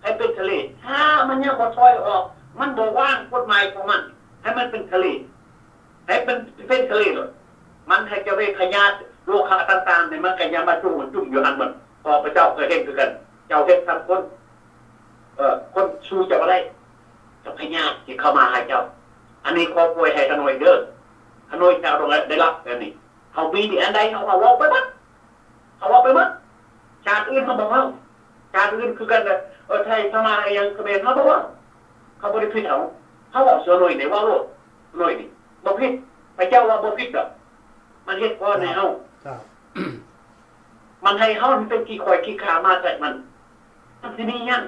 ໃຫ້ເປັນທະເລ ຖ້າມັນຍັງບໍ່ຖອຍອອກ ມັນບໍ່ວາງກົດໝາຍຂອງມັນ ໃຫ້ມັນເປັນທະເລ. ໃຫ້ເປັນ ເປັນທະເລໂລດ ມັນໃຫ້ເຈົ້າເວກພະຍາດໂລຄະຕ່າງໆນີ້ ມັນກໍຢ່າມາຈຸມ ມາຈຸມຢູ່ຫັ້ນໝົດ. ເພາະພະເຈົ້າກໍເຫັນຄືກັນ ເຈົ້າເຮັດທຳຄົນ ເອີ ຄົນສູ້ເຈົ້າບໍ່ໄດ້ ກັບພະຍາດທີ່ເຂົ້າມາຫາເຈົ້າ. ອັນນີ້ຂໍປ່ອຍໃຫ້ຂະນ້ອຍເດີ ຂະນ້ອຍເຈົ້າຕ້ອງໄດ້ ໄດ້ຮັບແບບນີ້. ເຮົາມີອັນໃດເຮົາກໍເວົ້າໄປໝົດ ເຮົາເວົ້າໄປໝົດ. ຊາດອື່ນເຮົາບໍ່ເວົ້າ ຊາດອື່ນຄືກັນນະ ເອີ ໄທ ພະມ້າ ອີ່ຫຍັງ ຂະເໝນ ເຮົາບໍ່ເວົ້າ ເຂົາບໍ່ໄດ້ຜິດເຮົາ. ເຮົາເວົ້າສ່ວນໜ້ອຍນີ້ ເວົ້າໂລດ ໜ້ອຍນີ້ບໍ່ຜິດ ພະເຈົ້າວ່າບໍ່ຜິດດອກ. ມັນເຮັດກ່ອນໃຫ້ເຮົາ ມັນໃຫ້ເຮົາເປັນຂີ້ຂ້ອຍຂີ້ຂ້າມາແຕ່ມັນ ມັນຊິມີຫຍັງ?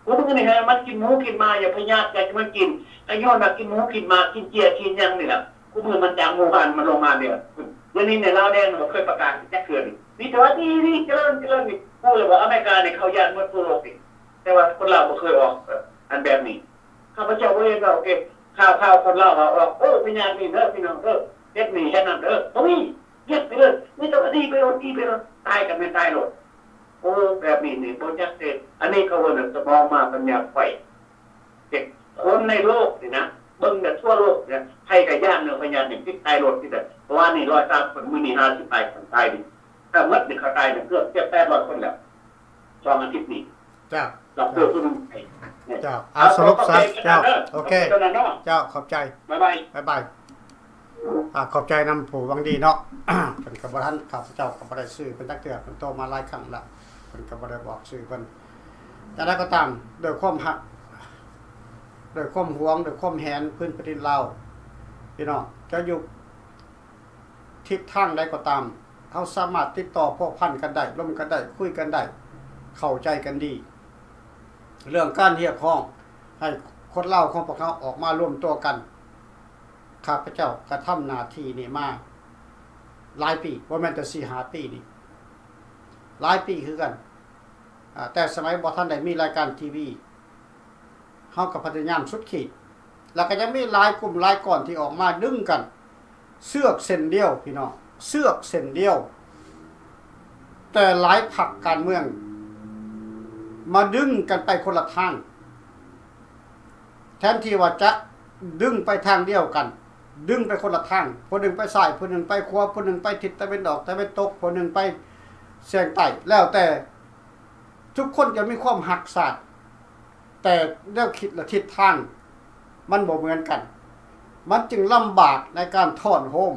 ຜູ້ມື້ນີ້ໃຫ້ມັນກິນໝູກິນໝາ ຢ່າພະຍາດຢາກໃຫ້ມັນກິນ ກໍຍ້ອນວ່າກິນໝູກິນໝາ ກິນເຈ້ຍກິນຫຍັງນີ້ແຫຼະ. ຜູ້ມື້ມັນຈາກວູຮານມັນລົງມານີ້ ດຽວນີ້ໃນລາວແດງບໍ່ເຄີຍປະກາດຈັກເທື່ອນີ້ ມີແຕ່ວ່າດີໆ ຈະເລີນ ຈະເລີນນີ້. ຮູ້ແລ້ວວ່າອາເມລິການີ້ເຂົາຢ້ານໝົດທົ່ວໂລກນີ້ ແຕ່ວ່າຄົນລາວບໍ່ເຄີຍອອກ ເອີ ອັນແບບນີ້. ຂ້າພະເຈົ້າບໍ່ເຫັນດອກເດ້ ຂ່າວ ຂ່າວຄົນລາວວ່າອອກ ໂອ້ ພະຍາດນີ້ເດີພີ່ນ້ອງເດີ ເຮັດນີ້ເຮັດນັ້ນເດີ ບໍ່ມີ. ງຽບໄປເລີຍ ມີແຕ່ວ່າດີໄປໂລດ ດີໄປໂລດ ຕາຍກໍແມ່ນຕາຍໂລດ. ໂອ້ ແບບນີ້ນີ້ບໍ່ຈັກເດ້. ອັນນີ້ເຂົາເອີ້ນວ່າສະໝອງມ້າປັນຍາໄຟ. ເດັກຄົນໃນໂລກນີ້ນະ ເບິ່ງແຕ່ທົ່ວໂລກນີ້ນະ ໃຜກໍຢ້ານເລື່ອງພະຍາດນີ້ ຕິດຕາຍໂລດ ຕິດແຕ່ ເມື່ອວານນີ້ຮ້ອຍສາມຄົນ ມື້ນີ້ຫ້າສິບປາຍຄົນຕາຍນີ້. ທັງໝົດນີ້ເຂົາຕາຍນີ້ເກືອບເຈັດແປດຮ້ອຍຄົນແລ້ວ ສອງອາທິດນີ້. ເຈົ້າ ດອກເຕີ ເຈົ້າ ຜູ້ໜຶ່ງ ເຈົ້າ ເອົາ ສະຫຼຸບຊະ ເຈົ້າ ໂອເຄ ເຈົ້າ ຂອບໃຈ ບາຍບາຍ ບາຍບາຍ. ອ່າ ຂອບໃຈນຳຜູ້ຫວັງດີເນາະ ເພິ່ນກໍບໍ່ທັນ ຂ້າພະເຈົ້າກໍບໍ່ໄດ້ຊື່ເພິ່ນຈັກເທື່ອ ເພິ່ນໂທມາຫຼາຍຄັ້ງແລ້ວ ເພິ່ນກໍບໍ່ໄດ້ບອກຊື່ເພິ່ນ. ແຕ່ໃດກໍຕາມ ດ້ວຍຄວາມຮັກ ດ້ວຍຄວາມຫວງ ດ້ວຍຄວາມແຫນພື້ນແຜ່ນດິນລາວ ພີ່ນ້ອງ ຈະຢູ່ ທິດທາງໃດກໍຕາມ ເຮົາສາມາດຕິດຕໍ່ພົວພັນກັນໄດ້ ລົມກັນໄດ້ ຄຸຍກັນໄດ້ ເຂົ້າໃຈກັນດີ. ເລື່ອງການຮຽກຮ້ອງໃຫ້ຄົນລາວຂອງພວກເຮົາອອກມາລວມຕົວກັນ ຂ້າພະເຈົ້າກະທຳໜ້າທີ່ນີ້ມາຫຼາຍປີ ບໍ່ແມ່ນແຕ່ສີ່ຫ້າປີນີ້. ຫຼາຍປີຄືກັນ ອາ ແຕ່ສະໄໝບໍ່ທັນໄດ້ມີລາຍການທີວີ ເຮົາກໍພະຍາຍາມສຸດຂີດ ແລ້ວກໍຍັງມີຫຼາຍກຸ່ມຫຼາຍກ້ອນທີ່ອອກມາດຶງກັນ ເຊືອກເສັ້ນດຽວ ພີ່ນ້ອງ ເຊືອກເສັ້ນດຽວ ແຕ່ຫຼາຍພັກການເມືອງມາດຶງກັນໄປຄົນລະທາງ ແທນທີ່ວ່າຈະດຶງໄປທາງດຽວກັນ ດຶງໄປຄົນລະທາງ ຜູ້ໜຶ່ງໄປຊ້າຍ ຜູ້ໜຶ່ງໄປຂວາ ຜູ້ໜຶ່ງໄປທິດຕາເວັນອອກ ຕາເວັນຕົກ ຜູ້ໜຶ່ງໄປສຽງໃຕ້ ແລ້ວແຕ່ ທຸກຄົນຈະມີຄວາມຮັກຊາດ ແຕ່ແນວຄິດ ແລະ ທິດທາງມັນບໍ່ເໝືອນກັນ ມັນຈຶ່ງລຳບາກໃນການທ້ອນໂຮມ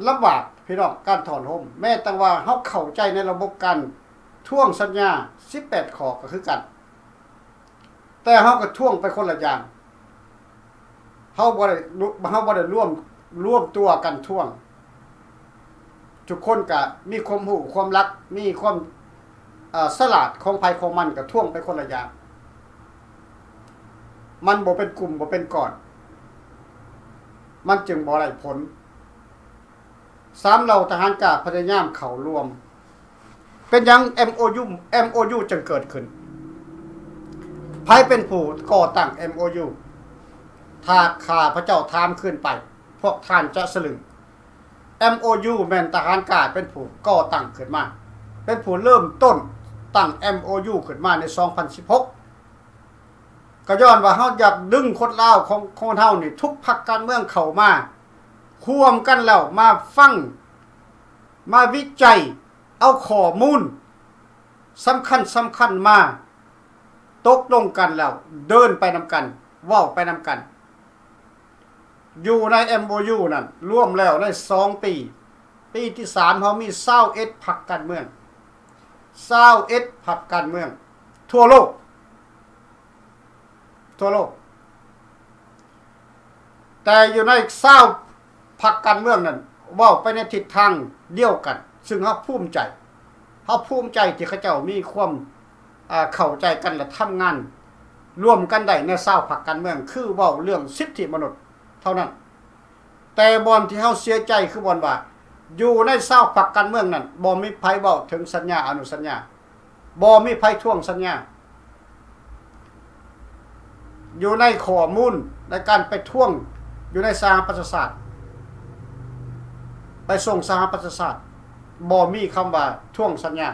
ລຳບາກ ພີ່ນ້ອງ ການທ້ອນໂຮມ ແມ້ແຕ່ວ່າເຮົາເຂົ້າໃຈໃນລະບົບການທວງສັນຍາສິບແປດຂໍ້ກໍຄືກັນ ແຕ່ເຮົາກໍທວງໄປຄົນລະຢ່າງ ເຮົາບໍ່ໄດ້ ເຮົາບໍ່ໄດ້ລວມ ລວມຕົວກັນທວງ ທຸກຄົນກະມີຄວາມຮູ້ຄວາມລັກ ມີຄວາມ ເອີ ສະຫຼາດຂອງໃຜຂອງມັນ ກະທວງໄປຄົນລະຢ່າງ ມັນບໍ່ເປັນກຸ່ມ ບໍ່ເປັນກ້ອນ ມັນຈຶ່ງບໍ່ໄດ້ຜົນ. ສາມເຫຼົ່າທະຫານກ້າພະຍາຍາມເຂົ້າຮ່ວມ. ເປັນຫຍັງເອັມໂອຢູ ເອັມໂອຢູຈຶ່ງເກີດຂຶ້ນ? ໃຜເປັນຜູ້ກໍ່ຕັ້ງເອັມໂອຢູ? ຖ້າຂ້າພະເຈົ້າຖາມຄືນໄປ, ພວກທ່ານຈະສະລຶ້ງ. ເອັມໂອຢູແມ່ນທະຫານກ້າເປັນຜູ້ກໍ່ຕັ້ງຂຶ້ນມາ, ເປັນຜູ້ເລີ່ມຕົ້ນຕັ້ງເອັມໂອຢູຂຶ້ນມາໃນສອງພັນສິບຫົກ. ກໍຍ້ອນວ່າເຮົາຢາກດຶງຄົນລາວຂອງ ຂອງເຮົານີ້ ທຸກພັກການເມືອງເຂົ້າມາຮ່ວມກັນແລ້ວ ມາຟັງ ມາວິໄຈ ເອົາຂໍ້ມູນສຳຄັນໆມາ ຕົກລົງກັນແລ້ວ ເດີນໄປນຳກັນ ເວົ້າໄປນຳກັນ. ຢູ່ໃນເອັມໂອຢູນັ້ນ ລວມແລ້ວໃນສອງປີ ປີທີສາມ ເຮົາມີຊາວເອັດພັກການເມືອງ, ຊາວເອັດພັກການເມືອງທົ່ວໂລກ, ທົ່ວໂລກ. ແຕ່ຢູ່ໃນຊາວພັກການເມືອງນັ້ນ ເວົ້າໄປໃນທິດທາງດຽວກັນ, ຊຶ່ງເຮົາພູມໃຈ, ເຮົາພູມໃຈທີ່ເຂົາເຈົ້າມີຄວາມ ເຂົ້າໃຈກັນ ແລະ ທຳງານຮ່ວມກັນໄດ້ໃນຊາວພັກການເມືອງ, ຄືເວົ້າເລື່ອງສິດທິມະນຸດເທົ່ານັ້ນ. ແຕ່ບ່ອນທີ່ເຮົາເສຍໃຈຄືບ່ອນວ່າ ຢູ່ໃນຊາວພັກການເມືອງນັ້ນ ບໍ່ມີໃຜເວົ້າເຖິງສັນຍາອະນຸສັນຍາ, ບໍ່ມີໃຜທວງສັນຍາ. ຢູ່ໃນຂໍ້ມູນໃນການໄປທວງຢູ່ໃນສະຫະປະຊາຊາດ, ໄປສົ່ງສະຫະປະຊາຊາດ, ບໍ່ມີຄຳວ່າທວງສັນຍາ,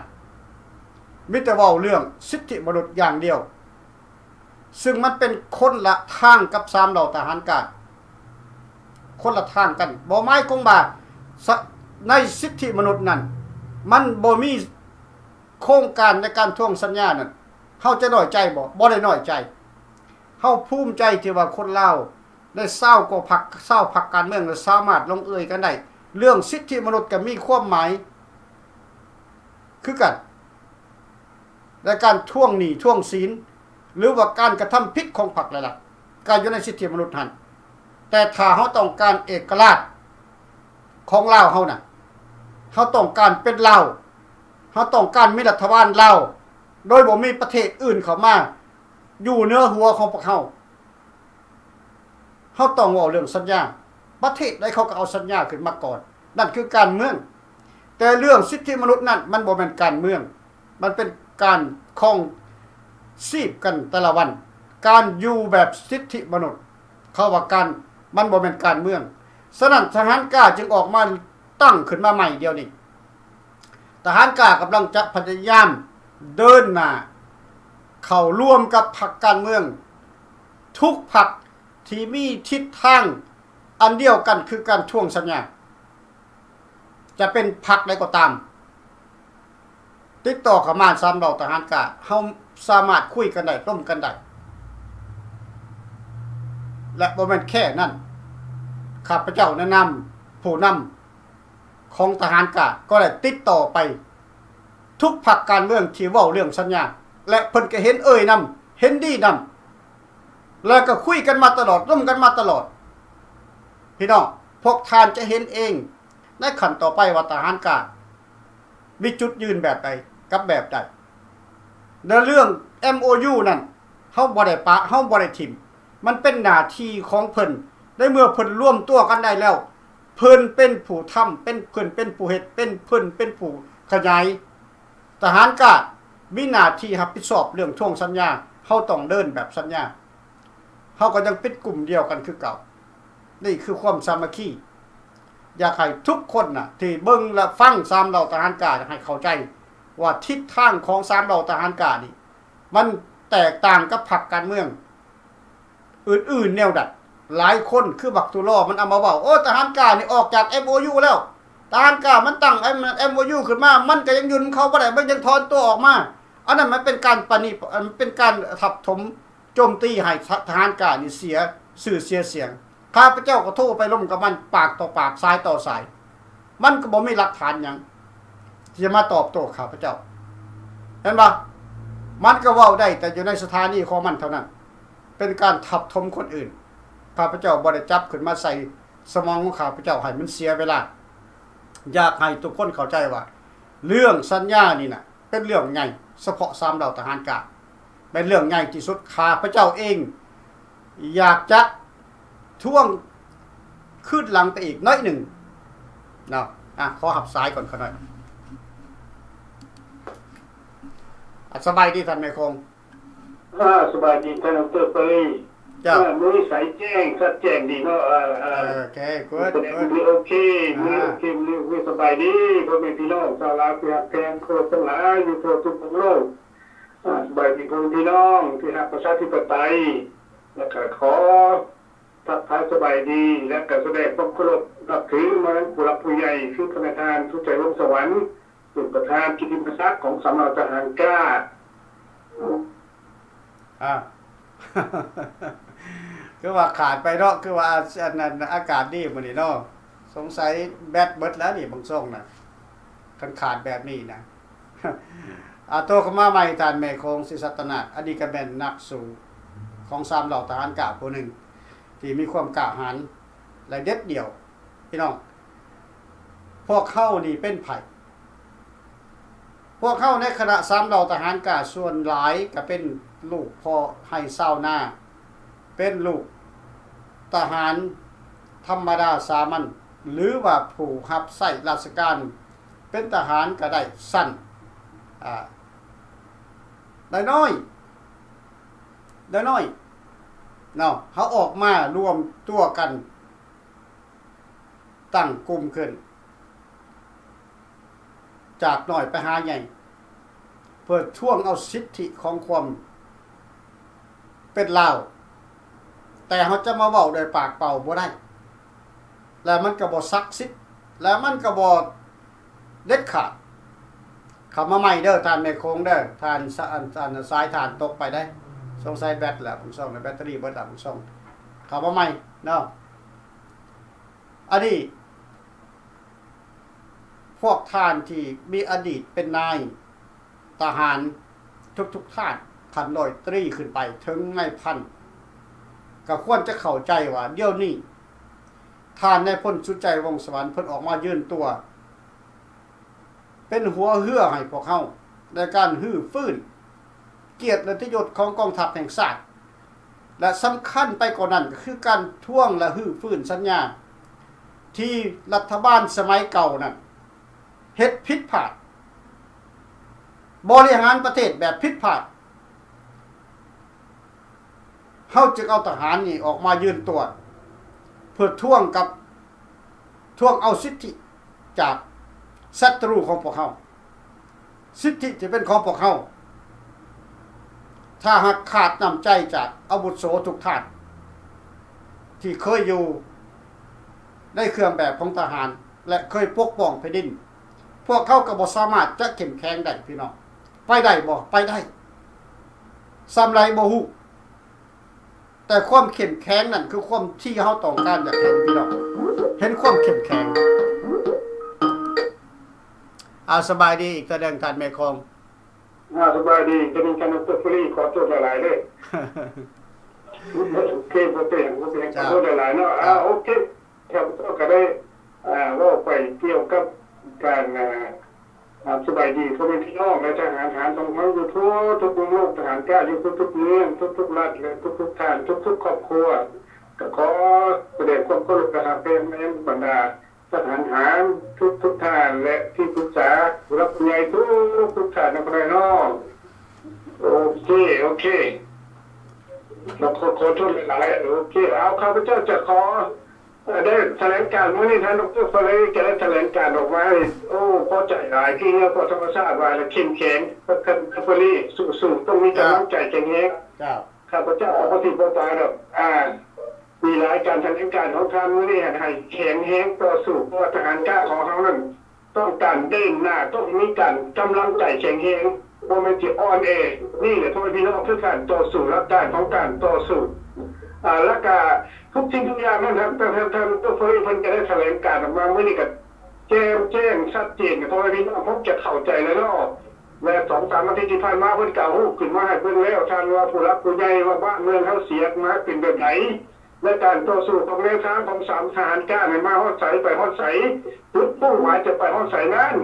ມີແຕ່ເວົ້າເລື່ອງສິດທິມະນຸດຢ່າງດຽວ. ຊຶ່ງມັນເປັນຄົນລະທາງກັບສາມເຫຼົ່າທະຫານກ້າ, ຄົນລະທາງກັນ. ບໍ່ໝາຍຄວາມວ່າ ສະ ໃນສິດທິມະນຸດນັ້ນ ມັນບໍ່ມີໂຄງການໃນການທວງສັນຍານັ້ນ, ເຮົາຈະນ້ອຍໃຈບໍ່? ບໍ່ໄດ້ນ້ອຍໃຈ. ເຮົາພູມໃຈທີ່ວ່າຄົນລາວ ໄດ້ຊາວກວ່າພັກ, ຊາວພັກການເມືອງ ລະສາມາດລົງເອີ່ຍກັນໄດ້. ເລື່ອງສິດທິມະນຸດກໍມີຄວາມໝາຍຄືກັນ ແລະ ການທວງໜີ້ທວງສິນ ຫຼືວ່າການກະທຳຜິດຂອງພັກຫຼາຍໆ ກໍຢູ່ໃນສິດທິມະນຸດຫັ້ນ. ແຕ່ຖ້າເຮົາຕ້ອງການເອກະລາດຂອງລາວເຮົານະ, ເຮົາຕ້ອງການເປັນລາວ, ເຮົາຕ້ອງການມີລັດຖະບານລາວ ໂດຍບໍ່ມີປະເທດອື່ນເຂົ້າມາຢູ່ເໜືອຫົວຂອງພວກເຮົາ. ເຮົາຕ້ອງເວົ້າເລື່ອງສັນຍາ, ປະເທດໃດເຂົາກໍເອົາສັນຍາຂຶ້ນມາກ່ອນ, ນັ້ນຄືການເມືອງ. ແຕ່ເລື່ອງສິດທິມະນຸດນັ້ນ ມັນບໍ່ແມ່ນການເມືອງ, ມັນເປັນການຄອງຊີບກັນແຕ່ລະວັນ, ການຢູ່ແບບສິດທິມະນຸດ, ເຂົາວ່າການ, ມັນບໍ່ແມ່ນການເມືອງ. ສະນັ້ນ ທະຫານກ້າຈຶ່ງອອກມາຕັ້ງຂຶ້ນມາໃໝ່ດຽວນີ້. ທະຫານກ້າກຳລັງຈະພະຍາຍາມເດີນໜ້າເຂົ້າຮ່ວມກັບພັກການເມືອງທຸກພັກທີ່ມີທິດທາງອັນດຽວກັນ ຄືການທວງສັນຍາ. ຈະເປັນພັກໃດກໍຕາມ ຕິດຕໍ່ເຂົ້າມາສາມເຫຼົ່າທະຫານກ້າ, ເຮົາສາມາດຄຸຍກັນໄດ້, ລົມກັນໄດ້. ແລະ ບໍ່ແມ່ນແຄ່ນັ້ນ, ຂ້າພະເຈົ້າໃນນາມຜູ້ນຳ ຂອງທະຫານກ້າກໍໄດ້ຕິດຕໍ່ໄປທຸກພັກການເມືອງທີ່ເວົ້າເລື່ອງສັນຍາ ແລະ ເພິ່ນກໍເຫັນເອີຍນຳ, ເຫັນດີນຳ ແລະ ກໍຄຸຍກັນມາຕະຫຼອດ, ລົມກັນມາຕະຫຼອດ. ພີ່ນ້ອງ, ພວກທ່ານຈະເຫັນເອງໃນຂັ້ນຕໍ່ໄປວ່າທະຫານກ້າມີຈຸດຢືນແບບໃດກັບແບບໃດ. ແລະ ເລື່ອງເອັມໂອຢູນັ້ນ ເຮົາບໍ່ໄດ້ປະ, ເຮົາບໍ່ໄດ້ຖິ້ມ, ມັນເປັນໜ້າທີ່ຂອງເພິ່ນ. ໃນເມື່ອເພິ່ນລວມຕົວກັນໄດ້ແລ້ວ, ເພິ່ນເປັນຜູ້ທຳ ເປັນ ເພິ່ນເປັນຜູ້ເຮັດ ເປັນ ເພິ່ນເປັນຜູ້ຂະຫຍາຍ. ທະຫານກ້າມີໜ້າທີ່ຮັບຜິດຊອບເລື່ອງທວງສັນຍາ ເຮົາຕ້ອງເດີນແບບສັນຍາ ເຮົາກໍຍັງເປັນກຸ່ມດຽວກັນຄືເກົ່າ. ນີ້ຄືຄວາມສາມັກຄີ. ຢາກໃຫ້ທຸກຄົນນະ ທີ່ເບິ່ງ ແລະ ຟັງສາມເຫຼົ່າທະຫານກ້າ ໃຫ້ເຂົ້າໃຈວ່າທິດທາງຂອງສາມເຫຼົ່າທະຫານກ້ານີ້ ມັນແຕກຕ່າງກັບພັກການເມືອງອື່ນໆແນວໃດ. ຫຼາຍຄົນຄືບັກຕຸລໍ ມັນເອົາມາເວົ້າ ໂອ້ ທະຫານກ້ານີ້ອອກຈາກ ເອັມໂອຢູ ແລ້ວ, ທະຫານກ້າມັນຕັ້ງ ເອັມ ເອັມໂອຢູ ຂຶ້ນມາ ມັນກໍຍັງຢູ່ນຳເຂົາບໍ່ໄດ້ ມັນຍັງຖອນຕົວອອກມາ. ອັນນັ້ນມັນເປັນການປະນີ ເປັນການທັບຖົມ ໂຈມຕີໃຫ້ທະ ທະຫານກ້ານີ້ເສຍຊື່ເສຍສຽງ. ຂ້າພະເຈົ້າກໍໂທໄປລົມກັບມັນປາກຕໍ່ປາກ ສາຍຕໍ່ສາຍ ມັນກໍບໍ່ມີຫຼັກຖານຫຍັງທີ່ຈະມາຕອບໂຕ້ຂ້າພະເຈົ້າ. ເຫັນບໍ່? ມັນກໍເວົ້າໄດ້ແຕ່ຢູ່ໃນສະຖານີຂອງມັນເທົ່ານັ້ນ ເປັນການທັບຖົມຄົນອື່ນ. ຂ້າພະເຈົ້າບໍ່ໄດ້ຈັບຂຶ້ນມາໃສ່ສະໝອງຂອງຂ້າພະເຈົ້າໃຫ້ມັນເສຍເວລາ. ຢາກໃຫ້ທຸກຄົນເຂົ້າໃຈວ່າ ເລື່ອງສັນຍານີ້ນະ ເປັນເລື່ອງໃຫຍ່ ສະເພາະສາມເຫຼົ່າທະຫານກ້າ ເປັນເລື່ອງໃຫຍ່ທີ່ສຸດ. ຂ້າພະເຈົ້າເອງຢາກຈະທວງຄືນຫຼັງໄປອີກໜ້ອຍໜຶ່ງເນາະ. ອ່ະ ຂໍຮັບສາຍກ່ອນຂ້ານ້ອຍ. ອ່ະ ສະບາຍດີທ່ານແມ່ຄົງ. ອ່າ ສະບາຍດີທ່ານດອກເຕີ ເປີ. ເຈົ້າ. ເອີ ມື້ໃສແຈ້ງ ຊັດແຈ້ງດີເນາະ. ເອີ ເອີ ໂອເຄ ກູດ ກູດ. ມື້ນີ້ໂອເຄ ມື້ນີ້ໂອເຄ ມື້ນີ້ໂອເຄ. ສະບາຍດີພໍ່ແມ່ພີ່ນ້ອງຊາວລາວທີ່ຮັກແພງເຄົາລົບທັງຫຼາຍ ຢູ່ທົ່ວທຸກມຸມໂລກ. ອ່າ ສະບາຍດີພໍ່ແມ່ພີ່ນ້ອງທີ່ຮັກປະຊາທິປະໄຕ ແລະ ກໍຂໍທັກທາຍສະບາຍດີ ແລະ ກໍສະແດງຄວາມເຄົາລົບນັບຖືມາຍັງຜູ້ຫຼັກຜູ້ໃຫຍ່ ຄືພະນະທ່ານ ສຸດໃຈ ວົງສະຫວັນ ເປັນປະທານກິດຕິມະສັກຂອງສາມເຫຼົ່າທະຫານກ້າ. ອ່າ ຄືວ່າຂາດໄປເນາະ ຄືວ່າອັນນັ້ນ ອາກາດດີມື້ນີ້ເນາະ. ສົງໄສແບັດເບິດແລ້ວນີ້ ບາງຊ່ອງນະ ຄັນຂາດແບບນີ້ນະ. ອ່າ ໂທເຂົ້າມາໃໝ່ ທ່ານແມ່ໂຂງ ສີສັດຕະນາດ ອັນນີ້ກໍແມ່ນນັກສູ້ຂອງສາມເຫຼົ່າທະຫານກ້າຜູ້ໜຶ່ງ ທີ່ມີຄວາມກ້າຫານ ແລະ ເດັດດ່ຽວ. ພີ່ນ້ອງ ພວກເຮົານີ້ເປັນໃຜ? ພວກເຮົາໃນຄະນະສາມເຫຼົ່າທະຫານກ້າ ສ່ວນຫຼາຍກໍເປັນລູກພໍ່ໄຮ່ຊາວນາ, ເປັນລູກທະຫານທຳມະດາສາມັນ ຫຼືວ່າຜູ້ຮັບໃຊ້ລາຊະການ ເປັນທະຫານກໍໄດ້ຊັ້ນ ອ່າ ນ້ອຍໆ ນ້ອຍໆເນາະ. ເຮົາອອກມາລວມຕົວກັນ ຕັ້ງກຸ່ມຂຶ້ນ ຈາກນ້ອຍໄປຫາໃຫຍ່ ເພື່ອທວງເອົາສິດທິຂອງຄວາມເປັນລາວ, ແຕ່ເຮົາຈະມາເວົ້າດ້ວຍປາກເປົ່າບໍ່ໄດ້ ແລະ ມັນກໍບໍ່ສັກສິດ ແລະ ມັນກໍບໍ່ເດັດຂາດ. ເຂົ້າມາໃໝ່ເດີ ທ່ານແມ່ໂຂງເດີ ທ່ານ ສະ ອັນ ອັນ ສາຍທ່ານຕົກໄປໄດ໋. ສົງໄສແບັດແຫຼະ ບາງຊ່ອງ ແບັດເຕີຣີເບິດລະ ບາງຊ່ອງ. ເຂົ້າມາໃໝ່ເນາະ. ອັນນີ້ ພວກທ່ານທີ່ມີອະດີດເປັນນາຍທະຫານທຸກໆທ່ານ ຂັ້ນຮ້ອຍຕຣີຂຶ້ນໄປເຖິງນາຍພັນ ກໍຄວນຈະເຂົ້າໃຈວ່າດຽວນີ້ ທ່ານນາຍພົນສຸດໃຈ ວົງສະຫວັນ ເພິ່ນອອກມາຢືນຕົວ ເປັນຫົວເຮືອໃຫ້ພວກເຮົາໃນການຮື້ຟື້ນກຽດແລະຕະຍົດຂອງກອງທັບແຫ່ງຊາດ ແລະ ສຳຄັນໄປກວ່ານັ້ນກໍຄືການທວງ ແລະ ຮື້ຟື້ນສັນຍາທີ່ລັດຖະບານສະໄໝເກົ່ານັ້ນເຮັດຜິດພາດ, ບໍລິຫານປະເທດແບບຜິດພາດ. ເຮົາຈຶ່ງເອົາທະຫານນີ້ອອກມາຢືນຕົວ ເພື່ອທວງກັບ ທວງເອົາສິດທິຈາກສັດຕູຂອງພວກເຮົາ, ສິດທິທີ່ເປັນຂອງພວກເຮົາ. ຖ້າຫາກຂາດນ້ຳໃຈຈາກອາວຸດໂສທຸກທ່ານ ທີ່ເຄີຍຢູ່ໃນເຄື່ອງແບບຂອງທະຫານ ແລະ ເຄີຍປົກປ້ອງແຜ່ນດິນ, ພວກເຮົາກໍບໍ່ສາມາດຈະເຂັ້ມແຂງໄດ້ ພີ່ນ້ອງ. ໄປໄດ້ບໍ່? ໄປໄດ້. ສ່ຳໃດບໍ່ຮູ້. ແຕ່ຄວາມເຂັ້ມແຂງນັ້ນຄືຄວາມທີ່ເຮົາຕ້ອງການຢາກເຫັນ ພີ່ນ້ອງ, ເຫັນຄວາມເຂັ້ມແຂງ. ອາ ສະບາຍດີອີກເທື່ອໜຶ່ງທ່ານແມ່ຄອງ. ອາ ສະບາຍດີອີກເທື່ອໜຶ່ງທ່ານດອກເຕີ ເຟີຣີ ຂໍໂທດຫຼາຍໆເດີ. ໂອເຄ ບໍ່ເປັນຫຍັງ ບໍ່ເປັນຫຍັງ ຂໍໂທດຫຼາຍໆເນາະ. ອາ ໂອເຄ ຂ້າພະເຈົ້າກໍໄດ້ ອາ ເວົ້າໄປກ່ຽວກັບການ ອາ ອ່າ ສະບາຍດີພໍ່ແມ່ພີ່ນ້ອງ ແລະ ທະຫານ ທະຫານຂອງເຮົາຢູ່ທົ່ວທຸກມຸມໂລກ, ທະຫານກ້າຢູ່ທຸກໆເມືອງ, ທຸກໆລັດ ແລະ ທຸກໆທ່ານ, ທຸກໆຄອບຄົວ. ກໍຂໍສະແດງຄວາມເຄົາລົບ ແລະ ຮັກແພງມາຍັງບັນດາ ທ່ານຫານທຸກໆທ່ານ ແລະທີ່ປຶກສາຜູ້ຫຼັກຜູ້ໃຫຍ່ທຸກໆທ່ານນະພໍ່ແມ່ພີ່ນ້ອງ. ໂອເຄ ໂອເຄ ຂໍໂທດຫຼາຍໆ. ໂອເຄ ເອົາ ຂ້າພະເຈົ້າຈະຂໍ ເອີ ໄດ້ຖະແຫຼງການມື້ນີ້ ທ່ານດອກເຕີ ຟາເຣ ຈະໄດ້ຖະແຫຼງການອອກມາ. ໂອ້ ພໍໃຈຫຼາຍ ທີ່ເຮືອພອດທຳມະຊາດວ່າແລ້ວເຂັ້ມແຂງ ທ່ານເຕີ ຟາເຣ ສູ້ໆ ຕ້ອງມີກຳລັງໃຈແຂງແຮງ. ເຈົ້າ ຂ້າພະເຈົ້າກໍບໍ່ຖິ້ມບໍ່ປາດອກ. ອາ ດີຫຼາຍ ການຖະແຫຼງການຂອງທ່ານມື້ນີ້ ໃຫ້ແຂງແຮງຕໍ່ສູ້ ເພາະວ່າທະຫານກ້າຂອງເຮົານັ້ນ ຕ້ອງການເດີນໜ້າ ຕ້ອງມີການກຳລັງໃຈແຂງແຮງ ບໍ່ແມ່ນຊິອ່ອນແອ. ນີ້ແຫຼະ ພໍ່ແມ່ພີ່ນ້ອງ ຄືການຕໍ່ສູ້ ຫຼັກການຂອງການຕໍ່ສູ້. ອາ ແລ້ວກະທຸກສິ່ງທຸກຢ່າງນັ້ນ ທ່ານ ທ່ານ ທ່ານ ດອກເຕີ ເພິ່ນກໍໄດ້ຖະແຫຼງການອອກມາມື້ນີ້ ກໍແຈ່ມແຈ້ງຊັດເຈນ ພໍ່ແມ່ພີ່ນ້ອງຄົງຈະເຂົ້າໃຈແລ້ວເນາະ. ແລະ ສອງສາມອາທິດທີ່ຜ່ານມາ ເພິ່ນກໍເອົາຮູບຂຶ້ນມາໃຫ້ເບິ່ງແລ້ວ ທ່ານວ່າຜູ້ຫຼັກຜູ້ໃຫຍ່ວ່າບ້ານເມືອງເຮົາເສຍອອກມາເປັນແບບໃດ ແລະ ການຕໍ່ສູ້ຂອງແນວທາງຂອງສາມທະຫານກ້ານີ້ ມາຮອດໃສໄປຮອດໃສ ຈຸດມຸ່ງໝາຍຈະໄປຮອດໃສນັ້ນ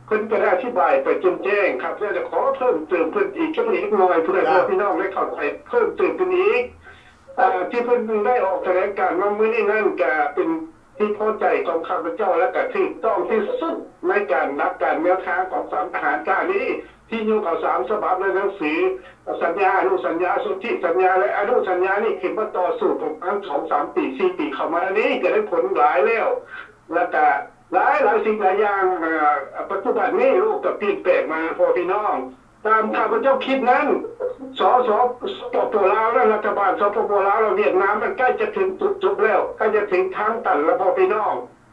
ເພິ່ນກໍໄດ້ອະທິບາຍໄປແຈ່ມແຈ້ງ. ຂ້າພະເຈົ້າຈະຂໍເພີ່ມເຕີມເພິ່ນອີກຈັກເລັກນ້ອຍ ເພື່ອໃຫ້ພໍ່ແມ່ພີ່ນ້ອງໄດ້ເຂົ້າໃຈເພີ່ມເຕີມຂຶ້ນອີກ. ອາ ທີ່ເພິ່ນໄດ້ອອກຖະແຫຼງການມາມື້ນີ້ນັ້ນ ກະເປັນທີ່ພໍໃຈຂອງຂ້າພະເຈົ້າ ແລະ ກະຖືກຕ້ອງທີ່ສຸດໃນການຫຼັກການແນວທາງຂອງສາມທະຫານກ້ານີ້ ທີ່ຍົກເອົາສາມສະບັບ ແລະ ໜັງສືສັນຍາ, ອະນຸສັນຍາ, ສົນທິສັນຍາ ແລະ ອະນຸສັນຍານີ້ ຂຶ້ນມາຕໍ່ສູ້ປະມານສອງສາມປີ ສີ່ປີເຂົ້າມານີ້ ກະໄດ້ຜົນຫຼາຍແລ້ວ ແລະ ກະຫຼາຍໆສິ່ງຫຼາຍຢ່າງ. ອາ ປັດຈຸບັນນີ້ໂລກກະປ່ຽນແປງມາ ພໍ່ແມ່ພີ່ນ້ອງ. ຕາມຂ້າພະເຈົ້າຄິດນັ້ນ ສ ສ ສປປ ລາວນັ້ນ ລັດຖະບານ ສປປ ລາວ ແລະ ຫວຽດນາມນັ້ນ ໃກ້ຈະເຖິງຈຸດຈົບແລ້ວ ໃກ້ຈະເຖິງທາງຕັນແລ້ວ ພໍ່ແມ່ພີ່ນ້ອງ.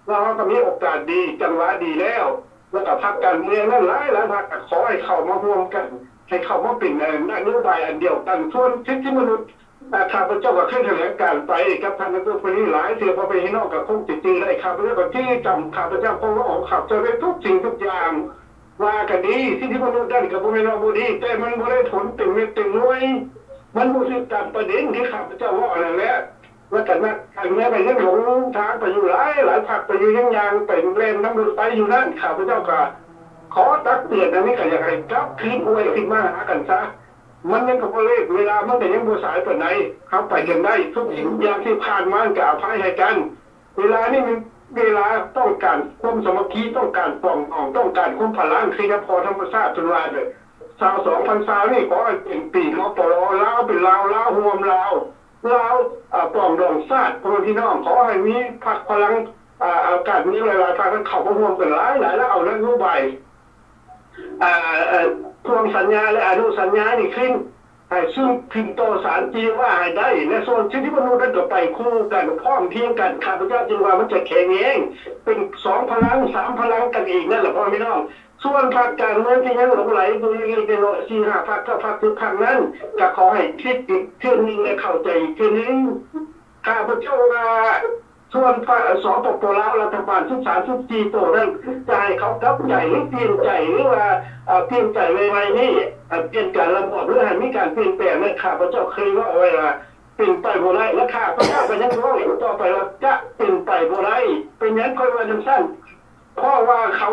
ລາວເຮົາກໍມີໂອກາດດີ ຈັງຫວະດີແລ້ວ ແລ້ວກໍພັກການເມືອງນັ້ນຫຼາຍໆພັກ ກໍຂໍໃຫ້ເຂົ້າມາຮ່ວມກັນ ໃຫ້ເຂົ້າມາເປັນນະໂຍບາຍອັນດຽວກັນ. ສ່ວນສິດທິມະນຸດ ອາ ຂ້າພະເຈົ້າກໍເຄີຍຖະແຫຼງການໄປກັບທ່ານ ດຣ ຟຣີ ຫຼາຍເທື່ອ ພໍ່ແມ່ພີ່ນ້ອງກໍຄົງຈະຈື່ໄດ້. ຂ້າພະເຈົ້າກໍຈື່ຕາມ ຂ້າພະເຈົ້າກໍເວົ້າຂອງຂ້າພະເຈົ້າໄດ້ທຸກສິ່ງທຸກຢ່າງ. ວ່າກໍດີ ສິດທິມະນຸດນັ້ນກໍບໍ່ແມ່ນວ່າບໍ່ດີ ແຕ່ມັນບໍ່ໄດ້ຜົນເຕັມເມັດເຕັມໜ່ວຍ ມັນບໍ່ຖືກຕາມປະເດັນ ຄືຂ້າພະເຈົ້າເວົ້ານັ້ນແຫຼະ. ແລ້ວກໍນັກການເມືອງກໍຍັງຫຼົງທາງໄປຢູ່ຫຼາຍ ຫຼາຍພັກໄປຢູ່ ຍັງຍ່າງໄປແລ່ນນຳລົດໄຟຢູ່ນັ້ນ. ຂ້າພະເຈົ້າກໍຂໍຕັກເຕືອນ ອັນນີ້ກໍຢາກໃຫ້ກັບຄືນອວຍຂຶ້ນມາຫາກັນຊະ ມັນຍັງກໍບໍ່ເລດ ເວລາມັນກໍຍັງບໍ່ສາຍປານໃດ ເຮົາໄປກັນໄດ້. ທຸກສິ່ງທຸກຢ່າງທີ່ຜ່ານມາກໍອະໄພໃຫ້ກັນ. ເວລານີ້ແມ່ນເວລາຕ້ອງການຄວາມສາມັກຄີ ຕ້ອງການປອງດອງ ຕ້ອງການຄວາມພະລັງ ຄືຍາພໍ່ທຳມະຊາດເພິ່ນວ່າເດີ. ຊາວສອງພັນຊາວນີ້ ຂໍໃຫ້ເປັນປີ ມປລ ລາວເປັນລາວ ລາວຮ່ວມລາວ ລາວ ອາ ປອງດອງຊາດ. ພໍ່ແມ່ພີ່ນ້ອງ ຂໍໃຫ້ມີພັກພະລັງ ອາ ການເມືອງຫຼາຍໆພັກເຂົ້າມາຮ່ວມກັນຫຼາຍໆ ແລ້ວເອົານະໂຍບາຍ ອາ ເອີ ພວງສັນຍາ ແລະ ອະນຸສັນຍານີ້ຂຶ້ນ ໃຫ້ຊຸດຂຶ້ນຕໍ່ສານເຈນີວາໃຫ້ໄດ້ ແລະ ສ່ວນສິດທິມະນຸດນັ້ນກໍໄປຄູ່ກັນ ພ້ອມພຽງກັນ. ຂ້າພະເຈົ້າຈຶ່ງວ່າມັນຈະແຂງແຮງ ເປັນສອງພະລັງ ສາມພະລັງກັນອີກນັ້ນລະ ພໍ່ແມ່ພີ່ນ້ອງ. ສ່ວນພັກການເມືອງທີ່ຍັງຫຼົງໄຫຼຢູ່ເລັກໆນ້ອຍໆ ສີ່ຫ້າພັກ ເກົ້າພັກ ສິບພັກນັ້ນ ກໍຂໍໃຫ້ຄິດອີກເທື່ອໜຶ່ງ ແລະ ເຂົ້າໃຈອີກເທື່ອໜຶ່ງ. ຂ້າພະເຈົ້າວ່າ ສ່ວນ ສປປ ລາວ ລັດຖະບານສິບສາມ ສິບສີ່ໂຕນັ້ນ ຈະໃຫ້ເຂົາກັບໃຈ ຫຼື ປ່ຽນໃຈ ຫຼືວ່າ ເອີ ປ່ຽນໃຈໃໝ່ໆນີ້ ເອີ ປ່ຽນການລະບອບ ຫຼື ໃຫ້ມີການປ່ຽນແປງນັ້ນ ຂ້າພະເຈົ້າເຄີຍເວົ້າໄວ້ວ່າເປັນໄປບໍ່ໄດ້ ແລະ ຂ້າພະເຈົ້າກໍຍັງເວົ້າຕໍ່ໄປວ່າຈະເປັນໄປບໍ່ໄດ້. ເປັນຫຍັງຂ້ອຍວ່າຈັ່ງຊັ້ນ? ເພາະວ່າເຂົາ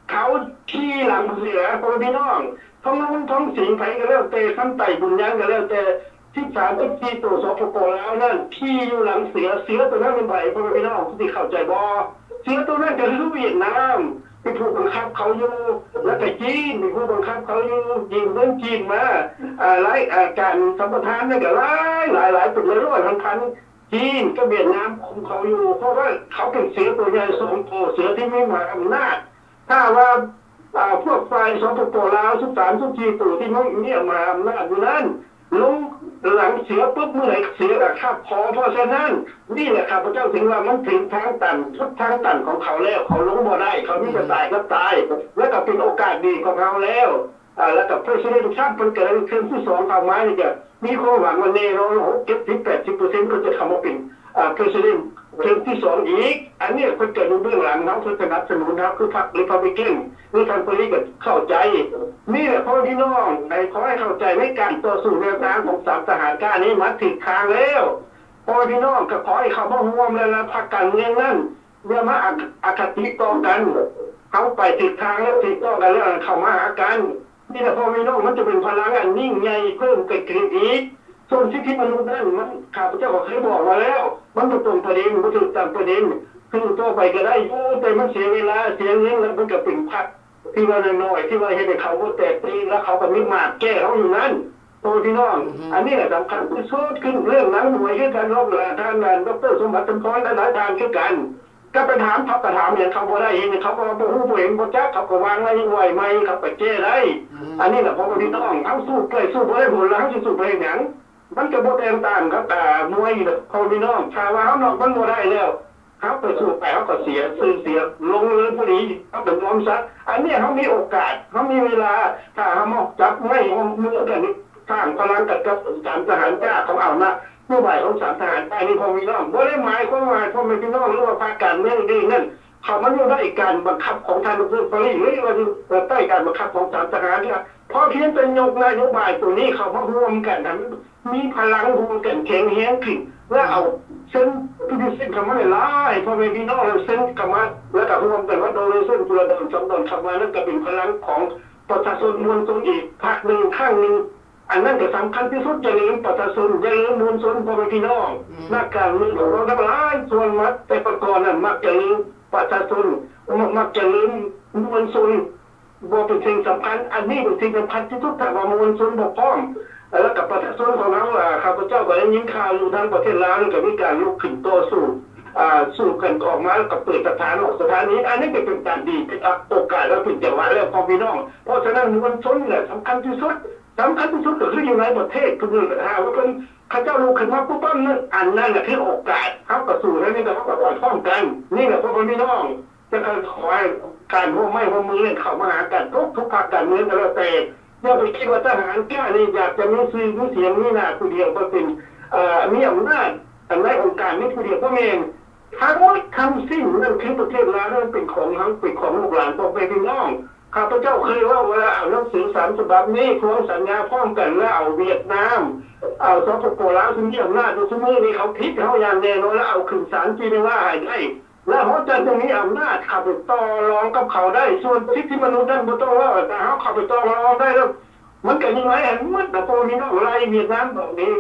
ເຂົາຂີ່ຫຼັງເສືອ ພໍ່ແມ່ພີ່ນ້ອງ ທອງລຸນ ທອງສິງ ໃຜກໍແລ້ວແຕ່ ຄຳໄຕ ບຸນຍັງ ກໍແລ້ວແຕ່ ສິບສາມ ສິບສີ່ໂຕ ສປປ ລາວນັ້ນ ຂີ່ຢູ່ຫຼັງເສືອ ເສືອໂຕນັ້ນແມ່ນໃຜ ພໍ່ແມ່ພີ່ນ້ອງ ຊິເຂົ້າໃຈບໍ່? ເສືອໂຕນັ້ນກໍຄືຫວຽດນາມ ເປັນຜູ້ບັງຄັບເຂົາຢູ່ ແລ້ວກໍຈີນເປັນຜູ້ບັງຄັບເຂົາຢູ່ ຢືມເງິນຈີນມາ ອາ ລາຍ ອາ ການສຳປະທານນັ້ນກໍຫຼາຍໆ ເປັນຮ້ອຍໆ ພັນໆ ຈີນກັບຫວຽດນາມຄຸມເຂົາຢູ່ ເພາະວ່າເຂົາເປັນເສືອໂຕໃຫຍ່ສອງໂຕ ເສືອທີ່ມີມະຫາອຳນາດ. ຖ້າວ່າ ອາ ພວກຝ່າຍ ສປປ ລາວ ສິບສາມ ສິບສີ່ໂຕທີ່ມີ ມີມະຫາອຳນາດຢູ່ນັ້ນ ລົງຫຼັງເສືອປຶບ ເມື່ອໃດເສືອກໍຄາບຄໍ. ເພາະສະນັ້ນ ນີ້ແຫຼະ ຂ້າພະເຈົ້າເຖິງວ່າມັນເຖິງທາງຕັນ ຈຸດທາງຕັນຂອງເຂົາແລ້ວ ເຂົາລົງບໍ່ໄດ້ ເຂົາມີແຕ່ຕາຍກັບຕາຍ ແລ້ວກໍເປັນໂອກາດດີຂອງເຮົາແລ້ວ. ອາ ແລ້ວກໍ President Trump ເພິ່ນກໍໄດ້ເທື່ອທີສອງເຂົ້າມານີ້ ກໍມີຄວາມຫວັງວ່າແນ່ນອນ ຫົກ ເຈັດສິບ ແປດສິບເປີເຊັນ ເພິ່ນຈະເຂົ້າມາເປັນ ອາ President ເທື່ອທີສອງອີກ. ອັນນີ້ເພິ່ນກໍຢູ່ເບື້ອງຫຼັງເຮົາ ເພິ່ນສະໜັບສະໜູນເຮົາ ຄືພັກ Republican ຫຼື ທ່ານ Perry ກໍເຂົ້າໃຈ. ນີ້ແຫຼະ ພໍ່ແມ່ພີ່ນ້ອງ ໃຫ້ ຂໍໃຫ້ເຂົ້າໃຈໃນການຕໍ່ສູ້ແນວທາງຂອງສາມທະຫານກ້ານີ້ ມາຖືກທາງແລ້ວ. ພໍ່ແມ່ພີ່ນ້ອງ ກໍຂໍໃຫ້ເຂົ້າມາຮ່ວມ ແລະ ພັກການເມືອງນັ້ນ ຢ່າມາອະ ອະຄະຕິຕໍ່ກັນ. ເຮົາໄປຖືກທາງແລ້ວ ຖືກຕ້ອງກັນແລ້ວ ເຂົ້າມາຫາກັນ. ນີ້ແຫຼະ ພໍ່ແມ່ພີ່ນ້ອງ ມັນຈະເປັນພະລັງອັນຍິ່ງໃຫຍ່ເພີ່ມເກີດຂຶ້ນອີກ. ສ່ວນສິດທິມະນຸດນັ້ນ ມັນ ຂ້າພະເຈົ້າກໍເຄີຍບອກມາແລ້ວ ມັນບໍ່ຕົງປະເດັນ ບໍ່ຖືກຕາມປະເດັນ. ຊື້ຕໍ່ໄປກໍໄດ້ຢູ່ ແຕ່ມັນເສຍເວລາເສຍເງິນ ແລ້ວມັນກໍເປັນພັກທີ່ວ່ານ້ອຍໆ ທີ່ວ່າເຮັດໃຫ້ເຂົາບໍ່ແຕກຕື່ນ ແລ້ວເຂົາກໍມີໝາກແກ້ເຮົາຢູ່ນັ້ນ ພໍ່ແມ່ພີ່ນ້ອງ. ອັນນີ້ແຫຼະສຳຄັນທີ່ສຸດ ຄືເລື່ອງນາງໝວຍຄືກັນ ລອງທ່ານ ດຣ. ສົມບັດ ສົມພອນ ຫຼາຍໆທ່ານຄືກັນ ກໍໄປຖາມເຂົາ ກໍຖາມຫຍັງເຂົາບໍ່ໄດ້ ເຫັນເຂົາກໍວ່າບໍ່ຮູ້ບໍ່ເຫັນບໍ່ຈັກ ເຂົາກໍວາງໄວ້ ໄວ້ໃໝ່ ເຂົາກໍແກ້ໄດ້. ອັນນີ້ແຫຼະ ພໍ່ແມ່ພີ່ນ້ອງ ເຮົາສູ້ໄປສູ້ບໍ່ໄດ້ຜົນ ແລ້ວເຮົາຊິສູ້ໄປເຮັດຫຍັງ? ມັນກໍບໍ່ແຕກຕ່າງກັບ ອາ ມວຍດອກ ພໍ່ແມ່ພີ່ນ້ອງ. ຖ້າວ່າເຮົານອກມັນບໍ່ໄດ້ແລ້ວ ເຮົາໄປສູ້ໄປ ເຮົາກໍເສຍຊື່ເສຍ ລົງເລີຍບໍ່ດີ ເຮົາກໍຍອມຊະ. ອັນນີ້ເຮົາມີໂອກາດ ເຮົາມີເວລາ ຖ້າເຮົາມາຈັບໄມ້ຮ່ວມມືກັນ ສ້າງພະລັງກັນກັບສາມທະຫານກ້າຂອງອຳນາດນະໂຍບາຍຂອງສາມທະຫານກ້ານີ້ ພໍ່ແມ່ພີ່ນ້ອງ ບໍ່ໄດ້ໝາຍຄວາມວ່າໃຫ້ພໍ່ແມ່ພີ່ນ້ອງ ຫຼືວ່າພາກການເມືອງນີ້ນັ້ນ ເຂົ້າມາຢູ່ໃນການບັງຄັບຂອງທ່ານ ດຣ. ຟາຣີ ຫຼືວ່າຢູ່ໃຕ້ການບັງຄັບຂອງສາມທະຫານ ເພາະພຽງແຕ່ຍົກນະໂຍບາຍໂຕນີ້ເຂົ້າມາຮ່ວມກັນ ໃຫ້ມັນມີພະລັງຮ່ວມກັນແຂງແຮງຂຶ້ນ ແລ້ວເອົາເຊັນ ຜູ້ທີ່ເຊັນເຂົ້າມາຫຼາຍໆ ພໍ່ແມ່ພີ່ນ້ອງເຮົາເຊັນເຂົ້າມາ ແລ້ວກໍຮ່ວມກັນວ່າໂດເລເຊັນ ຜູ້ລະດອນສອງດອນເຂົ້າມານັ້ນ ກໍເປັນພະລັງຂອງປະຊາຊົນມວນຊົນອີກພັກໜຶ່ງຄັ້ງໜຶ່ງ. ອັນນັ້ນກໍສຳຄັນທີ່ສຸດ ຢ່າລືມປະຊາຊົນ ຢ່າລືມມວນຊົນ ພໍ່ແມ່ພີ່ນ້ອງ ນັກການເມືອງຂອງເຮົາທັງຫຼາຍສ່ວນມາແຕ່ປະກ່ອນນັ້ນ ມັກຈະລືມປະຊາຊົນ ມັກຈະລືມມວນຊົນ ບໍ່ເປັນສິ່ງສຳຄັນ. ອັນນີ້ເປັນສິ່ງສຳຄັນທີ່ສຸດ ຖ້າວ່າມວນຊົນບໍ່ພ້ອມ ແລ້ວກໍປະຊາຊົນຂອງເຮົາ ອາ ຂ້າພະເຈົ້າກໍໄດ້ຍິນຂ່າວຢູ່ທາງປະເທດລາວນີ້ ກໍມີການລຸກຂຶ້ນຕໍ່ສູ້ ອາ ສູ້ກັນອອກມາ ແລ້ວກໍເປີດສະຖານອອກສະຖານນີ້ ອັນນີ້ກໍເປັນການດີ ເປັນ ອາ ໂອກາດ ແລະ ເປັນຈັງຫວະແລ້ວ ພໍ່ແມ່ພີ່ນ້ອງ. ເພາະສະນັ້ນມວນຊົນນີ້ແຫຼະສຳຄັນທີ່ສຸດ ສຳຄັນທີ່ສຸດກໍຄືຢູ່ໃນປະເທດພຸ້ນ ຖ້າວ່າເພິ່ນ ເຂົາເຈົ້າລຸກຂຶ້ນມາປຸບປັບນັ້ນ ອັນນັ້ນແຫຼະຄືໂອກາດ ເຮົາກໍສູ້ທາງນີ້ ແຕ່ເຮົາກໍໄປພ້ອມກັນ ນີ້ແຫຼະ ພໍ່ແມ່ພີ່ນ້ອງ. ຈັ່ງຊັ້ນ ຂໍໃຫ້ການຮ່ວມໄມ້ຮ່ວມມືເຂົ້າມາຫາກັນທຸກໆພັກການເມືອງກໍແລ້ວແຕ່ ຢ່າໄປຄິດວ່າທະຫານກ້ານີ້ຢາກຈະມີຊື່ມີສຽງມີໜ້າຜູ້ດຽວ ເພື່ອເປັນ ເອີ ມີອຳນາດໃນອົງການນີ້ຜູ້ດຽວ ບໍ່ແມ່ນ. ທັງໝົດທັງສິ້ນນັ້ນຄືປະເທດລາວນັ້ນເປັນຂອງເຮົາ ເປັນຂອງລູກຫຼານພໍ່ແມ່ພີ່ນ້ອງ. ຂ້າພະເຈົ້າເຄີຍເວົ້າວ່າ ເອົາໜັງສືສາມສະບັບນີ້ ພວງສັນຍາພ້ອມກັນ ແລ້ວເອົາຫວຽດນາມ ເອົາ ສປປ ລາວ ທີ່ມີອຳນາດຢູ່ຊຸມື້ນີ້ ເຂົາຜິດເຮົາຢ່າງແນ່ນອນ ແລ້ວເອົາຂຶ້ນສານເຈນີວາໃຫ້ໄດ້ ແລ້ວເຮົາຈັ່ງຈະມີອຳນາດເຂົ້າໄປຕໍ່ລອງກັບເຂົາໄດ້. ສ່ວນສິດທິມະນຸດນັ້ນບໍ່ຕ້ອງເວົ້າ ຖ້າເຮົາເຂົ້າໄປຕໍ່ລອງໄດ້ແລ້ວ ມັນກໍຍິ່ງໄຫຼໃຫ້ໝົດນະ ພໍ່ແມ່ພີ່ນ້ອງ. ໄລ່ຫວຽດນາມອອກນີ້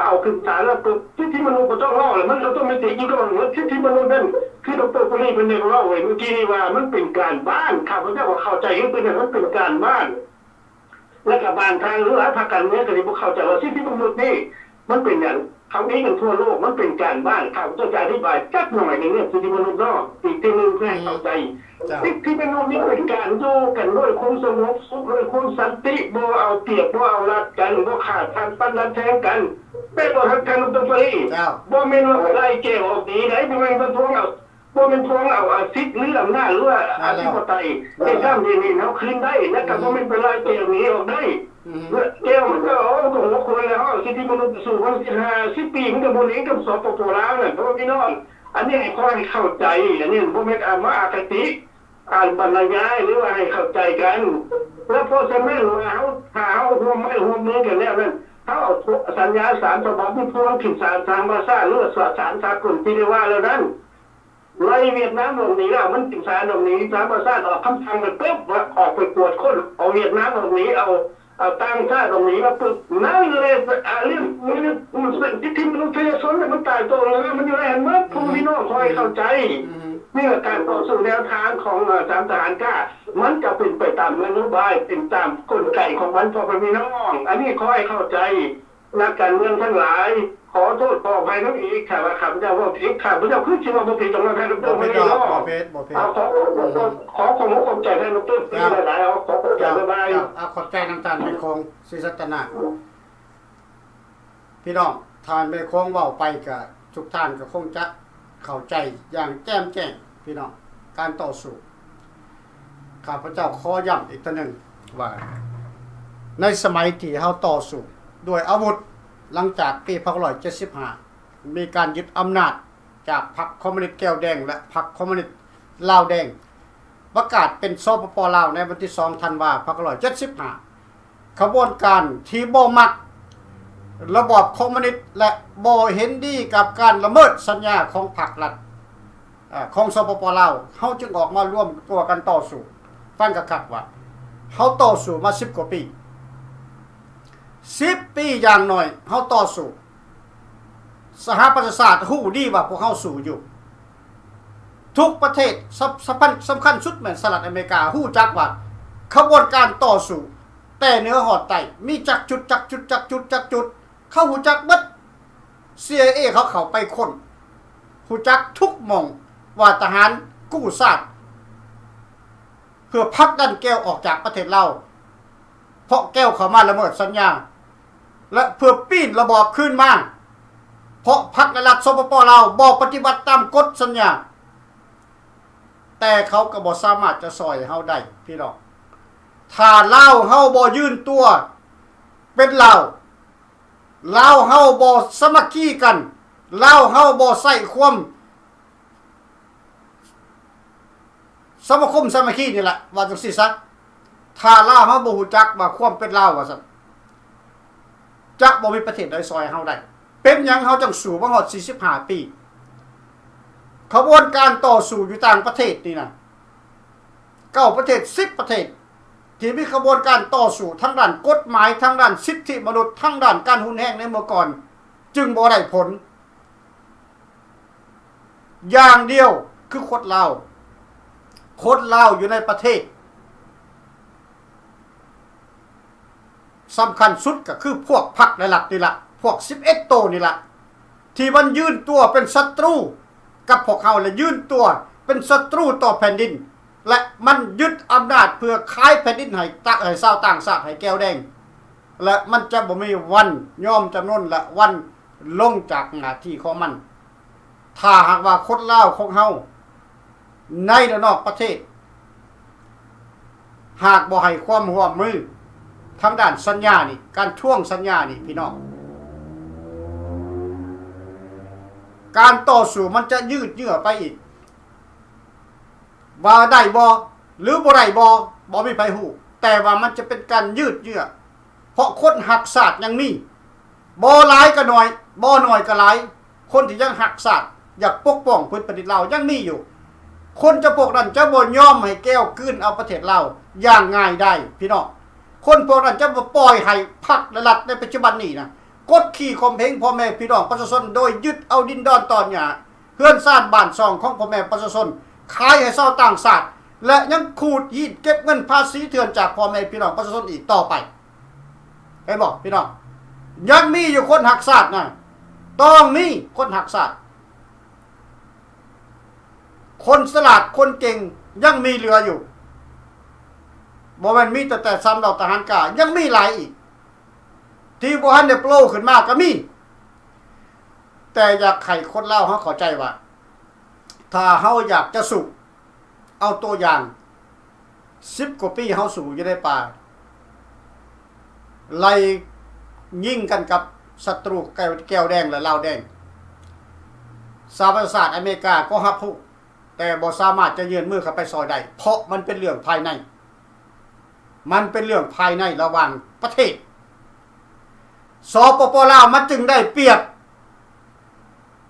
ເອົາຂຶ້ນສານແລ້ວ ສິດທິມະນຸດບໍ່ຕ້ອງເວົ້າແລ້ວ ມັນອາໂຕເມຕິກຢູ່ກັບມັນໝົດ. ສິດທິມະນຸດນັ້ນຄື ດຣ. ພູລີ ເພິ່ນໄດ້ເວົ້າໄວ້ມື້ກີ້ນີ້ວ່າ ມັນເປັນການບ້ານ. ຂ້າພະເຈົ້າກໍເຂົ້າໃຈຄືເພິ່ນ ມັນເປັນການບ້ານ. ແລ້ວກໍບາງທ່ານ ຫຼືວ່າພາກການເມືອງກໍຊິບໍ່ເຂົ້າໃຈວ່າສິດທິມະນຸດນີ້ມັນເປັນຫຍັງ? ເຂົາມີກັນທົ່ວໂລກ ມັນເປັນການບ້ານ. ຂ້າພະເຈົ້າຈະອະທິບາຍຈັກໜ່ອຍໃນເລື່ອງສິດທິມະນຸດເນາະ ອີກເທື່ອໜຶ່ງເພື່ອໃຫ້ເຂົ້າໃຈ. ສິດທິມະນຸດນີ້ເປັນການຢູ່ກັນດ້ວຍຄວາມສະຫງົບສຸກ ດ້ວຍຄວາມສັນຕິ ບໍ່ເອົາປຽບ ບໍ່ເອົາລັດກັນ ບໍ່ຂ້າຟັນຟັນລັດແທງກັນ. ແມ່ນບໍ່ທ່ານ ດຣ. ເຈົ້າ ບໍ່ແມ່ນວ່າໄລ່ແກ້ວອອກໜີໃດ໋ ບໍ່ແມ່ນມາທວງເອົາ ບໍ່ແມ່ນທວງເອົາ ອາ ສິດ ຫຼື ອຳນາດ ຫຼືວ່າ ອາທິປະໄຕ ເຮັດນັ້ນເຮັດນີ້ເຮົາຄືນໄດ້ ແລ້ວກໍບໍ່ແມ່ນໄປໄລ່ແກ້ວໜີອອກໄດ້. ແກ້ວມັນກໍ ໂອ້ ກໍຫົວຄົນແລ້ວ ເຮົາເອົາສິດທິມະນຸດໄປສູ້ ມັນສິບຫ້າສິບປີ ມັນກໍບໍ່ໜີກັບ ສປປ ລາວນັ້ນ ພໍ່ແມ່ພີ່ນ້ອງ. ອັນນີ້ໃຫ້ ຂໍໃຫ້ເຂົ້າໃຈ ອັນນີ້ບໍ່ແມ່ນ ອາ ມາອະຄະຕິ ອາ ບັນລະຍາຍ ຫຼືວ່າໃຫ້ເຂົ້າໃຈກັນ. ແລ້ວເພາະສະນັ້ນວ່າເຮົາ ຖ້າເຮົາຮ່ວມໄມ້ຮ່ວມມືກັນແລ້ວນັ້ນ ເຮົາເອົາ ໂທ ສັນຍາສາມສະບັບນີ້ພວງຂຶ້ນສານສະຫະປະຊາຊາດ ຫຼືວ່າສານສາກົນທີ່ໄດ້ວ່າແລ້ວນັ້ນ ໄລ່ຫວຽດນາມອອກໜີແລ້ວ ມັນເປັນສານອອກໜີ ສານປະຊາຊາດອອກຄຳສັ່ງໄປປຶບ ວ່າອອກໄປກວດຄົ້ນ ເອົາຫວຽດນາມອອກໜີ ເອົາ ເອົາຕ່າງຊາດອອກໜີມາປຶບ ນັ້ນແຫຼະ ອາ ເລື່ອງ ເລື່ອງ ເລື່ອງສິດທິມະນຸດທະຍະຊົນ ມັນຕາຍໂຕງແລ້ວ ມັນຢູ່ໃນຫັ້ນໝົດ ພໍ່ແມ່ພີ່ນ້ອງ ຂໍໃຫ້ເຂົ້າໃຈ. ນີ້ແຫຼະ ການຕໍ່ສູ້ແນວທາງຂອງ ເອີ ສາມທະຫານກ້າ ມັນຈະເປັນໄປຕາມນະໂຍບາຍ ເປັນຕາມກົນໄກຂອງມັນ ພໍ່ແມ່ພີ່ນ້ອງ. ອັນນີ້ຂໍໃຫ້ເຂົ້າໃຈ ນັກການເມືອງທັງຫຼາຍ ຂໍໂທດຂໍອະໄພນຳອີກ ຖ້າວ່າຂ້າພະເຈົ້າເວົ້າຜິດ ຂ້າພະເຈົ້າຄືຊິເວົ້າບໍ່ຜິດດອກເນາະ ທ່ານ ດຣ. ບໍ່ຜິດ ບໍ່ຜິດ ບໍ່ຜິດ. ເອົາ ຂໍ ຂໍ ຂໍຂອບໃຈທ່ານ ດຣ. ເພິ່ນຫຼາຍໆ ເອົາ ຂໍຂອບໃຈ ບາຍບາຍ. ເອົາ ຂອບໃຈນຳທ່ານແມ່ຄອງ ສີສັດຕະນາ. ພີ່ນ້ອງ ທ່ານແມ່ຄອງເວົ້າໄປກະ ທຸກທ່ານກໍຄົງຈະເຂົ້າໃຈຢ່າງແຈ່ມແຈ້ງ ພີ່ນ້ອງ ການຕໍ່ສູ້. ຂ້າພະເຈົ້າຂໍຢ້ຳອີກເທື່ອໜຶ່ງວ່າ ໃນສະໄໝທີ່ເຮົາຕໍ່ສູ້ດ້ວຍອາວຸດ ຫຼັງຈາກປີພັນເກົ້າຮ້ອຍເຈັດສິບຫ້າ ມີການຍຶດອຳນາດຈາກພັກຄອມມູນິດແກ້ວແດງ ແລະ ພັກຄອມມູນິດລາວແດງ ປະກາດເປັນ ສປປ ລາວ ໃນວັນທີສອງ ທັນວາ ພັນເກົ້າຮ້ອຍເຈັດສິບຫ້າ ຂະບວນການທີ່ບໍ່ມັກລະບອບຄອມມູນິດ ແລະ ບໍ່ເຫັນດີກັບການລະເມີດສັນຍາຂອງພາກລັດ ເອີ ຂອງ ສປປ ລາວ ເຮົາຈຶ່ງອອກມາລວມຕົວກັນຕໍ່ສູ້. ຟັງຄັກໆວ່າ ເຮົາຕໍ່ສູ້ມາສິບກວ່າປີ ສິບປີຢ່າງໜ້ອຍ ເຮົາຕໍ່ສູ້. ສະຫະປະຊາຊາດຮູ້ດີວ່າພວກເຮົາສູ້ຢູ່. ທຸກປະເທດ ສຳ ສຳຄັນ ສຳຄັນສຸດແມ່ນສະຫະລັດອາເມລິກາ ຮູ້ຈັກວ່າຂະບວນການຕໍ່ສູ້ແຕ່ເໜືອຮອດໃຕ້ ມີຈັກຈຸດ ຈັກຈຸດ ຈັກຈຸດ ຈັກຈຸດ ເຂົາຮູ້ຈັກເບິດ. ຊີໄອເອ ເຂົາເຂົ້າໄປຄົ້ນ ຮູ້ຈັກທຸກໝ່ອງວ່າທະຫານກູ້ຊາດ ເພື່ອຜັກດັນແກວອອກຈາກປະເທດລາວ ເພາະແກວເຂົ້າມາລະເມີດສັນຍາ ແລະ ເພື່ອປີ້ນລະບອບຄືນມາ ເພາະພັກ ແລະ ລັດ ສປປ ລາວ ບໍ່ປະຕິບັດຕາມກົດສັນຍາ. ແຕ່ເຂົາກໍບໍ່ສາມາດຈະຊ່ອຍເຮົາໄດ້ພີ່ນ້ອງ ຖ້າລາວເຮົາບໍ່ຢືນຕົວເປັນລາວ ລາວເຮົາບໍ່ສາມັກຄີກັນ ລາວເຮົາບໍ່ໃຊ້ຄວາມສະມາຄົມສາມັກຄີນີ້ລະ ວ່າຈັ່ງຊີ້ຊະ ຖ້າລາວເຮົາບໍ່ຮູ້ຈັກວ່າຄວາມເປັນລາວວ່າຊັ້ນ ຈະບໍ່ມີປະເທດໃດຊ່ອຍເຮົາໄດ້. ເປັນຫຍັງເຮົາຈັ່ງສູ້ມາຮອດສີ່ສິບຫ້າປີ? ຂະບວນການຕໍ່ສູ້ຢູ່ຕ່າງປະເທດນີ້ນະ ເກົ້າປະເທດ ສິບປະເທດ ທີ່ມີຂະບວນການຕໍ່ສູ້ທາງດ້ານກົດໝາຍ ທາງດ້ານສິດທິມະນຸດ ທາງດ້ານການຮຸນແຮງໃນເມື່ອກ່ອນ ຈຶ່ງບໍ່ໄດ້ຜົນ. ຢ່າງດຽວຄືຄົນລາວ ຄົນລາວຢູ່ໃນປະເທດ ສຳຄັນສຸດກໍຄືພວກພັກ ແລະ ລັດນີ້ລະ ພວກສິບເອັດໂຕນີ້ລະ ທີ່ມັນຢືນຕົວເປັນສັດຕູກັບພວກເຮົາ ແລະ ຢືນຕົວເປັນສັດຕູຕໍ່ແຜ່ນດິນ ແລະ ມັນຍຶດອຳນາດເພື່ອຂາຍແຜ່ນດິນໃຫ້ຕະ ໃຫ້ຊາວຕ່າງຊາດ ໃຫ້ແກວແດງ ແລະ ມັນຈະບໍ່ມີວັນຍອມຈຳນົນ ແລະ ວັນລົງຈາກໜ້າທີ່ຂອງມັນ. ຖ້າຫາກວ່າຄົນລາວຂອງເຮົາໃນ ແລະ ນອກປະເທດ ຫາກບໍ່ໃຫ້ຄວາມຮ່ວມມືທາງດ້ານສັນຍານີ້ ການທວງສັນຍານີ້ ພີ່ນ້ອງ ການຕໍ່ສູ້ມັນຈະຍືດເຍື້ອໄປອີກ. ວ່າໄດ້ບໍ່ ຫຼື ບໍ່ໄດ້ບໍ່ ບໍ່ມີໃຜຮູ້ ແຕ່ວ່າມັນຈະເປັນການຍືດເຍື້ອ ເພາະຄົນຮັກຊາດຍັງມີ ບໍ່ຫຼາຍກໍໜ້ອຍ ບໍ່ໜ້ອຍກໍຫຼາຍ ຄົນທີ່ຍັງຮັກຊາດ ຢາກປົກປ້ອງພື້ນແຜ່ນດິນລາວຍັງມີຢູ່. ຄົນຈຳພວກນັ້ນຈະບໍ່ຍອມໃຫ້ແກວກືນເອົາປະເທດລາວຢ່າງງ່າຍດາຍ ພີ່ນ້ອງ. ຄົນພວກນັ້ນຈະບໍ່ປ່ອຍໃຫ້ພັກ ແລະ ລັດໃນປັດຈຸບັນນີ້ນະ ກົດຂີ່ຂົ່ມເຫງພໍ່ແມ່ພີ່ນ້ອງປະຊາຊົນ ໂດຍຍຶດເອົາດິນດອນຕອນຫຍ້າ ເຮືອນຊານບ້ານຊ່ອງຂອງພໍ່ແມ່ປະຊາຊົນ ຂາຍໃຫ້ຊາວຕ່າງຊາດ ແລະ ຍັງຂູດຮີດເກັບເງິນພາສີເຖື່ອນຈາກພໍ່ແມ່ພີ່ນ້ອງປະຊາຊົນອີກຕໍ່ໄປ. ເຫັນບໍ່ພີ່ນ້ອງ? ຍັງມີຢູ່ຄົນຮັກຊາດນະ ຕ້ອງມີຄົນຮັກຊາດ. ຄົນສະຫຼາດ ຄົນເກັ່ງຍັງມີເຫຼືອຢູ່. ບໍ່ແມ່ນມີແຕ່ ແຕ່ສາມເຫຼົ່າທະຫານກ້າ ຍັງມີຫຼາຍອີກ ທີ່ບໍ່ທັນໄດ້ໂປຣຂຶ້ນມາກໍມີ. ແຕ່ຢາກໃຫ້ຄົນລາວເຮົາເຂົ້າໃຈວ່າ ຖ້າເຮົາຢາກຈະສູ້ ເອົາຕົວຢ່າງ ສິບກວ່າປີເຮົາສູ້ຢູ່ໃນປ່າ ໄລ່ຍິງກັນກັບສັດຕູແກວ ແກວແດງ ແລະ ລາວແດງ. ສະຫະປະຊາຊາດອາເມລິກາກໍຮັບຮູ້ ແຕ່ບໍ່ສາມາດຈະຍື່ນມືເຂົ້າໄປຊ່ອຍໄດ້ ເພາະມັນເປັນເລື່ອງພາຍໃນ. ມັນເປັນເລື່ອງພາຍໃນລະຫວ່າງປະເທດ. ສປປ ລາວ ມັນຈຶ່ງໄດ້ປຽບ,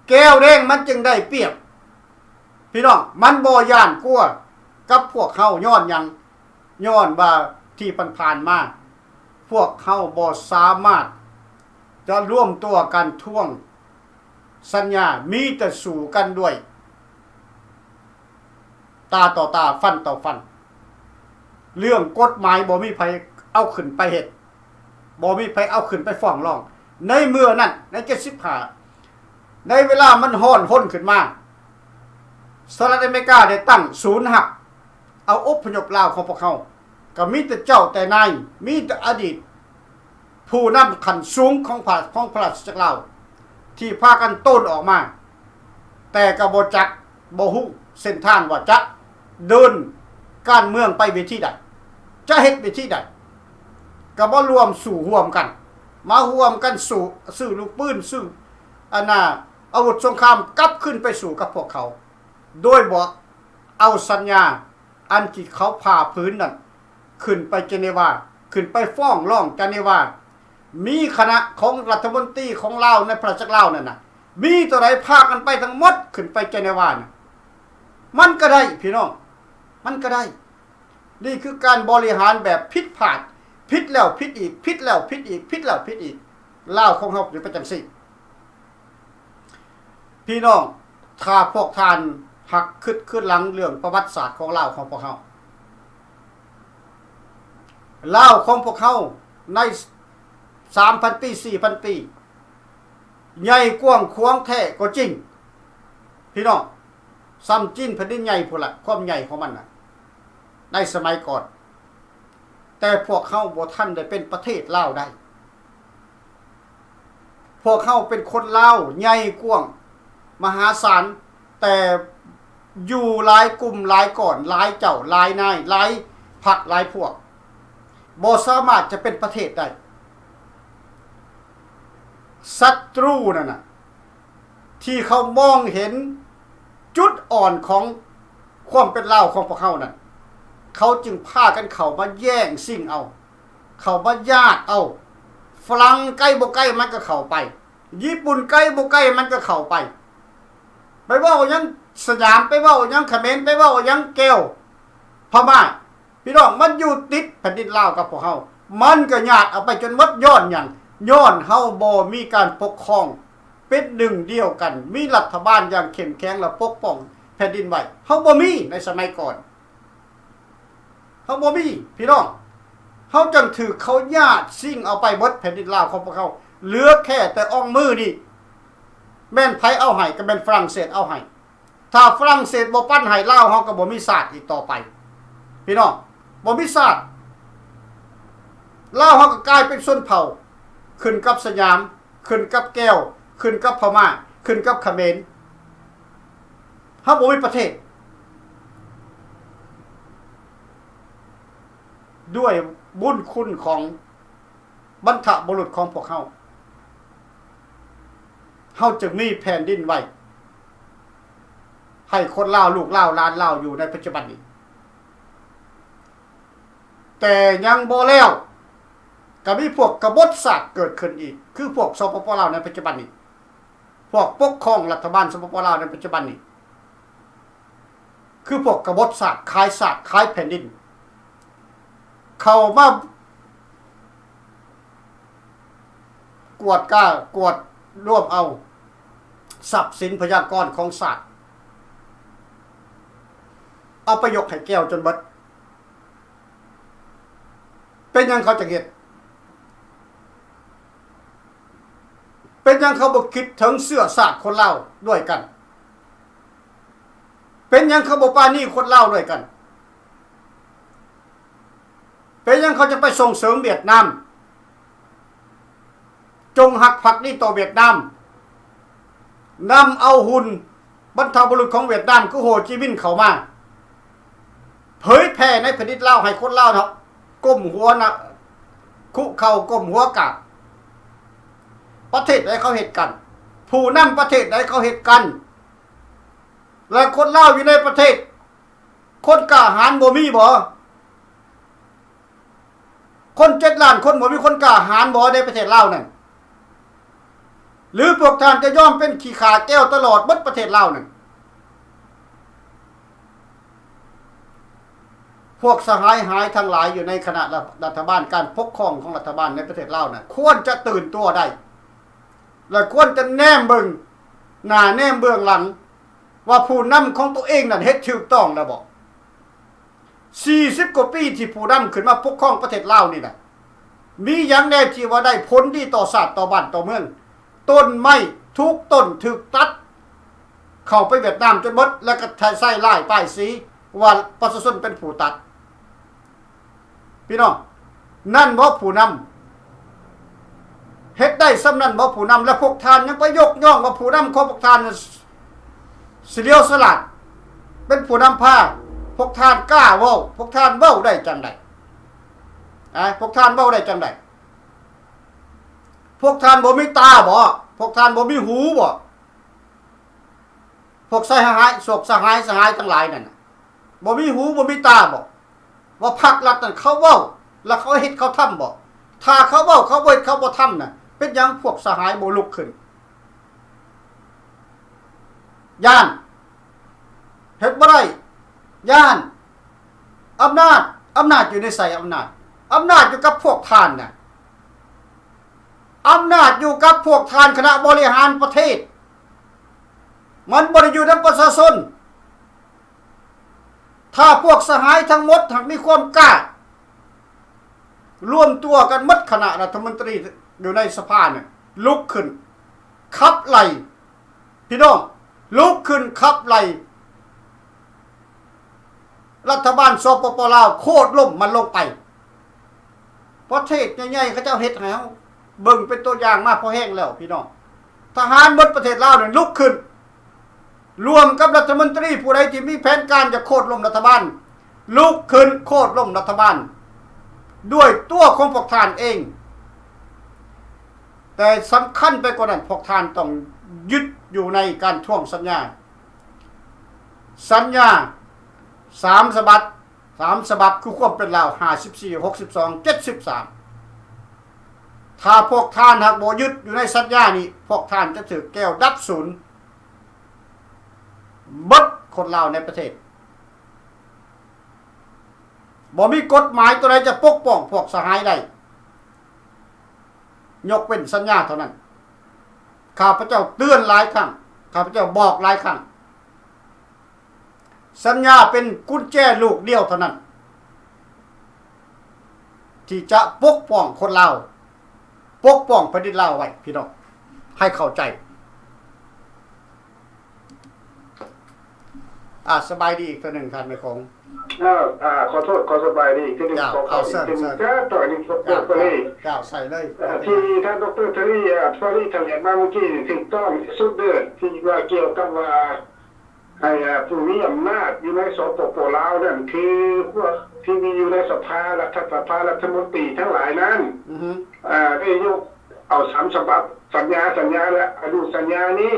ແກວແດງມັນຈຶ່ງໄດ້ປຽບ. ພີ່ນ້ອງ, ມັນບໍ່ຢ້ານກົວກັບພວກເຮົາ. ຍ້ອນຫຍັງ? ຍ້ອນວ່າທີ່ຜ່ານໆມາ ພວກເຮົາບໍ່ສາມາດຈະລວມຕົວກັນທວງສັນຍາ, ມີແຕ່ສູ້ກັນດ້ວຍ ຕາຕໍ່ຕາ, ຟັນຕໍ່ຟັນ. ເລື່ອງກົດໝາຍບໍ່ມີໃຜເອົາຂຶ້ນໄປເຮັດ, ບໍ່ມີໃຜເອົາຂຶ້ນໄປຟ້ອງຮ້ອງ. ໃນເມື່ອນັ້ນ, ໃນເຈັດສິບຫ້າ, ໃນເວລາມັນຮ້ອນຮົນຂຶ້ນມາ, ສະຫະລັດອາເມລິກາໄດ້ຕັ້ງສູນຮັບເອົາອົບພະຍົບລາວຂອງພວກເຮົາ, ກໍມີແຕ່ເຈົ້າແຕ່ນາຍ, ມີແຕ່ອະດີດ ຜູ້ນຳຂັ້ນສູງຂອງພະ ຂອງພະລາຊະອານາຈັກລາວ ທີ່ພາກັນໂຕນອອກມາ, ແຕ່ກໍບໍ່ຈັກ ບໍ່ຮູ້ເສັ້ນທາງວ່າຈະເດີນການເມືອງໄປວິທີໃດ, ຈະເຮັດວິធីໃດ, ກໍມາລວມສູ້ຮ່ວມກັນ, ມາຮ່ວມກັນສູ້, ຊື້ລູກປືນ, ຊື້ ອັນນ່າ ອາວຸດສົງຄາມກັບຄືນໄປສູ້ກັບພວກເຂົາ, ໂດຍບໍ່ເອົາສັນຍາ ອັນທີ່ເຂົາຝ່າຝືນນັ້ນ ຂຶ້ນໄປເຈເນວາ, ຂຶ້ນໄປຟ້ອງຮ້ອງເຈເນວາ. ມີຄະນະຂອງລັດຖະມົນຕີຂອງລາວໃນພະລາຊະອານາຈັກລາວນັ້ນນະ, ມີຕົວໃດພາກັນໄປທັງໝົດ, ຂຶ້ນໄປເຈເນວານະ. ມັນກໍໄດ້, ພີ່ນ້ອງ, ມັນກໍໄດ້. ນີ້ຄືການບໍລິຫານແບບຜິດພາດ, ຜິດແລ້ວຜິດອີກ, ຜິດແລ້ວຜິດອີກ, ຜິດແລ້ວຜິດອີກ. ລາວຂອງເຮົາເປັນໄປຈັ່ງຊີ້. ພີ່ນ້ອງ, ຖ້າພວກທ່ານ ຫັກຄຶດຄືນຫຼັງເລື່ອງປະຫວັດສາດຂອງລາວຂອງພວກເຮົາ. ລາວຂອງພວກເຮົາໃນສາມພັນປີ ສີ່ພັນປີ ໃຫຍ່ກວ້າງຂວາງແທ້ກໍຈິງ ພີ່ນ້ອງ, ສ່ຳຈີນແຜ່ນດິນໃຫຍ່ພຸ້ນລະ ຄວາມໃຫຍ່ຂອງມັນນະ ໃນສະໄໝກ່ອນ. ແຕ່ພວກເຮົາບໍ່ທັນໄດ້ເປັນປະເທດລາວໄດ້. ພວກເຮົາເປັນຄົນລາວໃຫຍ່ກວ້າງມະຫາສານ, ແຕ່ຢູ່ຫຼາຍກຸ່ມຫຼາຍກ້ອນ, ຫຼາຍເຈົ້າຫຼາຍນາຍ, ຫຼາຍພັກຫຼາຍພວກ, ບໍ່ສາມາດຈະເປັນປະເທດໄດ້. ສັດຕູນັ້ນນະ ທີ່ເຂົາມອງເຫັນຈຸດອ່ອນຂອງຄວາມເປັນລາວຂອງພວກເຮົານັ້ນ, ເຂົາຈຶ່ງພາກັນເຂົ້າມາແຍ່ງຊິງເອົາ, ເຂົ້າມາຍາດເອົາ. ຝຣັ່ງໄກບໍ່ໄກມັນກໍເຂົ້າໄປ, ຍີ່ປຸ່ນໄກບໍ່ໄກມັນກໍເຂົ້າໄປ. ໄປເວົ້າຫຍັງສະຫຍາມ, ໄປເວົ້າຫຍັງຂະເໝນ, ໄປເວົ້າຫຍັງແກວ, ພະມ້າ. ພີ່ນ້ອງ, ມັນຢູ່ຕິດແຜ່ນດິນລາວກັບພວກເຮົາ, ມັນກໍຍາດເອົາໄປຈົນໝົດ. ຍ້ອນຫຍັງ? ຍ້ອນເຮົາບໍ່ມີການປົກຄອງເປັນໜຶ່ງດຽວກັນ, ມີລັດຖະບານຢ່າງເຂັ້ມແຂງ ແລະ ປົກປ້ອງແຜ່ນດິນໄວ້. ເຮົາບໍ່ມີໃນສະໄໝກ່ອນ, ເຮົາບໍ່ມີ, ພີ່ນ້ອງ. ເຮົາຈຶ່ງຖືກເຂົາຍາດຊິງເອົາໄປໝົດແຜ່ນດິນລາວຂອງພວກເຮົາ, ເຫຼືອແຄ່ແຕ່ອ່ອງມືນີ້. ແມ່ນໃຜເອົາໃຫ້? ກໍແມ່ນຝຣັ່ງເສດເອົາໃຫ້. ຖ້າຝຣັ່ງເສດບໍ່ປັນໃຫ້, ລາວເຮົາກໍບໍ່ມີຊາດອີກຕໍ່ໄປ ພີ່ນ້ອງ, ບໍ່ມີຊາດ. ລາວເຮົາກໍກາຍເປັນຊົນເຜົ່າ, ຂຶ້ນກັບສະຫຍາມ, ຂຶ້ນກັບແກວ, ຂຶ້ນກັບພະມ້າ, ຂຶ້ນກັບຂະເໝນ. ເຮົາບໍ່ມີປະເທດ. ດ້ວຍບຸນຄຸນຂອງບັນພະບຸລຸດຂອງພວກເຮົາ, ເຮົາຈຶ່ງມີແຜ່ນດິນໄວ້ໃຫ້ຄົນລາວ, ລູກລາວ, ຫຼານລາວຢູ່ໃນປັດຈຸບັນນີ້. ແຕ່ຍັງບໍ່ແລ້ວ, ກໍມີພວກກະບົດຊາດເກີດຂຶ້ນອີກ, ຄືພວກ ສປປ ລາວ ໃນປັດຈຸບັນນີ້, ພວກປົກຄອງລັດຖະບານ ສປປ ລາວ ໃນປັດຈຸບັນນີ້. ຄືພວກກະບົດຊາດ, ຂາຍຊາດ, ຂາຍແຜ່ນດິນ, ເຂົ້າມາກວດກາ, ກວດລວມເອົາຊັບສິນພະຍາກອນຂອງຊາດ, ເອົາໄປຍົກໃຫ້ແກວຈົນເບິດ. ເປັນຫຍັງເຂົາຈຶ່ງເຮັດ? ເປັນຫຍັງເຂົາບໍ່ຄິດເຖິງເຊື້ອຊາດຄົນລາວດ້ວຍກັນ? ເປັນຫຍັງເຂົາບໍ່ປານີຄົນລາວດ້ວຍກັນ? ເປັນຫຍັງເຂົາຈະໄປສົ່ງເສີມຫວຽດນາມ? ຈົ່ງຮັກພັກດີຕໍ່ຫວຽດນາມ, ນຳເອົາຫຸ່ນບັນພະບຸລຸດຂອງຫວຽດນາມ ຄືໂຮຈິມິນເຂົ້າມາ ເຜີຍແຜ່ໃນແຜ່ນດິນລາວ ໃຫ້ຄົນລາວເຮົາກົ້ມຫົວນະ ຄຸເຂົ່າກົ້ມຫົວກາບ. ປະເທດໃດເຂົາເຮັດກັນ? ຜູ້ນຳປະເທດໃດເຂົາເຮັດກັນ? ແລະ ຄົນລາວຢູ່ໃນປະເທດ ຄົນກ້າຫານບໍ່ມີບໍ? ຄົນເຈັດລ້ານຄົນບໍ່ມີຄົນກ້າຫານບໍໃນປະເທດລາວນັ້ນ? ຫຼືພວກທ່ານຈະຍອມເປັນຂີ້ຂ້າແກວຕະຫຼອດໝົດປະເທດລາວນັ້ນ? ພວກສະຫາຍຫາຍທັງຫຼາຍຢູ່ໃນຄະນະລັດຖະບານ ການປົກຄອງຂອງລັດຖະບານໃນປະເທດລາວນັ້ນ ຄວນຈະຕື່ນຕົວໄດ້ ແລະ ຄວນຈະແນມເບິ່ງໜ້າແນມເບື້ອງຫຼັງ ວ່າຜູ້ນຳຂອງຕົວເອງນັ້ນເຮັດຖືກຕ້ອງແລ້ວບໍ່? ສີ່ສິບກວ່າປີທີ່ຜູ້ນຳຂຶ້ນມາປົກຄອງປະເທດລາວນີ້ນະ ມີຫຍັງແດ່ທີ່ວ່າໄດ້ຜົນດີຕໍ່ຊາດ, ຕໍ່ບ້ານ, ຕໍ່ເມືອງ? ຕົ້ນໄມ້ທຸກຕົ້ນຖືກຕັດເຂົ້າໄປຫວຽດນາມຈົນໝົດ ແລ້ວກໍໃສ່ລາຍປ້າຍສີວ່າປະຊາຊົນເປັນຜູ້ຕັດ. ພີ່ນ້ອງ, ນັ້ນບໍ່ຜູ້ນຳ? ເຮັດໄດ້ສ່ຳນັ້ນບໍ່ຜູ້ນຳ? ແລະ ພວກທ່ານຍັງໄປຍົກຍ້ອງວ່າຜູ້ນຳຂອງພວກທ່ານນັ້ນສະຫຼຽວສະຫຼາດ ເປັນຜູ້ນຳພາ. ພວກທ່ານກ້າເວົ້າ, ພວກທ່ານເວົ້າໄດ້ຈັ່ງໃດ? ອາ ພວກທ່ານເວົ້າໄດ້ຈັ່ງໃດ? ພວກທ່ານບໍ່ມີຕາບໍ? ພວກທ່ານບໍ່ມີຫູບໍ? ພວກສະຫາຍ, ພວກສະຫາຍ, ສະຫາຍທັງຫຼາຍນັ້ນນະ ບໍ່ມີຫູບໍ່ມີຕາບໍ? ວ່າພັກລັດນັ້ນເຂົາເວົ້າ ແລ້ວເຂົາເຮັດເຂົາທຳບໍ? ຖ້າເຂົາເວົ້າເຂົາບໍ່ເຮັດເຂົາບໍ່ທຳນະ ເປັນຫຍັງພວກສະຫາຍບໍ່ລຸກຂຶ້ນ? ຢ້ານ ເຮັດບໍ່ໄດ້ ຢ້ານ. ອຳນາດ, ອຳນາດຢູ່ໃນໃສ? ອຳນາດ, ອຳນາດຢູ່ກັບພວກທ່ານນະ. ອຳນາດຢູ່ກັບພວກທ່ານຄະນະບໍລິຫານປະເທດ. ມັນບໍ່ໄດ້ຢູ່ນຳປະຊາຊົນ. ຖ້າພວກສະຫາຍທັງໝົດຫາກມີຄວາມກ້າ ລວມຕົວກັນໝົດ ຄະນະລັດຖະມົນຕີຢູ່ໃນສະພານີ້ ລຸກຂຶ້ນຂັບໄລ່ ພີ່ນ້ອງ, ລຸກຂຶ້ນຂັບໄລ່ລັດຖະບານ ສປປ ລາວ ໂຄ່ນລົ້ມມັນລົງໄປ. ປະເທດໃຫຍ່ໆ ເຂົາເຈົ້າເຮັດໃຫ້ເຮົາເບິ່ງເປັນຕົວຢ່າງມາພໍແຮງແລ້ວ ພີ່ນ້ອງ. ທະຫານໝົດປະເທດລາວນັ້ນລຸກຂຶ້ນ ຮ່ວມກັບລັດຖະມົນຕີຜູ້ໃດທີ່ມີແຜນການຈະໂຄ່ນລົ້ມລັດຖະບານ, ລຸກຂຶ້ນໂຄ່ນລົ້ມລັດຖະບານດ້ວຍຕົວຂອງພວກທ່ານເອງ. ແຕ່ສຳຄັນໄປກວ່ານັ້ນ, ພວກທ່ານຕ້ອງຍຶດຢູ່ໃນການທວງສັນຍາ, ສັນຍາສາມສະບັບ, ສາມສະບັບຄືຄວາມເປັນລາວ ຫ້າສິບສີ່ ຫົກສິບສອງ ເຈັດສິບສາມ. ຖ້າພວກທ່ານຫາກບໍ່ຍຶດຢູ່ໃນສັນຍານີ້, ພວກທ່ານຈະຖືກແກວດັບສູນ ເບິດຄົນລາວໃນປະເທດ. ບໍ່ມີກົດໝາຍຕົວໃດຈະປົກປ້ອງພວກສະຫາຍໄດ້ ຍົກເວັ້ນສັນຍາເທົ່ານັ້ນ. ຂ້າພະເຈົ້າເຕືອນຫຼາຍຄັ້ງ, ຂ້າພະເຈົ້າບອກຫຼາຍຄັ້ງ, ສັນຍາເປັນກຸນແຈລູກດຽວເທົ່ານັ້ນ ທີ່ຈະປົກປ້ອງຄົນລາວ, ປົກປ້ອງແຜ່ນດິນລາວໄວ້, ພີ່ນ້ອງ, ໃຫ້ເຂົ້າໃຈ. ອ່າ ສະບາຍດີອີກເທື່ອໜຶ່ງທ່ານແມ່ຂອງ. ເຈົ້າ ອ່າ ຂໍໂທດ ຂໍສະບາຍດີອີກເທື່ອໜຶ່ງ. ເຈົ້າ ຂໍເຂົ້າອີກເທື່ອໜຶ່ງ. ເຈົ້າ ເຈົ້າ ເຈົ້າ ໃສ່ເລີຍ. ເຈົ້າ ທີ່ທ່ານ ດຣ ເທຣີ ອ່າ ເທຣີ ຖະແຫຼງມາມື້ກີ້ນີ້ ຖືກຕ້ອງທີ່ສຸດເດີ ທີ່ວ່າກ່ຽວກັບວ່າ ໃຫ້ ອ່າ ຜູ້ມີອຳນາດຢູ່ໃນ ສປປ ລາວ ນັ້ນ ຄືພວກທີ່ມີຢູ່ໃນສະພາ ລັດຖະສະພາ ລັດຖະມົນຕີທັງຫຼາຍນັ້ນ ອືຮຶ ອ່າ ໄດ້ຍົກເອົາສາມສະບັບ ສັນຍາ ສັນຍາ ແລະ ອະນຸສັນຍານີ້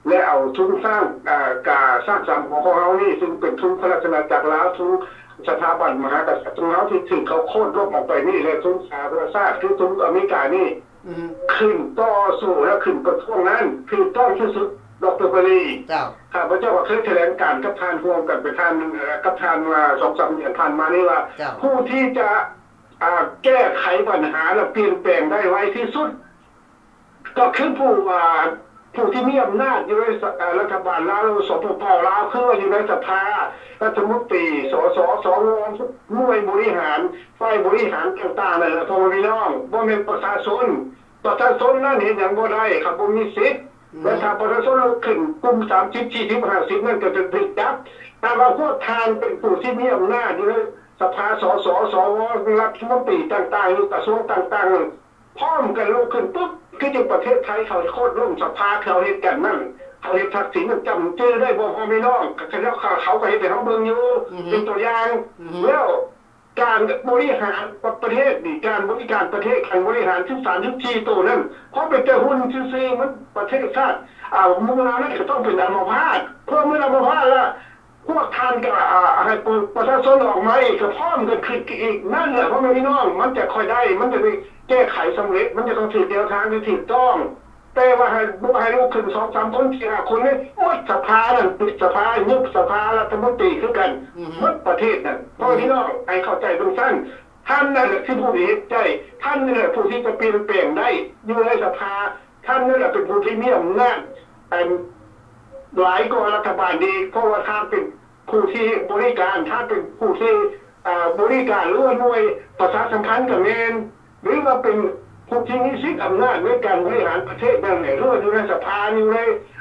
ແລະ ເອົາທຶນສ້າງ ອ່າ ກາສ້າງສາມຫົວຂອງເຮົານີ້ ຊຶ່ງເປັນທຶນພະລາຊະອານາຈັກລາວ, ທຶນສະຖາບັນມະຫາກະສັດຂອງເຮົາທີ່ຖືກເຂົາໂຄ່ນລົ້ມອອກໄປນີ້ ແລະ ທຶນສາທາລະນະຊາດ ຄືທຶນອາເມລິການີ້ ອືຮຶ ຂຶ້ນຕໍ່ສູ້ ແລະ ຂຶ້ນປະທ້ວງນັ້ນ ຖືກຕ້ອງທີ່ສຸດ ດຣ ເພຣີ. ເຈົ້າ. ຂ້າພະເຈົ້າກໍເຄີຍຖະແຫຼງການກັບທ່ານ ຮ່ວມກັນໄປທ່ານ ເອີ ກັບທ່ານວ່າ ສອງສາມເດືອນຜ່ານມານີ້ວ່າ ເຈົ້າ. ຜູ້ທີ່ຈະ ອ່າ ແກ້ໄຂບັນຫາ ແລະ ປ່ຽນແປງໄດ້ໄວທີ່ສຸດ ກໍຄືຜູ້ ອ່າ ຜູ້ທີ່ມີອຳນາດຢູ່ໃນ ສ- ເອີ ລັດຖະບານລາວ ຫຼື ສປປ ລາວ ຄືວ່າຢູ່ໃນສະພາລັດຖະມົນຕີ ສສ ສວ ໜ່ວຍບໍລິຫານ ຝ່າຍບໍລິຫານຕ່າງໆ ນັ້ນແຫຼະ ພໍ່ແມ່ພີ່ນ້ອງ, ບໍ່ແມ່ນປະຊາຊົນ. ປະຊາຊົນນັ້ນເຮັດຫຍັງບໍ່ໄດ້ ເຂົາບໍ່ມີສິດ. ອືມ ແລະ ຖ້າປະຊາຊົນລຸກຂຶ້ນ ກຸ່ມສາມສິບ ສີ່ສິບ ຫ້າສິບ ນັ້ນກໍຈະຖືກຈັບ. ຖ້າວ່າພວກທ່ານເປັນຜູ້ທີ່ມີອຳນາດຢູ່ໃນສະພາ ສສ ສວ ລັດຖະມົນຕີຕ່າງໆ ຢູ່ກະຊວງຕ່າງໆ ພ້ອມກັນລຸກຂຶ້ນປຸບ ຄືຈັ່ງປະເທດໄທເຂົາໂຄ່ນລົ້ມສະພາ ເຂົາເຮັດກັນນັ້ນ ເຂົາເຮັດທັກສິນນັ້ນ ຈຳຈື່ໄດ້ບໍ່ພໍ່ແມ່ພີ່ນ້ອງ? ເຂົາ ເຂົາກໍເຮັດໃຫ້ເຮົາເບິ່ງຢູ່ ອືຮຶ ເປັນຕົວຢ່າງ ອືຮຶ ແລ້ວ ການບໍລິຫານປະເທດນີ້ ການບໍລິການປະເທດ ການບໍລິຫານສິບສາມ ສິບສີ່ໂຕນັ້ນ ເພາະເປັນແຕ່ຫຸ່ນຊື່ໆ ມັນປະເທດຊາດ ອ່າ ເມືອງລາວນັ້ນກໍຕ້ອງເປັນອາມະພາດ. ເພາະເມື່ອອາມະພາດແລ້ວ ພວກທ່ານກໍ ອ່າ ໃຫ້ປະຊາຊົນອອກມາອີກ ກໍພ້ອມກັນຂຶ້ນອີກ. ນັ້ນແຫຼະ ພໍ່ແມ່ພີ່ນ້ອງ ມັນຈະຄ່ອຍໄດ້ ມັນຈະໄດ້ແກ້ໄຂສຳເລັດ ມັນຈະຕ້ອງຖືກແນວທາງທີ່ຖືກຕ້ອງ. ແຕ່ວ່າໃຫ້ ບໍ່ໃຫ້ລຸກຂຶ້ນສອງສາມຄົນ ສີ່ຫ້າຄົນນີ້ ໝົດສະພານັ້ນ ປິດສະພາ ຍຸບສະພາລັດຖະມົນຕີຄືກັນ ອືຮຶ ໝົດປະເທດນັ້ນ. ອືຮຶ ພໍ່ແມ່ພີ່ນ້ອງໃຫ້ເຂົ້າໃຈເບິ່ງຊັ້ນ. ທ່ານນັ້ນແຫຼະຄືຜູ້ທີ່ເຮັດໄດ້ ທ່ານນັ້ນແຫຼະຜູ້ທີ່ຈະປ່ຽນແປງໄດ້ຢູ່ໃນສະພາ. ທ່ານນັ້ນແຫຼະເປັນຜູ້ທີ່ມີອຳນາດ ອັນ ຫຼາຍກວ່າລັດຖະບານອີກ ເພາະວ່າທ່ານເປັນຜູ້ທີ່ບໍລິການ ທ່ານເປັນຜູ້ທີ່ ອ່າ ບໍລິການ ຫຼືວ່າໜ່ວຍປະຊາສຳພັນກໍແມ່ນ ຫຼືວ່າເປັນຜູ້ທີ່ມີສິດອຳນາດໃນການບໍລິຫານປະເທດນັ້ນແຫຼະ ຫຼືວ່າຢູ່ໃນສະພາ ຢູ່ໃນ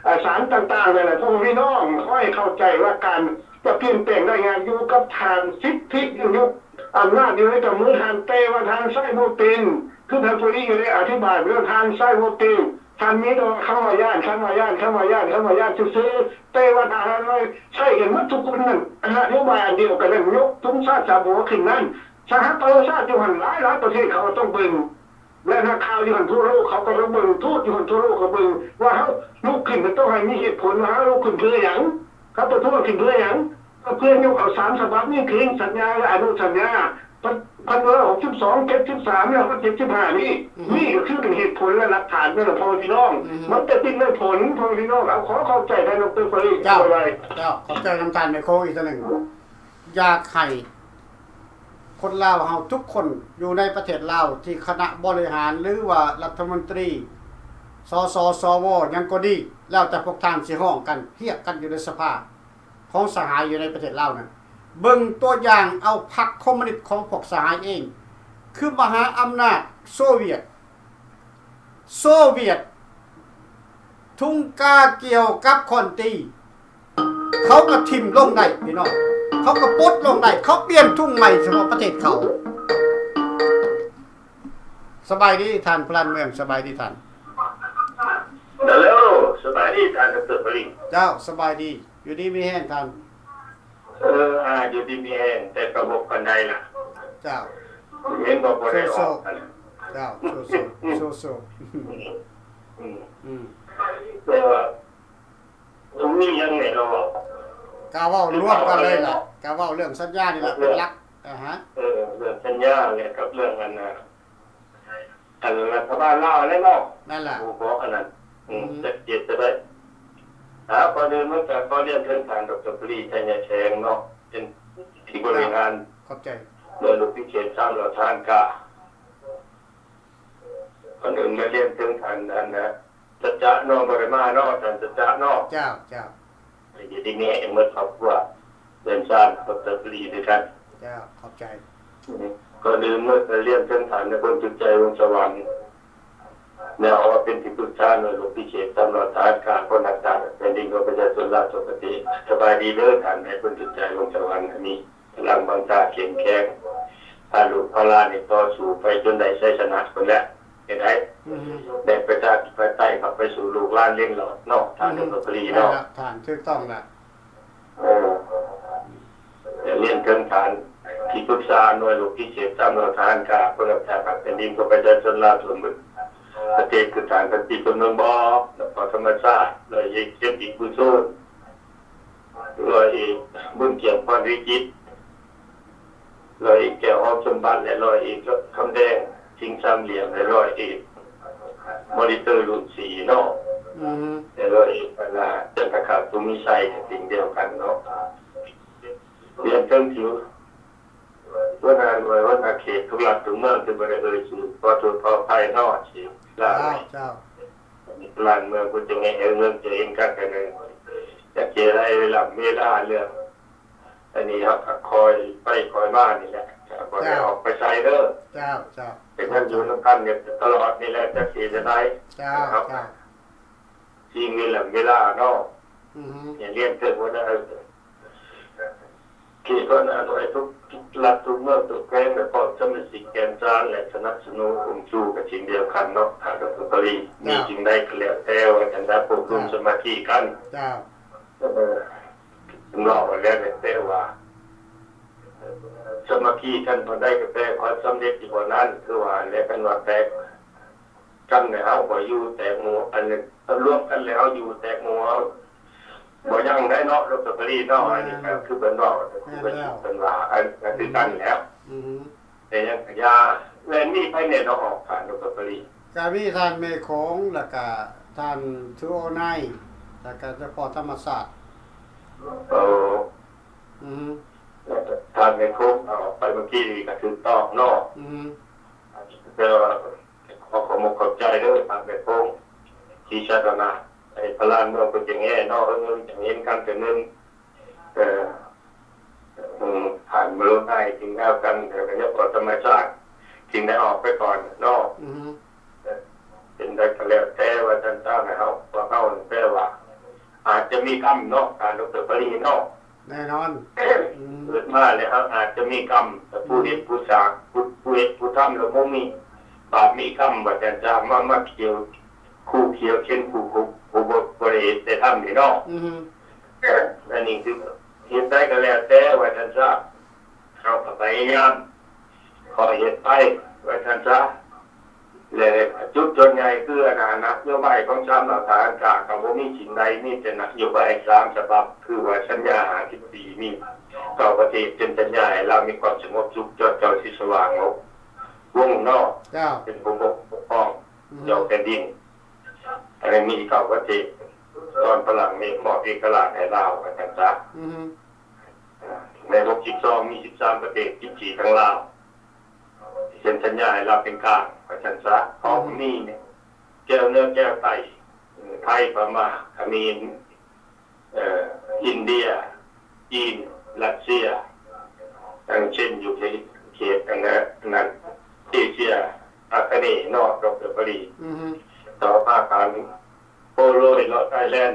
ອ່າ ສານຕ່າງໆນັ້ນແຫຼະ. ພໍ່ແມ່ພີ່ນ້ອງ ຂໍໃຫ້ເຂົ້າໃຈວ່າການຈະປ່ຽນແປງໄດ້ງ່າຍຢູ່ກັບທ່ານ ສິດທິຢູ່ ຢູ່ ອຳນາດຢູ່ໃນກຳມືທ່ານ ແຕ່ວ່າທ່ານໃຊ້ບໍ່ເປັນ. ຄືທ່ານ ໂພລີ ກໍໄດ້ອະທິບາຍໄປແລ້ວ ທ່ານໃຊ້ບໍ່ເປັນ. ທ່ານມີແຕ່ວ່າຄຳວ່າຢ້ານ ຄຳວ່າຢ້ານ ຄຳວ່າຢ້ານ ຄຳວ່າຢ້ານຊື່ໆ. ແຕ່ວ່າຖ້າທ່ານໄດ້ໃຊ້ກັນໝົດທຸກຄົນນັ້ນ ນະໂຍບາຍອັນດຽວກັນນັ້ນ ຍົກທຸງຊາດສາມຫົວຂຶ້ນນັ້ນ ສະຫະປະຊາຊາດຢູ່ຫັ້ນ ຫຼາຍໆປະເທດເຂົາກໍຕ້ອງເບິ່ງ ແລະ ນັກຂ່າວຢູ່ຫັ້ນທົ່ວໂລກເຂົາກໍເບິ່ງ ທູດຢູ່ຫັ້ນທົ່ວໂລກກໍເບິ່ງ ວ່າເຮົາລຸກຂຶ້ນມັນຕ້ອງໃຫ້ມີເຫດຜົນ ວ່າເຮົາລຸກຂຶ້ນເພື່ອຫຍັງ ເຮົາປະທ້ວງຂຶ້ນເພື່ອຫຍັງ. ກໍເພື່ອຍົກເອົາສາມສະບັບນີ້ຄືນ ສັນຍາ ແລະ ອະນຸສັນຍາ ພັນເກົ້າຮ້ອຍຫົກສິບສອງ ເຈັດສິບສາມ ແລະ ເຈັດສິບຫ້ານີ້. ອືຮຶ ນີ້ກໍຄືເປັນເຫດຜົນ ແລະ ຫຼັກຖານນັ້ນແຫຼະ ພໍ່ແມ່ພີ່ນ້ອງ. ອືຮຶ ມັນຈະຕິດໃນຜົນ ພໍ່ແມ່ພີ່ນ້ອງ. ເອົາ ຂໍຂອບໃຈທ່ານ ດຣ ເຟີຣີ. ເຈົ້າ ເຈົ້າ ຂອບໃຈນຳທ່ານແມ່ໂຄງອີກເທື່ອໜຶ່ງ. ຢາກໃຫ້ຄົນລາວເຮົາທຸກຄົນຢູ່ໃນປະເທດລາວ ທີ່ຄະນະບໍລິຫານ ຫຼືວ່າລັດຖະມົນຕີ ສສ ສວ ຫຍັງກໍດີ ແລ້ວແຕ່ພວກທ່ານຊິຮ້ອງກັນ ຮຽກກັນຢູ່ໃນສະພາ ຂອງສະຫາຍຢູ່ໃນປະເທດລາວນັ້ນ ເບິ່ງຕົວຢ່າງເອົາພັກຄອມມູນິດຂອງພວກສະຫາຍເອງ ຄືມະຫາອຳນາດໂຊວຽດ ໂຊວຽດ ທຸງກາກ່ຽວກັບຄ້ອນຕີ ເຂົາກໍຖິ້ມລົງໄດ້ພີ່ນ້ອງ ເຂົາກໍປົດລົງໄດ້ ເຂົາປ່ຽນທຸງໃໝ່ສະເພາະປະເທດເຂົາ. ສະບາຍດີທ່ານພະລານເມືອງ ສະບາຍດີທ່ານ. ເອີ ສະບາຍດີທ່ານດອກເຕີ ປະລິງ. ເຈົ້າ ສະບາຍດີ ຢູ່ດີມີແຮງທ່ານ. ເອີ ອ່າ ຢູ່ດີມີແຮງ ແຕ່ກໍບໍ່ປານໃດລະ. ເຈົ້າ ເຫັນບໍ່ ບໍ່ໄດ້ອອກ. ເຈົ້າ ໂຊໆ ໂຊໆ. ອືມ ອືມ ແຕ່ວ່າ ມີຫຍັງແດ່ເນາະ ກະເວົ້າລວມກັນເລີຍລະ ກະເວົ້າເລື່ອງສັນຍານີ້ລະເປັນຫຼັກ. ອາຮະ ເອີ ເລື່ອງສັນຍາແຫຼະ ກັບເລື່ອງອັນ ອັນລັດຖະບານລາວແຫຼະເນາະ ນັ້ນລະ ຜູ້ບອກອັນນັ້ນ. ອືມ ອືມ ຈັກເຈັດຈະໄດ້ ອ່າ ກ່ອນອື່ນມັນກະຂໍລຽນເຊີນທ່ານດອກເຕີ ປະລີ ໄຊຍະແສງເນາະ ເປັນທີ່ບໍລິຫານ ຂອບໃຈ ໜ່ວຍໂລກພິເສດສາມຮ້ອຍທະຫານກາ. ກ່ອນອື່ນມາລຽນເຊີນທ່ານ ອັນນະ ສັດຈະເນາະ ບໍ່ໄດ້ມາເນາະ ທ່ານສັດຈະເນາະ. ເຈົ້າ ເຈົ້າ. ຢູ່ດີມີແຮງໝົດຄອບຄົວ ເພື່ອນຊານ ຄອບຄົວ ປະລີ ດ້ວຍກັນ. ເຈົ້າ ຂອບໃຈ. ອືມ ກ່ອນອື່ນໝົດກໍລຽນເຊີນທ່ານນາຍພົນ ຈຸດໃຈ ວົງສະຫວັນ ແນວວ່າເປັນທີ່ປຶກສາໜ່ວຍໂລກພິເສດສາມຮ້ອຍທະຫານກາ ຄອນຮັກຊາດແຜ່ນດິນຂອງປະຊາຊົນລາວທົ່ວປະເທດ. ສະບາຍດີເດີທ່ານນາຍພົນ ຈຸດໃຈ ວົງສະຫວັນ ອັນນີ້ ພະລັງບັງຊາເຂັ້ມແຂງ ພາລູກພາຫຼານນີ້ຕໍ່ສູ້ໄປຈົນໄດ້ໄຊຊະນະພຸ້ນແຫຼະ. ເຮັດໃຫ້ ອືຮຶ ໄດ້ປະຊາທິປະໄຕເຂົ້າໄປສູ່ລູກຫຼານເລັນຫຼອດເນາະ ທ່ານ ອືຮຶ ດອກເຕີ ປະລີ ເນາະ. ແມ່ນລະທ່ານ ຖືກຕ້ອງລະ. ເອີ ແລະ ລຽນເຖິງທ່ານທີ່ປຶກສາໜ່ວຍໂລກພິເສດສາມຮ້ອຍທະຫານກາ ຜູ້ຮັກສາພັກແຜ່ນດິນຂອງປະຊາຊົນລາວທົ່ວປະເທດ ຄືທ່ານ ພັນຕີ ບຸນເມືອງບໍ່ ແລະ ພໍ່ທຳມະຊາດ ຮ້ອຍເອກ ເຂັມຈິດ ບຸນສູນ ຮ້ອຍເອກ ບຸນກ້ຽມ ພອນວິຈິດ ຮ້ອຍເອກ ແກ້ວ ຫອມສົມບັດ ແລະ ຮ້ອຍເອກ ຄຳແດງ ສິງສາມຫຼ່ຽມ ແລະ ຮ້ອຍເອກ ມໍນິເຕີ ລຸ້ນສີ່ເນາະ ອືຮຶ ແລະ ຮ້ອຍເອກ ອັນນາ ຈັນທະຄາບ ພູມີໄຊ ກໍເຊັ່ນດຽວກັນເນາະ. ລຽນເຖິງທີ່ຫົວໜ້າໜ່ວຍ ຫົວໜ້າເຂດ ທຸກລັດທຸກເມືອງ ທີ່ບໍ່ໄດ້ເອີ່ຍຊື່ ຂໍໂທດຂໍອະໄພເນາະ ທີ່ລາວ ເຈົ້າ ເຈົ້າ. ຫຼານເມືອງພຸ້ນຈັ່ງໃຫ້ເອີ່ງເອີ່ງຈະເຫັນຄັກກັນເລີຍ ຈະເຈໄລເວລາ ເວລາເລື່ອງ ອັນນີ້ເຮົາກໍຄ່ອຍໄປຄ່ອຍມານີ້ແຫຼະ ບໍ່ໄດ້ອອກໄປໃສເດີ ເຈົ້າ ເຈົ້າ ເປັນຫຍັງຢູ່ນຳກັນນີ້ຕະຫຼອດນີ້ແຫຼະ ຈັກຊິເຮັດຈັ່ງໃດ ເຈົ້າ ເຈົ້າ ສິ່ງເວລາ ເວລາເນາະ ອືຮຶ ຮຽນເຖິງຫົວໜ້າ ເຂດ ຫົວໜ້າໜ່ວຍ ທຸກລັດທຸກເມືອງທຸກແຂວງ ແລະ ພ້ອມສະມາຊິກແກ່ນສານ ແລະ ສະໜັບສະໜູນອຸ້ມຊູ ກໍເຊັ່ນດຽວກັນເນາະ ທ່ານ ດອກເຕີ ປະລີ ເຈົ້າ ມີສິ່ງໃດກໍແລ້ວແຕ່ວ່າ ທ່ານຈະໂອ້ລົມ ເຈົ້າ ສາມັກຄີກັນ ເຈົ້າ ເອີ ເວົ້າແລ້ວແຕ່ວ່າ ສາມັກຄີກັນບ່ອນໃດກໍແປຄວາມສຳເລັດຢູ່ບ່ອນນັ້ນ ຄືວ່າແຫຼະ ຄັນວ່າແຕກກັນແລ້ວເຮົາບໍ່ຢູ່ແຕກໝູ່ ອັນລວມກັນແລ້ວເຮົາຢູ່ແຕກໝູ່ ເຮົາບໍ່ຍັງໄດ້ເນາະ ດອກເຕີ ປະລີ ເນາະ ອັນນີ້ກໍຄືເພິ່ນເວົ້າ ຄືເພິ່ນ ເພິ່ນວ່າ ອັນກໍຄືກັນແລ້ວ ອືຮຶ ແຕ່ຫຍັງກໍຢ່າ ແລະ ມີໃຜແດ່ເນາະ ອອກ ທ່ານ ດອກເຕີ ປະລີ ກໍມີທ່ານແມ່ໂຂງ ແລ້ວກໍທ່ານ ທູໂອໄນ ແລ້ວກໍເຈົ້າພໍ່ທຳມະຊາດ ເອີ ອືຮຶ ທ່ານແມ່ໂຂງອອກໄປເມື່ອກີ້ນີ້ກໍຖືກຕ້ອງເນາະ ອືຮຶ ແຕ່ວ່າ ຂໍຂອບອົກຂອບໃຈເດີ ທ່ານແມ່ໂຂງ ທີ່ສາທາລະນະ ໃຫ້ພະລານເມືອງເພິ່ນຈັ່ງແຮເນາະ ເອີ ຈັ່ງເຫັນກັນເທື່ອໜຶ່ງ ເອີ ອືມ ຜ່ານມະໂລດາຍຈຶ່ງແລ້ວກັນ ແລ້ວກໍຍັງຂໍທຳມະຊາດຈຶ່ງໄດ້ອອກໄປກ່ອນເນາະ ອືຮຶ ເປັນໃດກໍແລ້ວແຕ່ວ່າ ທ່ານເຈົ້າໃຫ້ເຮົາ ພວກເຮົາແປວ່າ ອາດຈະມີກຳເນາະ ທ່ານ ດອກເຕີ ປະລີ ເນາະ ແນ່ນອນ ເກີດ ອືມ ເກີດມາແລ້ວເຮົາອາດຈະມີກຳ ແຕ່ຜູ້ເຮັດ ອືມ ຜູ້ສ້າງ ຜູ້ ຜູ້ເຮັດຜູ້ທຳແລ້ວບໍ່ມີບາບມີກຳ ວ່າຊັ້ນຊະ ມາ ມາຂຽວ ຄູ່ຂຽວເຂັນ ຜູ້ ຜູ້ ຜູ້ບໍ່ ບໍ່ໄດ້ເຮັດໄດ້ທຳນີ້ເນາະ ອືມ ອັນນີ້ຄືເຮັດໃດກໍແລ້ວແຕ່ ວ່າຊັ້ນຊະ ເຮົາກໍພະຍາຍາມ ຂໍເຮັດໄປ ວ່າຊັ້ນຊະ ແລະ ຈຸດສ່ວນໃຫຍ່ຄືອັນນະ ນະໂຍບາຍຂອງສາມລັດຖະບານກາງກໍບໍ່ມີສິ່ງໃດ ມີແຕ່ນະໂຍບາຍສາມສະບັບ ຄືວ່າສັນຍາຫ້າສິບປີ ມີເກົ້າປະເທດເຊັນສັນຍາໃຫ້ລາວມີຄວາມສະຫງົບສຸກ ຈອດເຈົ້າຊິສະຫວ່າງວົງເນາະ ເຈົ້າ ເປັນຜູ້ປົກຄອງ ອືຮຶ ເຈົ້າແຜ່ນດິນ ອັນນີ້ມີເກົ້າປະເທດ ຕອນຝຣັ່ງນີ້ມອບເອກະລາດໃຫ້ລາວ ວ່າຊັ້ນຊະ ອືຮຶ ໃນຫົກສິບສອງ ມີສິບສາມປະເທດ ສິບສີ່ ຂອງລາວ ເຊັນສັນຍາໃຫ້ລາວເປັນກາງ ວ່າຊັ້ນຊະ ເຮົາກໍມີແກ້ວເໜືອແກ້ວໃຕ້ ໄທ ພະມ້າ ຂະເໝນ ເອີ ອິນເດຍ ຈີນ ຣັດເຊຍ ຢ່າງເຊັ່ນຢູ່ເຂດ ເຂດອັນນັ້ນ ອັນນັ້ນ ເອເຊຍອາຄະເນເນາະ ດອກເຕີ ປາຣີ. ອືຮຶ ຕໍ່ມາທາງໂປໂລຍ ເນາະ ໄທແລນ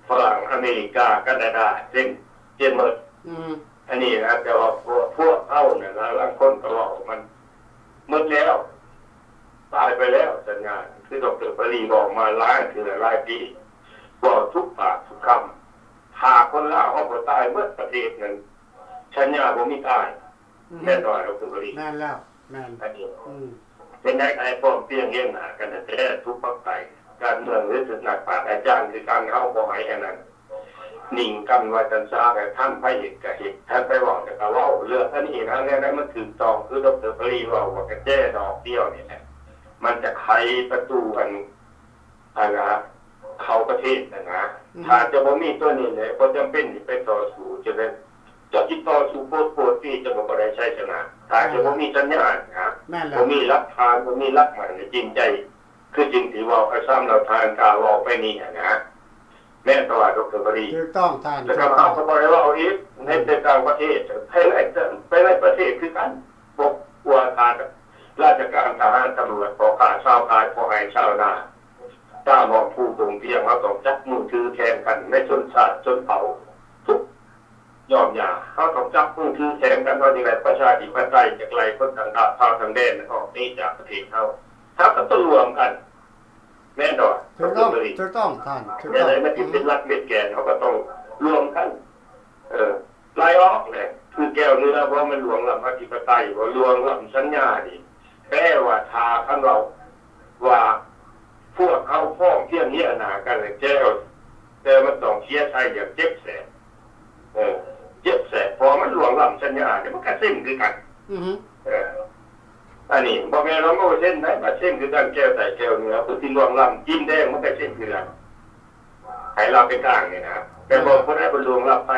ຝຣັ່ງ ອາເມລິກາ ການາດາ ເຊັນ ເຊັນໝົດ. ອືຮຶ ອັນນີ້ນະ ແຕ່ວ່າພວກ ພວກເຮົານັ້ນລະ ລາງຄົນກໍເວົ້າວ່າມັນໝົດແລ້ວ ຕາຍໄປແລ້ວ ສັນຍາ ຄື ດອກເຕີ ປາຣີ ເວົ້າມາຫຼາຍເທື່ອຫຼາຍປີ ເວົ້າທຸກປາກທຸກຄຳ ຖ້າຄົນລາວເຮົາບໍ່ຕາຍໝົດປະເທດນັ້ນ ສັນຍາບໍ່ມີຕາຍ. ອືຮຶ ແມ່ນບໍ່ ດອກເຕີ ປາຣີ? ແມ່ນແລ້ວ ແມ່ນ ອັນນີ້ ອືມ ເປັນໄດ້ໃຫ້ພ້ອມພຽງຮຽງໜ້າກັນແທ້ໆ ທຸກພັກໄທ ການເມືອງ ຫຼື ນັກປາດອາຈານຄືກັນ ເຮົາບໍ່ໃຫ້ອັນນັ້ນ ນິ່ງກັນວ່າຊັ້ນຊະ ແຕ່ທ່ານໄປເຮັດກະເຮັດ ທ່ານໄປເວົ້າກະເວົ້າ ເລື່ອງອັນນີ້ນະ ແນວໃດມັນຖືກຕ້ອງ ຄື ດອກເຕີ ປາຣີ ເວົ້າວ່າກະແຈດອກດຽວນີ້ແຫຼະ ມັນຈະໄຂປະຕູອັນ ອັນນະ ເຂົ້າປະເທດຫັ້ນນະ ອືຮຶ ຖ້າຈະບໍ່ມີໂຕນີ້ແຫຼະ ບໍ່ຈຳເປັນຊິໄປຕໍ່ສູ້ ຈະໄດ້ ເຈົ້າຊິຕໍ່ສູ້ໂປດໂປດນີ້ ເຈົ້າກໍບໍ່ໄດ້ໄຊຊະນະ ຖ້າຈະບໍ່ມີສັນຍານນະ ແມ່ນແລ້ວ ບໍ່ມີຫຼັກຖານ ບໍ່ມີຫຼັກໝັ້ນໃນຈິງໃຈ ຄືຈຶ່ງທີ່ເວົ້າ ອາ ສາມເຫຼົ່າທ່ານກ່າວເວົ້າໄປນີ້ຫັ້ນນະ ແມ່ນບໍ່ວ່າ ດອກເຕີ ປາຣີ? ຖືກຕ້ອງທ່ານ ແລ້ວກໍເຮົາກໍບໍ່ໄດ້ເວົ້າອີກ ໃນ ອືມ ແຕ່ຕ່າງປະເທດ ພາຍໃນ ພາຍໃນປະເທດຄືກັນ ບໍ່ວ່າຂ້າລາຊະການ ທະຫານ ຕຳຫຼວດ ພໍ່ຄ້າຊາວຂາຍ ພໍ່ໄຮ່ຊາວນາ ຕາມຫ້ອງພູຕົງພຽງ ເຮົາຕ້ອງຈັບມືຖືແຂນກັນ ໃນຊົນຊາດຊົນເຜົ່າ ທຸກ ຍ້ອມຢ່າ ເຮົາຕ້ອງຈັບມືຖືແຂນກັນ ເຮົາຈຶ່ງໄດ້ປະຊາທິປະໄຕ ຈະໄລ່ຄົນຕ່າງດ້າວ ຊາວຕ່າງແດນອອກໜີຈາກປະເທດເຮົາ ເຮົາກໍຕ້ອງລວມກັນ ແມ່ນບໍ່? ຖືກຕ້ອງ ຖືກຕ້ອງທ່ານ ຖືກຕ້ອງ ແນວໃດມັນຊິເປັນຫຼັກເປັນແກນ ເຮົາກໍຕ້ອງລວມກັນ ເອີ ໄລ່ອອກແຫຼະ ຄືແກວເໜືອ ເພາະມັນລ່ວງລ້ຳອະທິປະໄຕ ບໍ່ລ່ວງລ້ຳສັນຍານີ້ ແປວ່າຖ້າຄັນເວົ້າວ່າ ພວກເຮົາພ້ອມພຽງຮຽງໜ້າກັນແລ້ວ ແຕ່ມັນຕ້ອງເສຍໄຊຢ່າງເຈັບແສບ ເອີ ເຈັບແສບ ເພາະມັນລ່ວງລ້ຳສັນຍານີ້ ມັນກະເຊັນຄືກັນ ອືຮຶ ເອີ ອັນນີ້ບໍ່ແມ່ນວ່າບໍ່ເຊັນໃດ໋ ມາເຊັນຄືກັນ ແກວໃຕ້ແກວເໜືອ ຜູ້ທີ່ລ່ວງລ້ຳຈີນແດງ ມັນກະເຊັນຄືກັນ ໃຫ້ລາວເປັນກາງນີ້ນະ ແຕ່ບໍ່ ອ່າ ຜູ້ໃດບໍ່ລ່ວງລ້ຳໃຜ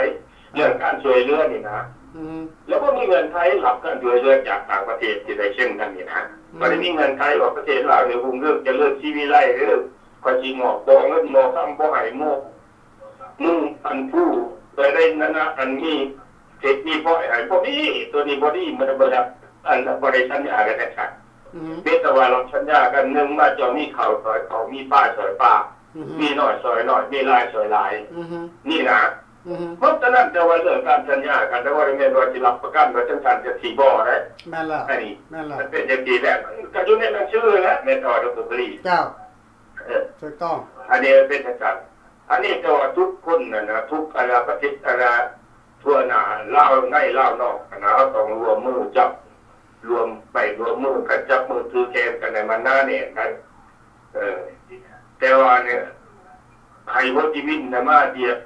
ເລື່ອງການຊ່ວຍເຫຼືອນີ້ນະ ອືມ ແລ້ວບໍ່ມີເງື່ອນໄຂຮັບການຊ່ວຍເຫຼືອຈາກຕ່າງປະເທດທີ່ໄດ້ເຊັນກັນນີ້ນະ ອືມ ບໍ່ໄດ້ມີເງື່ອນໄຂວ່າປະເທດລາວນີ້ຮຸ່ງເຮືອງຈະເລີນສີວິໄລເດີ້ ຂ້ອຍຊິມອບບໍ່ເງິນບໍ່ຄຳ ບໍ່ໃຫ້ໝູ່ ໝູ່ອັນຜູ້ໃດໆນັ້ນນະ ອັນມີເພັດມີພອຍໃຫ້ ບໍ່ມີ ໂຕນີ້ບໍ່ດີ ມັນບໍ່ໄດ້ ອັນ ບໍ່ໄດ້ສັນຍາກັນຈັ່ງຊັ້ນ ອືມ ມີແຕ່ວ່າລັບສັນຍາກັນ ໜຶ່ງມາເຈົ້າມີເຂົ້າຊ່ອຍເຂົ້າ ມີປາຊ່ອຍປາ ອືຮຶ ມີນ້ອຍຊ່ອຍນ້ອຍ ມີຫຼາຍຊ່ອຍຫຼາຍ ອືຮຶ ນີ້ນະ ອືຮຶ ເພາະສະນັ້ນ ແຕ່ວ່າເລື່ອງການສັນຍາກັນ ແຕ່ວ່າບໍ່ແມ່ນວ່າຊິຮັບປະກັນວ່າຈັ່ງຊັ້ນຈັ່ງຊີ້ບໍ່ໄດ້ ແມ່ນແລ້ວ ອັນນີ້ ແມ່ນແລ້ວ ມັນເປັນຈັ່ງຊີ້ແຫຼະ ມັນກໍຢູ່ໃນໜັງສືແຫຼະ ແມ່ນບໍ່ ດອກເຕີ ປາຣີ? ເຈົ້າ ເອີ ຖືກຕ້ອງ ອັນນີ້ມັນເປັນຈັ່ງຊັ້ນ ອັນນີ້ແຕ່ວ່າທຸກຄົນນັ້ນນະ ທຸກ ອັນນະ ປະເທດ ອັນນະ ທົ່ວໜ້າລາວໃນລາວນອກຫັ້ນນະ ເຮົາຕ້ອງຮ່ວມມືຈັບ ລວມໄມ້ລວມມືກັນ ຈັບມືຖືແຂນກັນໃຫ້ມັນໜາແໜ້ນໄດ້ ເອີ ແຕ່ວ່ານີ້ ໃຫ້ໂຮຈິມິນນະມາຢຽບ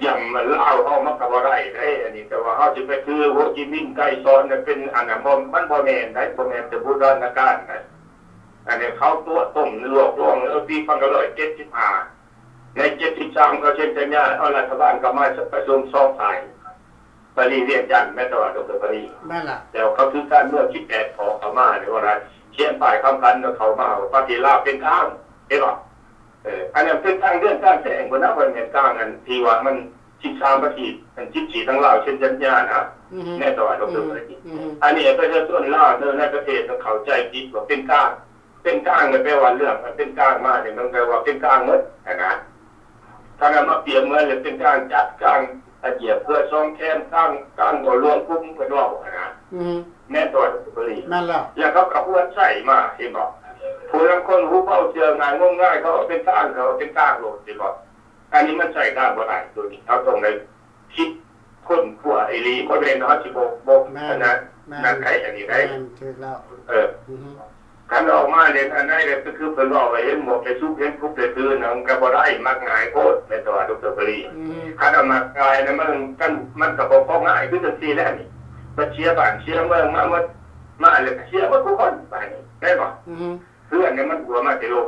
ຢ້ຳລາວເຮົາມັນກໍບໍ່ໄດ້ເດ້ ອັນນີ້ ແຕ່ວ່າເຮົາຊິໄປຖືໂຮຈິມິນໄກສອນເປັນອັນນັ້ນ ບໍ່ ມັນບໍ່ແມ່ນໃດ໋ ບໍ່ແມ່ນແຕ່ບູຮານະການໃດ໋ ອັນນີ້ເຂົາຕົວະຕົ້ມລວກລວງເອີ ປີພັນເກົ້າຮ້ອຍເຈັດສິບຫ້າ ໃນເຈັດສິບສາມເຂົາເຊັນສັນຍາ ເອົາລັດຖະບານເຂົ້າມາປະຊຸມສອງຝ່າຍ ປາຣີ ວຽງຈັນ ແມ່ນແຕ່ວ່າ ດອກເຕີ ປາຣີ ແມ່ນລະ ແລ້ວເຂົາຖືການເມືອງສິບແປດຂໍ້ເຂົ້າມາ ແລ້ວວ່າຂຽນປ້າຍຄຳຂວັນເຂົ້າມາວ່າປະເທດລາວເປັນກາງ ເຫັນບໍ່? ເອີ ອັນນັ້ນເປັນກາງເລື່ອງການແຈ້ງພຸ້ນນະ ບໍ່ແມ່ນກາງອັນທີ່ວ່າມັນສິບສາມປະເທດ ອັນສິບສີ່ທາງລາວເຊັນສັນຍານະ ອືຮຶ ແມ່ນແຕ່ວ່າ ດອກເຕີ ອືຮຶ ປາຣີ ອືຮຶ ອັນນີ້ປະຊາຊົນລາວໃນປະເທດເຂົາໃຈຜິດວ່າເປັນກາງ ເປັນກາງນີ້ແປວ່າເລື່ອງມັນເປັນກາງມານີ້ ມັນແປວ່າເປັນກາງໝົດຫັ້ນນະ ຖ້ານຳມາປຽບເໝືອນແລ້ວເປັນກາງຈັດ ກາງອາດຢຽບເພື່ອສອງແຄມ ກາງ ກາງບໍ່ລວມກຸ່ມເພິ່ນເວົ້າຫັ້ນນະ ອືມ ແມ່ນບໍ່ ດອກເຕີ ປາຣີ? ແມ່ນແລ້ວ ແລ້ວເຂົາກໍອວດໃຊ້ມາ ເຫັນບໍ່? ຜູ້ລາງຄົນຫູເບົາເຊື່ອງ່າຍ ງົມງາຍ ເຂົາເປັນກາງ ເຂົາເປັນກາງໂລດ ເຫັນບໍ່? ອັນນີ້ມັນໃຊ້ການບໍ່ໄດ້ ໂຕນີ້ເຮົາຕ້ອງໄດ້ ຄິດຄົ້ນຄວ້າອີ່ຫຼີ ບໍ່ແມ່ນເຮົາຊິບໍ່ ບໍ່ ແມ່ນ ອັນນັ້ນ ແມ່ນ ນັ້ນໄດ໋ ອັນນີ້ໄດ໋ ແມ່ນ ຖືກແລ້ວ ເອີ ອືຮຶ ຄັນອອກມາເຫຼັ້ນອັນໃດກໍຄືເພິ່ນເວົ້າວ່າ ເຫັນໝວກໄດ້ສຸກ ເຫັນຄຸບໄດ້ຖືນະ ມັນກໍບໍ່ໄດ້ ມັກງ່າຍໂພດ ແມ່ນບໍ່ ດອກເຕີ ປາຣີ? ອືຮຶ ຄັນວ່າມັກງ່າຍນະ ມັນ ມັນ ມັນກໍບໍ່ພໍງ່າຍ ຄືຈັ່ງຊີ້ແຫຼະນີ້ ບັດເສຍບ້ານເສຍເມືອງມາໝົດ ມາແລ້ວກໍເສຍໝົດທຸກຄົນ ບາດນີ້ ແມ່ນບໍ່? ອືຮຶ ເຮືອນນີ້ມັນຫົວມາແຕ່ລົບ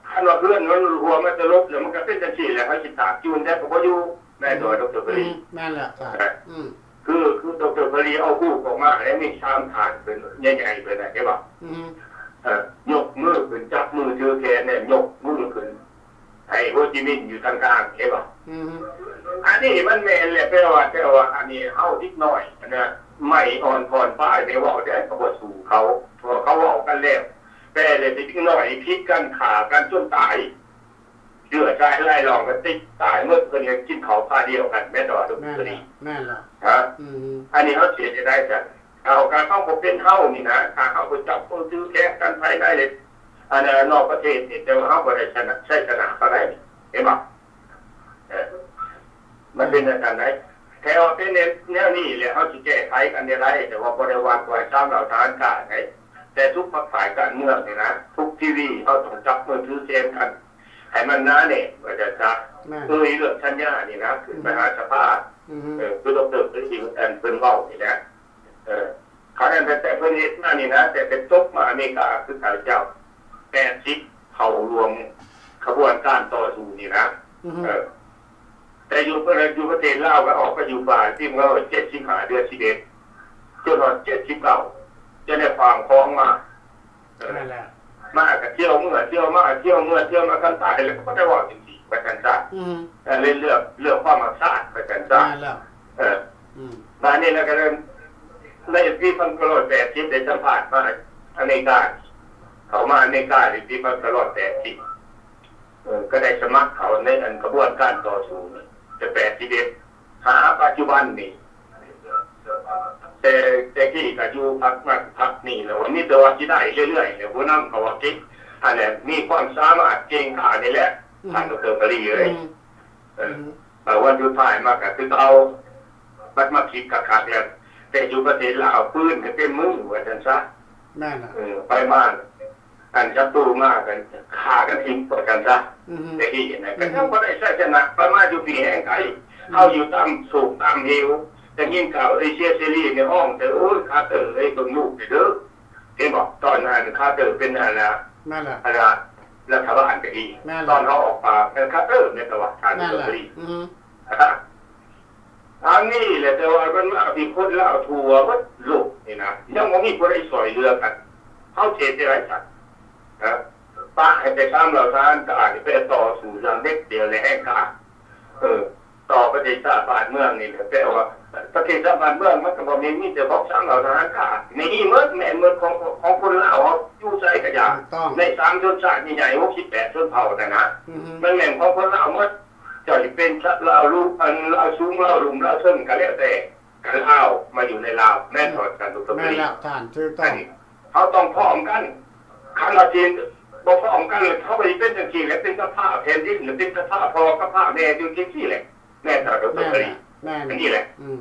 ຄັນວ່າເຮືອນມັນຫົວມາແຕ່ລົບແລ້ວ ມັນກໍເປັນຈັ່ງຊີ້ແຫຼະ ເຮົາຊິຕາກຢູ່ໃດກໍບໍ່ຢູ່ ແມ່ນບໍ່ ອືມ ດອກເຕີ ປາຣີ? ອືມ ແມ່ນແລ້ວທ່ານ ອືມ ອືມ ຄື ຄື ດອກເຕີ ປາຣີ ເອົາຮູບອອກມາ ແລ້ວມີສາມທ່ານເພິ່ນໃຫຍ່ໆ ເພິ່ນນະ ເຫັນບໍ່? ອືມ ເອີ ຍົກມືຂຶ້ນ ຈັບມືຖືແຂນແລ້ວຍົກມືຂຶ້ນ ໃຫ້ໂຮຈິມິນຢູ່ທາງກາງ ເຫັນບໍ່? ອືມ ອັ ອັນນີ້ມັນແມ່ນແຫຼະ ແປວ່າ ແຕ່ວ່າອັນນີ້ເຮົາເດັກນ້ອຍຫັ້ນນະ ໄມ້ອ່ອນຂອນປາຍໄປເວົ້າແດ່ ກໍບໍ່ສູ້ເຂົາ ເພາະເຂົາເວົ້າກັນແລ້ວ ແປແລ້ວເດັກນ້ອຍຜິດກັນ ຂ້າກັນຈົນຕາຍ ເຊື້ອຊາຍລາຍລອງກໍຕິດຕາຍໝົດ ເພິ່ນກໍກິນເຂົ້າພາດຽວກັນ ແມ່ນບໍ່? ແມ່ນແລ້ວ ແມ່ນແລ້ວ ຮະ ອືມ ອັນນີ້ເຮົາຊິເຮັດຈັ່ງໃດຊັ້ນ? ເຮົາກໍເຮົາບໍ່ເປັນເຮົານີ້ນະ ຖ້າເຮົາບໍ່ຈັບມືຖືແຂນກັນພາຍໃນ ແລະ ອັນນອກປະເທດນີ້ ແຕ່ວ່າເຮົາບໍ່ໄດ້ຊະນະ ໄຊຊະນະເຂົາໄດ້ ເຫັນບໍ່? ເອີ ມັນເປັນຈັ່ງຊັ້ນໃດ ແຕ່ວ່າເປັນແນວນີ້ແຫຼະ ເຮົາຊິແກ້ໄຂກັນແນວໃດ ແຕ່ວ່າບໍ່ໄດ້ວ່າກວຍຊາມເຫຼົ່າທະຫານກ້າໃດ ແຕ່ທຸກພັກຝ່າຍການເມືອງນີ້ນະ ທຸກທີວີ ເຮົາຕ້ອງຈັບມືຖືແຂນກັນ ໃຫ້ມັນໜາແໜ້ນວ່າຊັ້ນຊະ ແມ່ນ ເອີຍ ເລື່ອງສັນຍານີ້ນະ ຂຶ້ນໄປຫາສະພາ ອືຮຶ ເອີ ຄືດອກເຕີ ເອີ ອັນເພິ່ນເວົ້ານີ້ແຫຼະ ເອີ ເຂົານັ້ນ ແຕ່ ແຕ່ເພິ່ນເຮັດມານີ້ນະ ແຕ່ເພິ່ນຈົບມາອາເມລິກາ ຄືຂ້າພະເຈົ້າ ແປດສິບ ເຂົ້າຮ່ວມຂະບວນການຕໍ່ສູ້ນີ້ນະ ອືຮຶ ເອີ ແຕ່ຢູ່ ຢູ່ປະເທດລາວກໍອອກໄປຢູ່ປ່າ ທີ່ເມືອງເຈັດສິບຫ້າ ເດືອນສິບເອັດ ຈົນຮອດເຈັດສິບເກົ້າ ຈະໄດ້ຂວາງຂອງມາ ເອີ ນັ້ນແຫຼະ ມາກໍທ່ຽວເມືອທ່ຽວມາ ທ່ຽວເມືອທ່ຽວມາ ຄັນຕາຍແລ້ວກໍບໍ່ໄດ້ເວົ້າຈັ່ງຊີ້ ວ່າຊັ້ນຊະ ອືຮຶ ເອີ ເລື່ອງ ເລື່ອງຄວາມຮັກຊາດ ວ່າຊັ້ນຊະ ນັ້ນແຫຼະ ເອີ ອືມ ບາດນີ້ແລ້ວກໍເລີ່ມ ໃນປີພັນເກົ້າຮ້ອຍແປດສິບ ໄດ້ສຳພາດມາອາເມລິກາ ເຂົ້າມາອາເມລິກາໃນປີພັນເກົ້າຮ້ອຍແປດສິບ ເອີ ກໍໄດ້ສະໝັກເຂົ້າໃນອັນຂະບວນການຕໍ່ສູ້ນີ້ ແຕ່ແປດສິບເອັດ ຫາປັດຈຸບັນນີ້ ແຕ່ ແຕ່ກີ້ກໍຢູ່ພັກນັ້ນພັກນີ້ແລ້ວ ມີແຕ່ວ່າຊິໄດ້ເລື້ອຍໆ ແລ້ວຜູ້ນຳກໍວ່າເກັ່ງ ອັນນັ້ນ ມີຄວາມສາມາດເກັ່ງກ້ານີ້ແຫຼະ ອືມ ທ່ານ ດຣ ປະລີເອີຍ ອືມ ເອີ ອືມ ເອີ ວັນສຸດທ້າຍມາກໍຄືເກົ່າ ບັດມາຄິດຄັກໆແລ້ວ ແຕ່ຢູ່ປະເທດລາວ ປືນກໍເຕັມມື ວ່າຊັ້ນຊະ ແມ່ນລະ ເອີ ໄປມາ ອັນສັດຕູມາກໍຂ້າກັນຖິ້ມ ວ່າຊັ້ນຊະ ອືຮຶ ແຕ່ທີ່ນັ້ນ ອືຮຶ ກໍຍັງບໍ່ໄດ້ໄຊຊະນະ ໄປມາຢູ່ພີ້ແຮ່ງໄກ ອືມ ເຮົາຢູ່ຕາມໂສກຕາມເຫວ ໄດ້ຍິນຂ່າວເອເຊຍເສລີນີ້ຮ້ອງແຕ່ ໂອ້ຍ ຄາເຕີເອີຍ ເບິ່ງລູກແດ່ເດີ ເຫັນບໍ່? ຕອນນັ້ນຄາເຕີເປັນອັນລະ ນັ້ນລະ ອັນລະ ລັດຖະບານກໍດີ ແມ່ນລະ ຕອນເຮົາອອກປາກ ແມ່ນຄາເຕີແມ່ນຕະຫວັດ ທ່ານ ແມ່ນລະ ກໍດີ ອືຮຶ ອັນນີ້ແຫຼະ ແຕ່ວ່າມັນມາທີ່ຄົນລາວທົ່ວເບິດໂລກນີ້ນະ ຍັງບໍ່ມີຜູ້ໃດຊ່ອຍເຫຼືອກັນ ເຮົາເຮັດຈັ່ງໃດຊັ້ນ? ປະໃຫ້ໄປສາມເຫຼົ່າທະຫານກ້ານີ້ ໄປຕໍ່ສູ້ຢ່າງເດັດດ່ຽວ ແລະ ແຮງກ້າ ເອີ ຕໍ່ປະເທດຊາດບ້ານເມືອງນີ້ແຫຼະ ແປວ່າປະເທດຊາດບ້ານເມືອງ ມັນກໍບໍ່ແມ່ນມີແຕ່ຂອງສາມເຫຼົ່າທະຫານກ້າ ມີໝົດ ແມ່ນໝົດ ຂອງ ຂອງຄົນລາວເຮົາ ຢູ່ໃສກໍຢ່າ ໃນສາມຊົນຊາດໃຫຍ່ໆ ຫົກສິບແປດຊົນເຜົ່ານັ້ນນະ ມັນແມ່ນຂອງຄົນລາວໝົດ ເຈົ້າຊິເປັນລາວລຸ ອັນລາວສູງ ລາວລຸ່ມ ລາວເທິງກໍແລ້ວແຕ່ ກັນລາວມາຢູ່ໃນລາວ ແມ່ນບໍ່ທ່ານ ດຣ ປະລີ ແມ່ນແລ້ວທ່ານ ຖືກຕ້ອງ ອັນນີ້ເຮົາຕ້ອງພ້ອມກັນ ຄັນວ່າຊິບໍ່ພ້ອມກັນ ເຮົາກໍຊິເປັນຈັ່ງຊີ້ແຫຼະ ເປັນສະພາແຜ່ນດິນ ເປັນສະພາພໍ່ກັບພະແມ່ຢູ່ຈັ່ງຊີ້ແຫຼະ ແມ່ນບໍ່ ດຣ ປະລີ ແມ່ນ ອັນນີ້ແຫຼະ ອືມ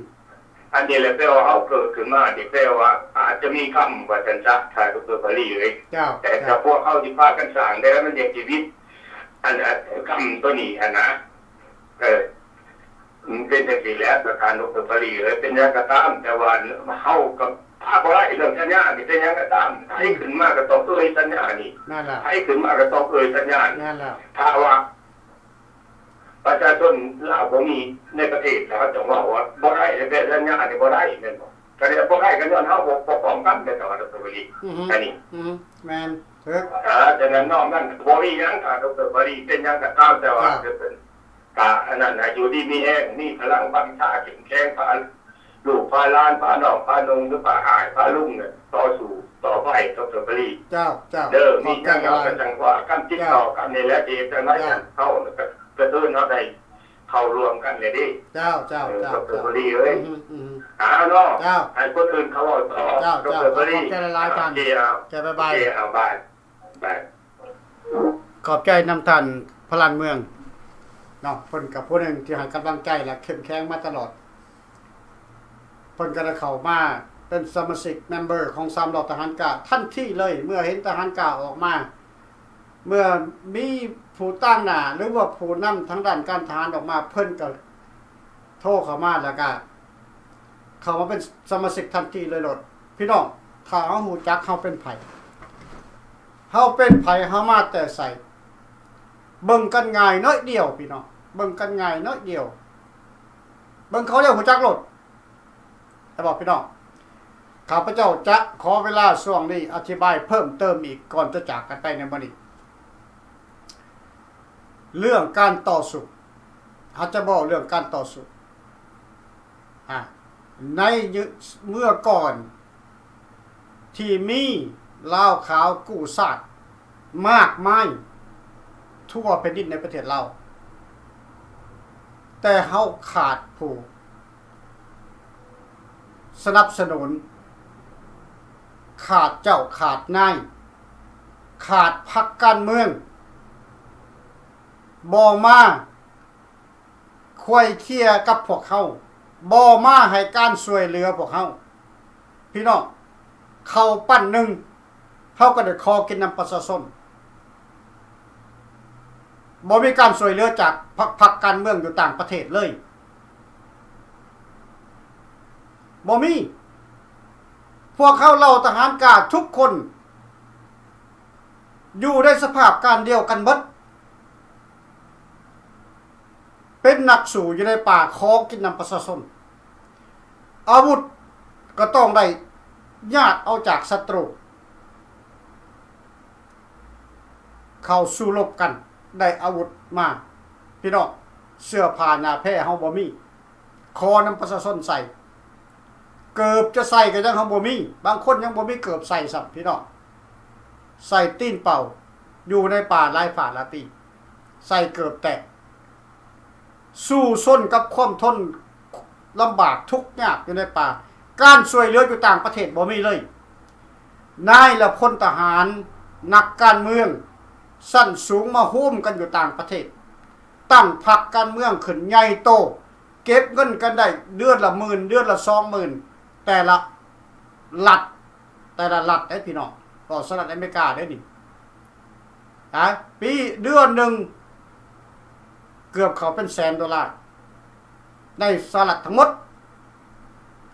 ອັນນີ້ແຫຼະ ແປວ່າເຮົາເກີດຂຶ້ນມານີ້ ແປວ່າອາດຈະມີກຳ ວ່າຊັ້ນຊະ ທ່ານ ດຣ ປະລີເອີຍ ເຈົ້າ ແຕ່ ເຈົ້າ ຖ້າພວກເຮົາຊິພາກັນສ້າງໄດ້ ມັນຍັງຊີວິດ ອັນ ອັນ ກຳໂຕນີ້ຫັ້ນນະ ເອີ ມັນເປັນຈັ່ງຊີ້ແຫຼະ ປະທານ ດຣ ປະລີເອີຍ ເປັນຫຍັງກໍຕາມ ແຕ່ວ່າເຮົາກໍພາບໍ່ໄດ້ເລື່ອງສັນຍານີ້ ເປັນຫຍັງກໍຕາມ ໃຜ ອືມ ຂຶ້ນມາກໍຕ້ອງເອີ່ຍສັນຍານີ້ ນັ້ນລະ ໃຜຂຶ້ນມາກໍຕ້ອງເອີ່ຍສັນຍານີ້ ນັ້ນລະ ຖ້າວ່າປະຊາຊົນລາວບໍ່ມີໃນປະເທດ ແລ້ວເຮົາຈະເວົ້າວ່າບໍ່ໄດ້ ແລ້ວແປສັນຍານີ້ບໍ່ໄດ້ແມ່ນບໍ່? ກໍໄດ້ບໍ່ໄດ້ກໍຍ້ອນເຮົາບໍ່ ບໍ່ພ້ອມກັນ ແມ່ນບໍ່ ດຣ ປະລີ ອືຮຶ ອັນນີ້ ອືຮຶ ແມ່ນ ຖືກ ເອີ ສະນັ້ນນອກນັ້ນບໍ່ມີຫຍັງ ຖ້າ ດຣ ປະລີ ເປັນຫຍັງກໍຕາມ ແຕ່ວ່າ ເຈົ້າ ເປັນ ກະອັນນັ້ນໃຫ້ຢູ່ດີມີແຮງ ມີພະລັງບັງຊາເຂັ້ມແຂງ ພາລູກພາຫຼານ ພານ້ອງພານຸ່ງ ຫຼື ພາອ້າຍພາລຸງ ຕໍ່ສູ້ຕໍ່ໄປ ດຣ ປະລີ ເຈົ້າ ເຈົ້າ ເດີ ມີຫຍັງເຮົາກໍຈັ່ງວ່າກັນ ຕິດຕໍ່ກັນນີ້ແຫຼະ ຊິເຮັດຈັ່ງໃດ ເຈົ້າ ເຮົາກະເຊີນເຮົາໄດ້ເຂົ້າຮ່ວມກັນແຫຼະເດ້ ເຈົ້າ ເຈົ້າ ເອີ ເຈົ້າ ດຣ ປະລີເອີຍ ອືຮຶ ອືຮຶ ເອົາເນາະ ເຈົ້າ ໃຫ້ຄົນອື່ນເຂົາເວົ້າຕໍ່ ເຈົ້າ ດຣ ປະລີ ຂອບໃຈຫຼາຍໆ ທ່ານ ໂອເຄ ເອົາ ບາຍ ໂອເຄ ເອົາ ບາຍ ບາຍ. ຂອບໃຈນຳທ່ານພະລານເມືອງເນາະ ເພິ່ນກໍຜູ້ໜຶ່ງທີ່ໃຫ້ກຳລັງໃຈ ແລະ ເຂັ້ມແຂງມາຕະຫຼອດ ເພິ່ນກໍໄດ້ເຂົ້າມາເປັນສະມາຊິກ ເມັມເບີ ຂອງສາມເຫຼົ່າທະຫານກ້າທັນທີເລີຍ ເມື່ອເຫັນທະຫານກ້າອອກມາ ເມື່ອມີຜູ້ຕາງໜ້າ ຫຼືວ່າຜູ້ນຳທາງດ້ານການທະຫານອອກມາ ເພິ່ນກໍໂທເຂົ້າມາ ແລ້ວກໍເຂົ້າມາເປັນສະມາຊິກທັນທີເລີຍໂລດ. ພີ່ນ້ອງ ຖ້າເຮົາຮູ້ຈັກເຮົາເປັນໃຜ ເຮົາເປັນໃຜ ເຮົາມາແຕ່ໃສ ເບິ່ງກັນງ່າຍໜ້ອຍດຽວ ພີ່ນ້ອງ ເບິ່ງກັນງ່າຍໜ້ອຍດຽວ ເບິ່ງເຂົາເຈົ້າຮູ້ຈັກໂລດ ແມ່ນບໍ່ ພີ່ນ້ອງ? ຂ້າພະເຈົ້າຈະຂໍເວລາຊ່ວງນີ້ອະທິບາຍເພີ່ມເຕີມອີກ ກ່ອນຈະຈາກກັນໄປໃນມື້ນີ້ ເລື່ອງການຕໍ່ສູ້ ເຮົາຈະເວົ້າເລື່ອງການຕໍ່ສູ້. ອາ ໃນເມື່ອກ່ອນທີ່ມີລາວຂາວກູ້ຊາດມາກມາຍທົ່ວແຜ່ນດິນໃນປະເທດລາວ, ແຕ່ເຮົາຂາດຜູ້ສະໜັບສະໜູນ, ຂາດເຈົ້າຂາດນາຍ, ຂາດພັກການເມືອງ ບໍ່ມາໄກ່ເກ່ຍກັບພວກເຮົາ, ບໍ່ມາໃຫ້ການຊ່ວຍເຫຼືອພວກເຮົາ. ພີ່ນ້ອງ, ເຂົ້າປັ້ນໜຶ່ງ ເຮົາກໍໄດ້ຂໍກິນນຳປະຊາຊົນ, ບໍ່ມີການຊ່ວຍເຫຼືອຈາກພັກ, ພັກການເມືອງຢູ່ຕ່າງປະເທດເລີຍ, ບໍ່ມີ. ພວກເຮົາເຫຼົ່າທະຫານກ້າທຸກຄົນ ຢູ່ໃນສະພາບການດຽວກັນເບິດ, ເປັນນັກສູ້ຢູ່ໃນປ່າ ຂໍກິນນຳປະຊາຊົນ. ອາວຸດກໍຕ້ອງໄດ້ຍາດເອົາຈາກສັດຕູ ເຂົ້າສູ້ລົບກັນ, ໄດ້ອາວຸດມາ. ພີ່ນ້ອງ, ເສື້ອຜ້າໜ້າແພເຮົາບໍ່ມີ, ຂໍນຳປະຊາຊົນໃສ່. ເກີບຈະໃສ່ກໍຍັງເຮົາບໍ່ມີ, ບາງຄົນຍັງບໍ່ມີເກີບໃສ່ຊ້ຳ ພີ່ນ້ອງ, ໃສ່ຕີນເປົ່າ ຢູ່ໃນປ່າຫຼາຍຟ້າຫຼາຍປີ, ໃສ່ເກີບແຕະ ສູ້ຊົນກັບຄວາມທົນລຳບາກທຸກຍາກຢູ່ໃນປ່າ. ການຊ່ວຍເຫຼືອຢູ່ຕ່າງປະເທດບໍ່ມີເລີຍ. ນາຍ ແລະ ພົນທະຫານ, ນັກການເມືອງຊັ້ນສູງມາໂຮມກັນຢູ່ຕ່າງປະເທດ, ຕັ້ງພັກການເມືອງຂຶ້ນໃຫຍ່ໂຕ, ເກັບເງິນກັນໄດ້ເດືອນລະໝື່ນ, ເດືອນລະສອງໝື່ນ ແຕ່ລະລັດ, ແຕ່ລະລັດເດ້ພີ່ນ້ອງ, ເວົ້າສະຫະລັດອາເມລິກາເດ້ນີ້. ອາ ປີ ເດືອນໜຶ່ງເກືອບເຂົ້າເປັນແສນໂດລາໃນສະຫະລັດທັງໝົດ,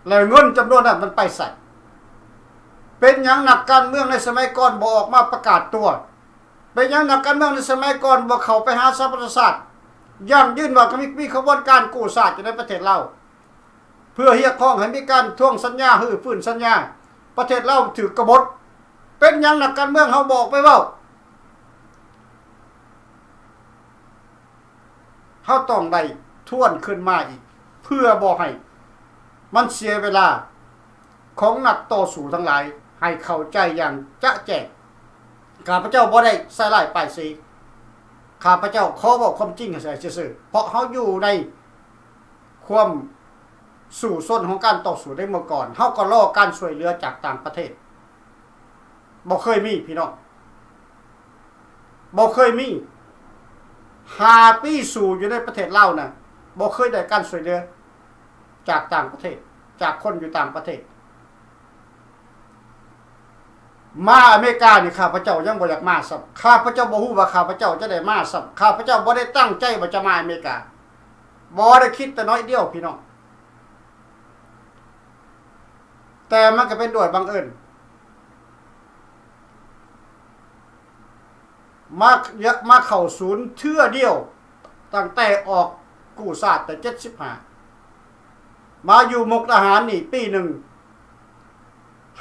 ແລ້ວເງິນຈຳນວນນັ້ນມັນໄປໃສ? ເປັນຫຍັງນັກການເມືອງໃນສະໄໝກ່ອນບໍ່ອອກມາປະກາດຕົວ? ເປັນຫຍັງນັກການເມືອງໃນສະໄໝກ່ອນບໍ່ເຂົ້າໄປຫາສະຫະປະຊາຊາດ, ຢັ້ງຢືນວ່າມີ, ມີຂະບວນການກູ້ຊາດຢູ່ໃນປະເທດລາວ ເພື່ອຮຽກຮ້ອງໃຫ້ມີການທວງສັນຍາ, ຮື້ຟື້ນສັນຍາ, ປະເທດລາວຖືກກະບົດ. ເປັນຫຍັງນັກການເມືອງເຮົາບໍ່ອອກໄປເວົ້າ? ເຮົາຕ້ອງໄດ້ທວນຄືນມາອີກ ເພື່ອບໍ່ໃຫ້ມັນເສຍເວລາຂອງນັກຕໍ່ສູ້ທັງຫຼາຍ, ໃຫ້ເຂົ້າໃຈຢ່າງຈະແຈ້ງ. ຂ້າພະເຈົ້າບໍ່ໄດ້ໃສ່ຮ້າຍປ້າຍສີ, ຂ້າພະເຈົ້າຂໍເວົ້າຄວາມຈິງໃຫ້ຊື່ໆ ເພາະເຮົາຢູ່ໃນ ຄວາມສູ້ຊົນຂອງການຕໍ່ສູ້ໃນເມື່ອກ່ອນ, ເຮົາກໍລໍການຊ່ວຍເຫຼືອຈາກຕ່າງປະເທດ. ບໍ່ເຄີຍມີ, ພີ່ນ້ອງ, ບໍ່ເຄີຍມີ. ຫ້າປີສູ້ຢູ່ໃນປະເທດລາວນະ, ບໍ່ເຄີຍໄດ້ການຊ່ວຍເຫຼືອຈາກຕ່າງປະເທດ, ຈາກຄົນຢູ່ຕ່າງປະເທດ. ມາອາເມລິການີ້ ຂ້າພະເຈົ້າຍັງບໍ່ຢາກມາຊ້ຳ, ຂ້າພະເຈົ້າບໍ່ຮູ້ວ່າຂ້າພະເຈົ້າຈະໄດ້ມາຊ້ຳ, ຂ້າພະເຈົ້າບໍ່ໄດ້ຕັ້ງໃຈວ່າຈະມາອາເມລິກາ, ບໍ່ໄດ້ຄິດແຕ່ໜ້ອຍດຽວ, ພີ່ນ້ອງ, ແຕ່ມັນກໍເປັນດ້ວຍບັງເອີນ. ມາ ມາເຂົ້າສູນເທື່ອດຽວ ຕັ້ງແຕ່ອອກກູ້ຊາດແຕ່ເຈັດສິບຫ້າ ມາຢູ່ມຸກດາຫານນີ້ປີໜຶ່ງ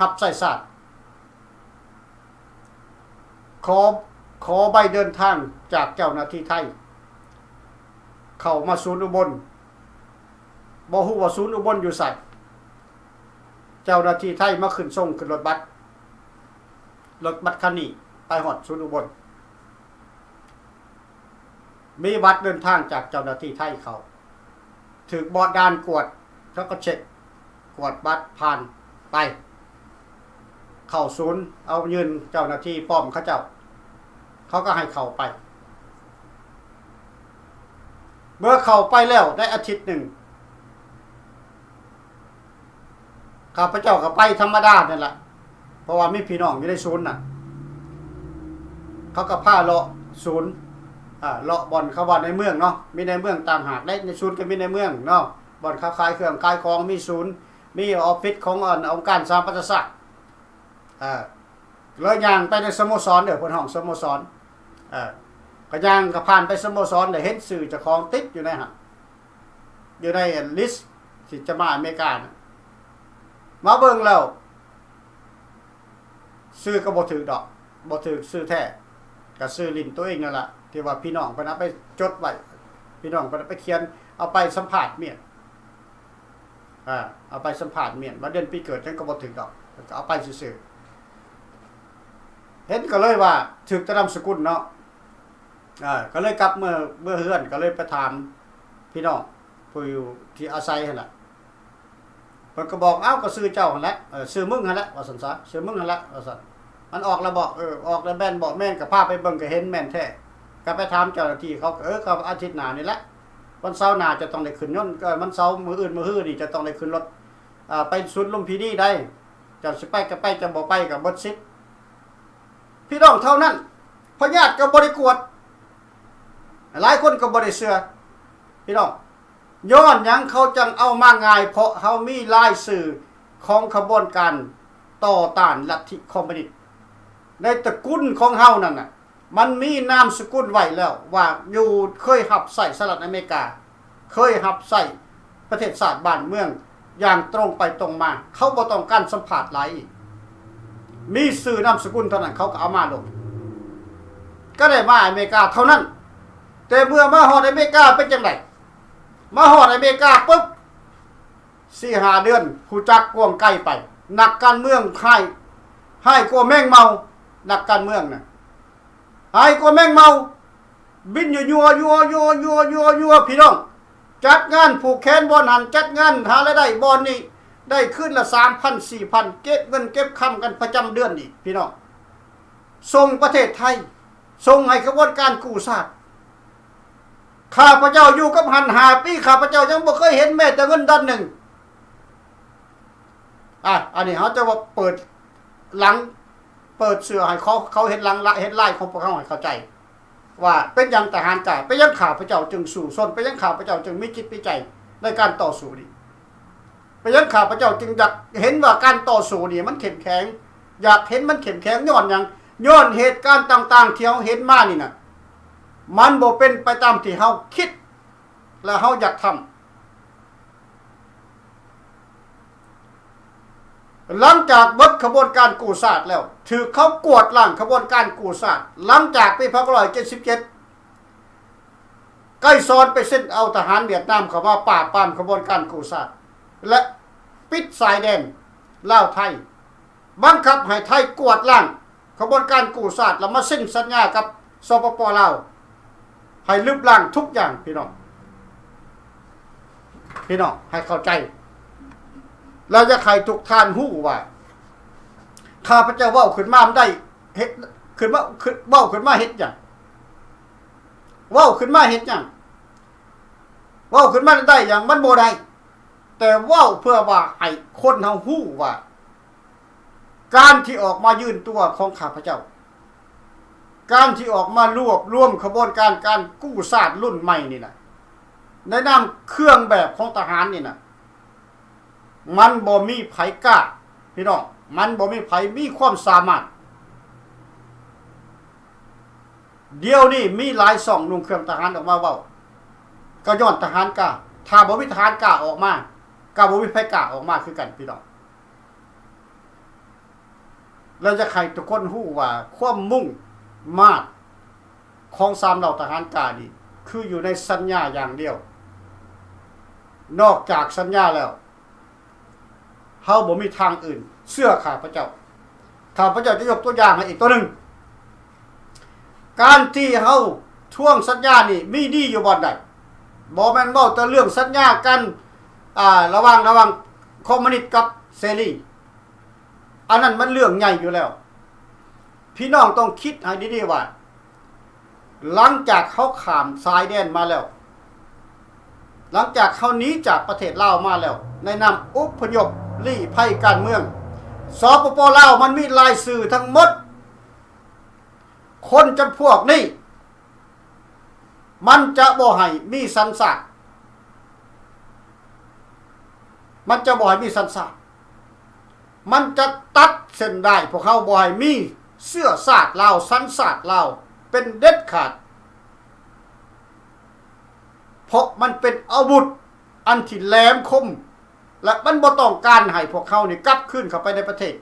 ຮັບໃຊ້ຊາດ. ຂໍ ຂໍໃບເດີນທາງຈາກເຈົ້າໜ້າທີ່ໄທ ເຂົ້າມາສູນອຸບົນ, ບໍ່ຮູ້ວ່າສູນອຸບົນຢູ່ໃສ. ເຈົ້າໜ້າທີ່ໄທມາຂຶ້ນສົ່ງຂຶ້ນລົດບັສ, ລົດບັສຄັນນີ້ໄປຮອດສູນອຸບົນ, ມີບັດເດີນທາງຈາກເຈົ້າໜ້າທີ່ໄທເຂົ້າ, ຖືກບໍ່ດ່ານກວດ, ເຂົາກໍເຊັກ, ກວດບັດ, ຜ່ານ, ໄປ, ເຂົ້າສູນ, ເອົາຍື່ນເຈົ້າໜ້າທີ່ປ້ອມເຂົາເຈົ້າ, ເຂົາກໍໃຫ້ເຂົ້າໄປ. ເມື່ອເຂົ້າໄປແລ້ວໄດ້ອາທິດໜຶ່ງ, ຂ້າພະເຈົ້າກໍໄປທຳມະດານັ້ນລະ, ເພາະວ່າມີພີ່ນ້ອງຢູ່ໃນສູນນະ, ເຂົາກໍພາເລາະສູນ, ອາ, ເລາະບ່ອນເຂົາວ່າໃນເມືອງເນາະ, ມີໃນເມືອງຕ່າງຫາກເດ້, ໃນສູນກໍມີໃນເມືອງເນາະ, ບ່ອນເຂົາຂາຍເຄື່ອງຂາຍຂອງ, ມີສູນ, ມີອອບຟິດຂອງ ອັນ ອົງການສະຫະປະຊາຊາດ, ອາ, ເລີຍຍ່າງໄປໃນສະໂມສອນເດີ, ເພິ່ນຮ້ອງສະໂມສອນ, ເອີ, ກໍຍ່າງກໍຜ່ານໄປສະໂມສອນ ໄດ້ເຫັນຊື່ເຈົ້າຂອງຕິດຢູ່ໃນຫັ້ນ, ຢູ່ໃນ list ທີ່ຈະມາອາເມລິການະ. ມາເບິ່ງແລ້ວ ຊື່ກໍບໍ່ຖືກດອກ, ບໍ່ຖືກຊື່ແທ້, ກໍຊື່ຫຼິ້ນໂຕເອງນັ້ນລະ, ທີ່ວ່າພີ່ນ້ອງເພິ່ນເອົາໄປຈົດໄວ້, ພີ່ນ້ອງ ບໍ່ໄດ້ໄປຂຽນ ເອົາໃບສຳພາດມ້ຽນ ອ່າ ເອົາໃບສຳພາດມ້ຽນ ວ່າເດືອນປີເກີດຫຍັງກໍບໍ່ຖືກດອກ ກໍເອົາໄປຊື່ໆ ເຫັນກໍເລີຍວ່າຖືກແຕ່ນາມສະກຸນເນາະ ອ່າ ກໍເລີຍກັບເມືອ ເມືອເຮືອນ ກໍເລີຍໄປຖາມພີ່ນ້ອງຜູ້ຢູ່ທີ່ອາໄສຫັ້ນລະ ເພິ່ນກໍບອກ ເອົ້າ ກໍຊື່ເຈົ້າຫັ້ນແຫຼະ ເອີ ຊື່ມຶງຫັ້ນແຫຼະ ວ່າຊັ້ນຊະ ຊື່ມຶງຫັ້ນແຫຼະ ວ່າຊັ້ນ ມັນອອກແລ້ວບໍ ເອີ ອອກແລ້ວແມ່ນບໍ ແມ່ນກໍພາໄປເບິ່ງ ກໍເຫັນແມ່ນແທ້ ກໍໄປຖາມເຈົ້າໜ້າທີ່ເຂົາ ເອີ ກໍອາທິດໜ້ານີ້ແຫຼະ ວັນເສົາໜ້າຈະຕ້ອງໄດ້ຂຶ້ນຍົນ ກໍວັນເສົາມື້ອື່ນມື້ຮືນີ້ຈະຕ້ອງໄດ້ຂຶ້ນລົດ ອ່າ ໄປສວນລຸມພິນີໄດ໋ ເຈົ້າຊິໄປກໍໄປ ເຈົ້າບໍ່ໄປກໍເບິດສິດ ພີ່ນ້ອງ ເທົ່ານັ້ນ ພະຍາດກໍບໍ່ໄດ້ກວດ ຫຼາຍຄົນກໍບໍ່ໄດ້ເຊື່ອ ພີ່ນ້ອງ ຍ້ອນຫຍັງເຂົາຈັ່ງເອົາມາງ່າຍ ເພາະເຮົາມີລາຍຊື່ຂອງຂະບວນການຕໍ່ຕ້ານລັດທິຄອມມູນິດ ໃນຕະກຸນຂອງເຮົານັ້ນນະ ມັນມີນາມສະກຸນໄວ້ແລ້ວວ່າຢູ່ ເຄີຍຮັບໃຊ້ສະຫະລັດອາເມລິກາ ເຄີຍຮັບໃຊ້ປະເທດຊາດບ້ານເມືອງຢ່າງຕົງໄປຕົງມາ ເຂົາບໍ່ຕ້ອງການສຳພາດຫຼາຍອີກ ມີຊື່ນາມສະກຸນເທົ່ານັ້ນ ເຂົາກໍເອົາມາໂລດ ກໍໄດ້ມາອາເມລິກາເທົ່ານັ້ນ ແຕ່ເມື່ອມາຮອດອາເມລິກາເປັນຈັ່ງໃດ? ມາຮອດອາເມລິກາປຶບ ສີ່ຫ້າເດືອນ ຮູ້ຈັກກວາງໄກໄປ ນັກການເມືອງຮ້າຍ ຮ້າຍກວ່າແມງເມົາ ນັກການເມືອງນະ ຮ້າຍກວ່າແມງເມົາ ບິນຢູ່ ພີ່ນ້ອງ ຈັດງານຜູກແຂນບ່ອນຫັ້ນ ຈັດງານຫາລາຍໄດ້ບ່ອນນີ້ ໄດ້ຄືນລະສາມພັນ ສີ່ພັນ ເກັບເງິນເກັບຄຳກັນປະຈຳເດືອນອີກ ພີ່ນ້ອງ ສົ່ງປະເທດໄທ ສົ່ງໃຫ້ຂະບວນການກູ້ຊາດ ຂ້າພະເຈົ້າຢູ່ກັບຫັ້ນຫ້າປີ ຂ້າພະເຈົ້າຍັງບໍ່ເຄີຍເຫັນແມ້ແຕ່ເງິນດອນໜຶ່ງ ອ່າ ອັນນີ້ເຮົາຈະວ່າເປີດຫຼັງ ເປີດເສື້ອໃຫ້ເຂົາ ເຂົາເຫັນຫຼັງ ເຫັນລາຍຂອງພວກເຮົາໃຫ້ເຂົ້າໃຈ ວ່າເປັນຫຍັງທະຫານກ້າ ເປັນຫຍັງຂ້າພະເຈົ້າຈຶ່ງສູ້ຊົນ ເປັນຫຍັງຂ້າພະເຈົ້າຈຶ່ງມີຈິດມີໃຈໃນການຕໍ່ສູ້ນີ້ ເປັນຫຍັງຂ້າພະເຈົ້າຈຶ່ງຢາກເຫັນວ່າການຕໍ່ສູ້ນີ້ມັນເຂັ້ມແຂງ ຢາກເຫັນມັນເຂັ້ມແຂງ ຍ້ອນຫຍັງ? ຍ້ອນເຫດການຕ່າງໆທີ່ເຮົາເຫັນມານີ້ນະ ມັນບໍ່ເປັນໄປຕາມທີ່ເຮົາຄິດ ແລະ ເຮົາຢາກທຳ. ຫຼັງຈາກເບິດຂະບວນການກູ້ຊາດແລ້ວ ຖືກເຂົາກວາດລ້າງຂະບວນການກູ້ຊາດ ຫຼັງຈາກປີພັນເກົ້າຮ້ອຍເຈັດສິບເຈັດ ໄກສອນໄປເຊັນເອົາທະຫານຫວຽດນາມເຂົ້າມາປາບປາມຂະບວນການກູ້ຊາດ ແລະ ປິດຊາຍແດນລາວໄທ ບັງຄັບໃຫ້ໄທກວາດລ້າງຂະບວນການກູ້ຊາດ ແລ້ວມາເຊັນສັນຍາກັບ ສປປ ລາວ ໃຫ້ລຶບລ້າງທຸກຢ່າງ ພີ່ນ້ອງ ພີ່ນ້ອງໃຫ້ເຂົ້າໃຈ ແລະ ຢາກໃຫ້ທຸກທ່ານຮູ້ວ່າ ຂ້າພະເຈົ້າເວົ້າຂຶ້ນມາມັນໄດ້ເຮັດ ຂຶ້ນມາ ຂຶ້ນ ເວົ້າຂຶ້ນມາເຮັດຫຍັງ? ເວົ້າຂຶ້ນມາເຮັດຫຍັງ? ເວົ້າຂຶ້ນມາໄດ້ຫຍັງ? ມັນບໍ່ໄດ້ ແຕ່ເວົ້າເພື່ອວ່າໃຫ້ຄົນເຮົາຮູ້ວ່າ ການທີ່ອອກມາຢືນຕົວຂອງຂ້າພະເຈົ້າ ການທີ່ອອກມາລວບລວມຂະບວນການການກູ້ຊາດລຸ້ນໃໝ່ນີ້ນະ ໃນນາມເຄື່ອງແບບຂອງທະຫານນີ້ນະ ມັນບໍ່ມີໃຜກ້າ ພີ່ນ້ອງ ມັນບໍ່ມີໃຜມີຄວາມສາມາດ. ດຽວນີ້ມີຫຼາຍຊ່ອງນຸ່ງເຄື່ອງທະຫານອອກມາເວົ້າ ກໍຍ້ອນທະຫານກ້າ ຖ້າບໍ່ມີທະຫານກ້າອອກມາ ກໍບໍ່ມີໃຜກ້າອອກມາຄືກັນ ພີ່ນ້ອງ ແລະ ຢາກໃຫ້ທຸກຄົນຮູ້ວ່າ ຄວາມມຸ່ງມາດຂອງສາມເຫຼົ່າທະຫານກ້ານີ້ ຄືຢູ່ໃນສັນຍາຢ່າງດຽວ ນອກຈາກສັນຍາແລ້ວ ເຮົາບໍ່ມີທາງອື່ນ ເຊື່ອຂ້າພະເຈົ້າ. ຂ້າພະເຈົ້າຈະຍົກຕົວຢ່າງໃຫ້ອີກຕົວໜຶ່ງ ການທີ່ເຮົາທວງສັນຍານີ້ມີດີຢູ່ບ່ອນໃດ? ບໍ່ແມ່ນເວົ້າແຕ່ເລື່ອງສັນຍາກັນ ອ່າ ລະຫວ່າງ ລະຫວ່າງຄອມມູນິດກັບເສລີ ອັນນັ້ນມັນເລື່ອງໃຫຍ່ຢູ່ແລ້ວ. ພີ່ນ້ອງຕ້ອງຄິດໃຫ້ດີໆວ່າ ຫຼັງຈາກເຮົາຂ້າມຊາຍແດນມາແລ້ວ ຫຼັງຈາກເຮົາໜີຈາກປະເທດລາວມາແລ້ວ ໃນນາມອົບພະຍົບລີ້ໄພການເມືອງ ສປປ ລາວ ມັນມີລາຍຊື່ທັງໝົດ ຄົນຈຳພວກນີ້ ມັນຈະບໍ່ໃຫ້ມີສັນຊາດ ມັນຈະບໍ່ໃຫ້ມີສັນຊາດ ມັນຈະຕັດເສັ້ນດ້າຍພວກເຮົາບໍ່ໃຫ້ມີເຊື້ອຊາດລາວ ສັນຊາດລາວ ເປັນເດັດຂາດ ເພາະມັນເປັນອາວຸດອັນທີ່ແຫຼມຄົມ ແລະ ມັນບໍ່ຕ້ອງການໃຫ້ພວກເຮົານີ້ກັບຄືນເຂົ້າໄປໃນປະເທດ.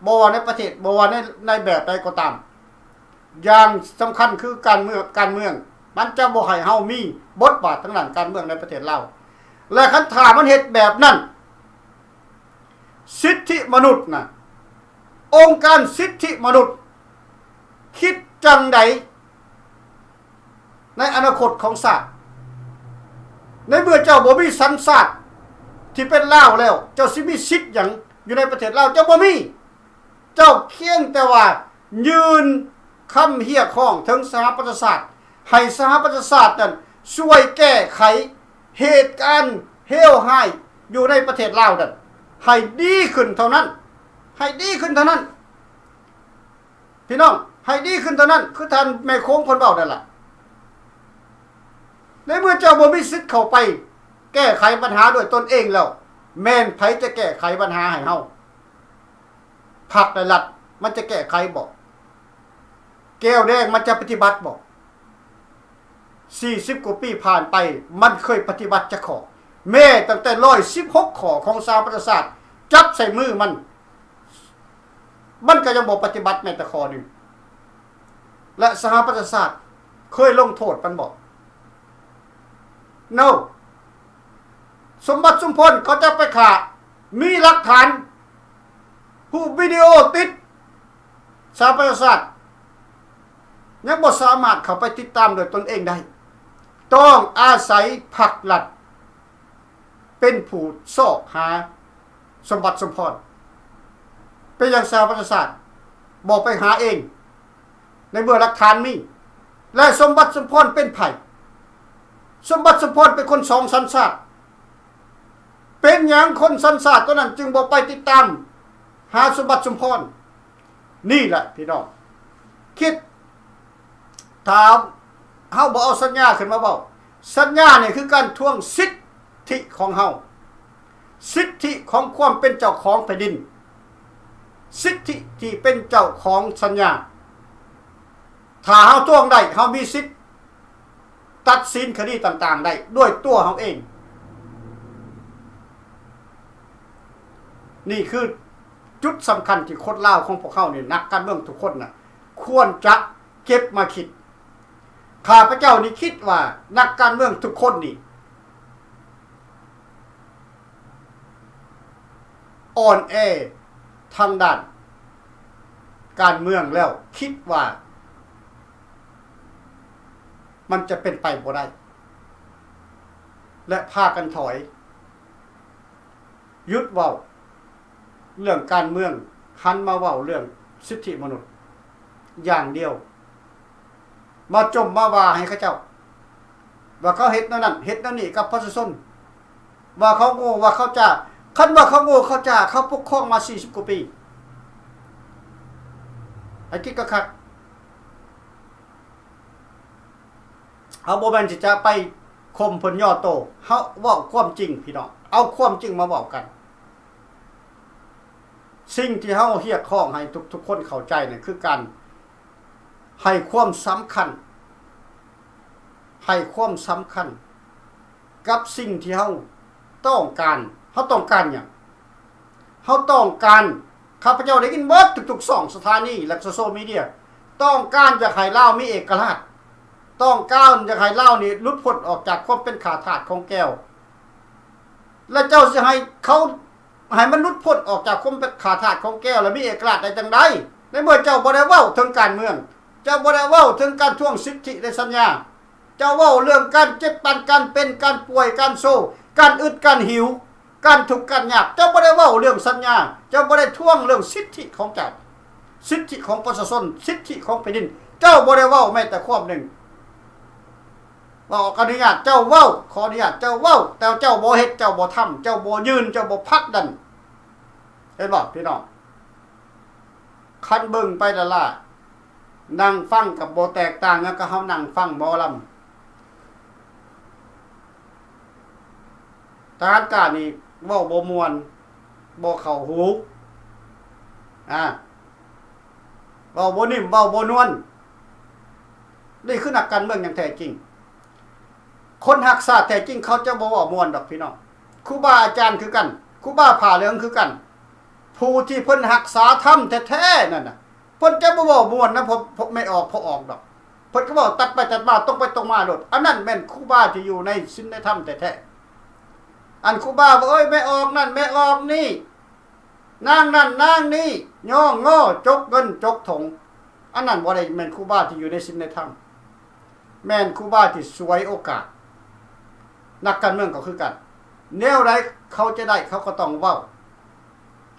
ບໍ່ວ່າໃນປະເທດ ບໍ່ວ່າໃນ ໃນແບບໃດກໍຕາມ ຢ່າງສຳຄັນຄືການເມືອງ, ການເມືອງ ມັນຈະບໍ່ໃຫ້ເຮົາມີບົດບາດທາງດ້ານການເມືອງໃນປະເທດລາວ ແລະ ຄັນຖ້າມັນເຮັດແບບນັ້ນ ສິດທິມະນຸດນະ, ອົງການສິດທິມະນຸດຄິດຈັ່ງໃດໃນອະນາຄົດຂອງຊາດ? ໃນເມື່ອເຈົ້າບໍ່ມີສັນຊາດທີ່ເປັນລາວແລ້ວ, ເຈົ້າຊິມີສິດຫຍັງຢູ່ໃນປະເທດລາວ? ເຈົ້າບໍ່ມີ. ເຈົ້າພຽງແຕ່ວ່າຍື່ນຄຳຮຽກຮ້ອງເຖິງສະຫະປະຊາຊາດ ໃຫ້ສະຫະປະຊາຊາດນັ້ນຊ່ວຍແກ້ໄຂເຫດການເລວຮ້າຍຢູ່ໃນປະເທດລາວນັ້ນໃຫ້ດີຂຶ້ນເທົ່ານັ້ນ, ໃຫ້ດີຂຶ້ນເທົ່ານັ້ນ ພີ່ນ້ອງ, ໃຫ້ດີຂຶ້ນເທົ່ານັ້ນ ຄືທ່ານແມ່ໂຂງເພິ່ນເວົ້ານັ້ນລະ. ໃນເມື່ອເຈົ້າບໍ່ມີສິດເຂົ້າໄປແກ້ໄຂບັນຫາດ້ວຍຕົນເອງແລ້ວ, ແມ່ນໃຜຈະແກ້ໄຂບັນຫາໃຫ້ເຮົາ? ພັກ ແລະ ລັດ ມັນຈະແກ້ໄຂບໍ່? ແກ້ວແດງມັນຈະປະຕິບັດບໍ່? ສີ່ສິບກວ່າປີຜ່ານໄປ ມັນເຄີຍປະຕິບັດຈັກຂໍ້? ແມ້ຕັ້ງແຕ່ຮ້ອຍສິບຫົກຂໍ້ຂອງສະຫະປະຊາຊາດຈັບໃສ່ມືມັນ, ມັນກໍຍັງບໍ່ປະຕິບັດແມ້ແຕ່ຂໍ້ໜຶ່ງ. ແລະ ສະຫະປະຊາຊາດເຄີຍລົງໂທດມັນບໍ່? No. ສົມບັດ ສົມພອນ ເຂົາຈະໄປຂ້າ, ມີຫຼັກຖານ, ຮູບວິດີໂອຕິດ, ສະຫະປະຊາຊາດຍັງບໍ່ສາມາດເຂົ້າໄປຕິດຕາມດ້ວຍຕົນເອງໄດ້, ຕ້ອງອາໄສພັກລັດເປັນຜູ້ຊອກຫາສົມບັດ ສົມພອນ. ເປັນຫຍັງສະຫະປະຊາຊາດບໍ່ໄປຫາເອງ? ໃນເມື່ອຫຼັກຖານມີ ແລະ ສົມບັດ ສົມພອນ ເປັນໃຜ? ສົມບັດ ສົມພອນ ເປັນຄົນສອງສັນຊາດ. ເປັນຫຍັງຄົນສັນຊາດຕົວນັ້ນຈຶ່ງບໍ່ໄປຕິດຕາມຫາສົມບັດ ສົມພອນ? ນີ້ແຫຼະພີ່ນ້ອງ, ຄິດ ຖ້າເຮົາບໍ່ເອົາສັນຍາຂຶ້ນມາເວົ້າ, ສັນຍານີ້ຄືການທວງສິດທິຂອງເຮົາ, ສິດທິຂອງຄວາມເປັນເຈົ້າຂອງແຜ່ນດິນ, ສິດທິທີ່ເປັນເຈົ້າຂອງສັນຍາ. ຖ້າເຮົາທວງໄດ້, ເຮົາມີສິດຕັດສິນຄະດີຕ່າງໆໄດ້ດ້ວຍຕົວເຮົາເອງ. ນີ້ຄືຈຸດສຳຄັນທີ່ຄົນລາວຂອງພວກເຮົານີ້, ນັກການເມືອງທຸກຄົນນະ ຄວນຈະເກັບມາຄິດ. ຂ້າພະເຈົ້ານີ້ຄິດວ່ານັກການເມືອງທຸກຄົນນີ້ ອ່ອນແອທາງດ້ານການເມືອງແລ້ວ, ຄິດວ່າມັນຈະເປັນໄປບໍ່ໄດ້ ແລະ ພາກັນຖອຍ, ຢຸດເວົ້າເລື່ອງການເມືອງ, ຫັນມາເວົ້າເລື່ອງສິດທິມະນຸດຢ່າງດຽວ. ມາຈົ່ມມາວ່າໃຫ້ເຂົາເຈົ້າ ວ່າເຂົາເຮັດແນວນັ້ນເຮັດແນວນີ້ກັບປະຊາຊົນ, ວ່າເຂົາໂງ່ວ່າເຂົາຈ້າ. ຄັນວ່າເຂົາໂງ່ເຂົາຈ້າ, ເຂົາປົກຄອງມາສີ່ສິບກວ່າປີ. ໃຫ້ຄິດຄັກໆ, ເຮົາບໍ່ແມ່ນຊິຈະໄປຂົ່ມເພິ່ນຍໍໂຕ, ເຮົາເວົ້າຄວາມຈິງພີ່ນ້ອງ, ເອົາຄວາມຈິງມາເວົ້າກັນ. ສິ່ງທີ່ເຮົາຮຽກຮ້ອງໃຫ້ທຸກໆຄົນເຂົ້າໃຈນັ້ນ ຄືການໃຫ້ຄວາມສຳຄັນ, ໃຫ້ຄວາມສຳຄັນກັບສິ່ງທີ່ເຮົາຕ້ອງການ. ເຮົາຕ້ອງການຫຍັງ? ເຮົາຕ້ອງການ, ຂ້າພະເຈົ້າໄດ້ຍິນເບິດທຸກໆຊ່ອງສະຖານີ ແລະ ໂຊຊຽວມີເດຍ, ຕ້ອງການຢາກໃຫ້ລາວມີເອກະລາດ, ຕ້ອງການຢາກໃຫ້ລາວນີ້ຫຼຸດພົ້ນອອກຈາກຄວາມເປັນຂ້າທາດຂອງແກວ. ແລະ ເຈົ້າຊິໃຫ້ເຂົາ ໃຫ້ມັນຫຼຸດພົ້ນອອກຈາກຄວາມເປັນຂ້າທາດຂອງແກວ ແລະ ມີເອກະລາດໄດ້ຈັ່ງໃດ? ໃນເມື່ອເຈົ້າບໍ່ໄດ້ເວົ້າເຖິງການເມືອງ, ເຈົ້າບໍ່ໄດ້ເວົ້າເຖິງການທວງສິດທິໃນສັນຍາ, ເຈົ້າເວົ້າເລື່ອງການເຈັບປັນ, ການເປັນ, ການປ່ວຍ, ການໂຊ, ການອຶດ, ການຫິວ, ການທຸກ, ການຍາກ, ເຈົ້າບໍ່ໄດ້ເວົ້າເລື່ອງສັນຍາ, ເຈົ້າບໍ່ໄດ້ທວງເລື່ອງສິດທິຂອງເຈົ້າ, ສິດທິຂອງປະຊາຊົນ, ສິດທິຂອງແຜ່ນດິນ, ເຈົ້າບໍ່ໄດ້ເວົ້າແມ້ແຕ່ຄວາມໜຶ່ງ. ເວົ້າ ຂໍອະນຸຍາດເຈົ້າເວົ້າ, ຂໍອະນຸຍາດເຈົ້າເວົ້າ, ແຕ່ເຈົ້າບໍ່ເຮັດ, ເຈົ້າບໍ່ທຳ, ເຈົ້າບໍ່ຢືນ, ເຈົ້າບໍ່ຜັກດັນ. ເຫັນບໍ່ພີ່ນ້ອງ? ຄັນເບິ່ງໄປລ້າໆ, ນັ່ງຟັງກໍບໍ່ແຕກຕ່າງຫຍັງກັບເຮົານັ່ງຟັງໝໍລຳ. ທະຫານກ້ານີ້ເວົ້າບໍ່ມ່ວນ, ບໍ່ເຂົ້າຫູ, ອາ, ເວົ້າບໍ່ນິ້ມ, ເວົ້າບໍ່ນວນ. ນີ້ຄືນັກການເມືອງຢ່າງແທ້ຈິງ. ຄົນຮັກຊາດແທ້ຈິງເຂົາຈະບໍ່ເວົ້າມ່ວນດອກພີ່ນ້ອງ. ຄູບາອາຈານຄືກັນ, ຄູບາຜ້າເຫຼືອງຄືກັນ, ຜູ້ທີ່ເພິ່ນຮັກສາທຳແທ້ໆນັ້ນນະ, ເພິ່ນຈະບໍ່ເວົ້າມ່ວນນຳພວກ ພວກແມ່ອອກ ພໍ່ອອກດອກ. ເພິ່ນກໍເວົ້າຕັດໄປຕັດມາ ຕົງໄປຕົງມາໂລດ. ອັນນັ້ນແມ່ນຄູບາທີ່ຢູ່ໃນສິນໃນທຳແທ້ໆ. ອັນຄູບາວ່າ ເອີຍ ແມ່ອອກນັ້ນແມ່ອອກນີ້ ນາງນັ້ນນາງນີ້ ຍ້ອງງໍ ຈົກເງິນຈົກຖົງ, ອັນນັ້ນບໍ່ໄດ້ແມ່ນຄູບາທີ່ຢູ່ໃນສິນໃນທຳ. ແມ່ນຄູບາທີ່ສວຍໂອກາດ. ນັກການເມືອງກໍຄືກັນ, ແນວໃດເຂົາຈະໄດ້ ເຂົາກໍຕ້ອງເວົ້າ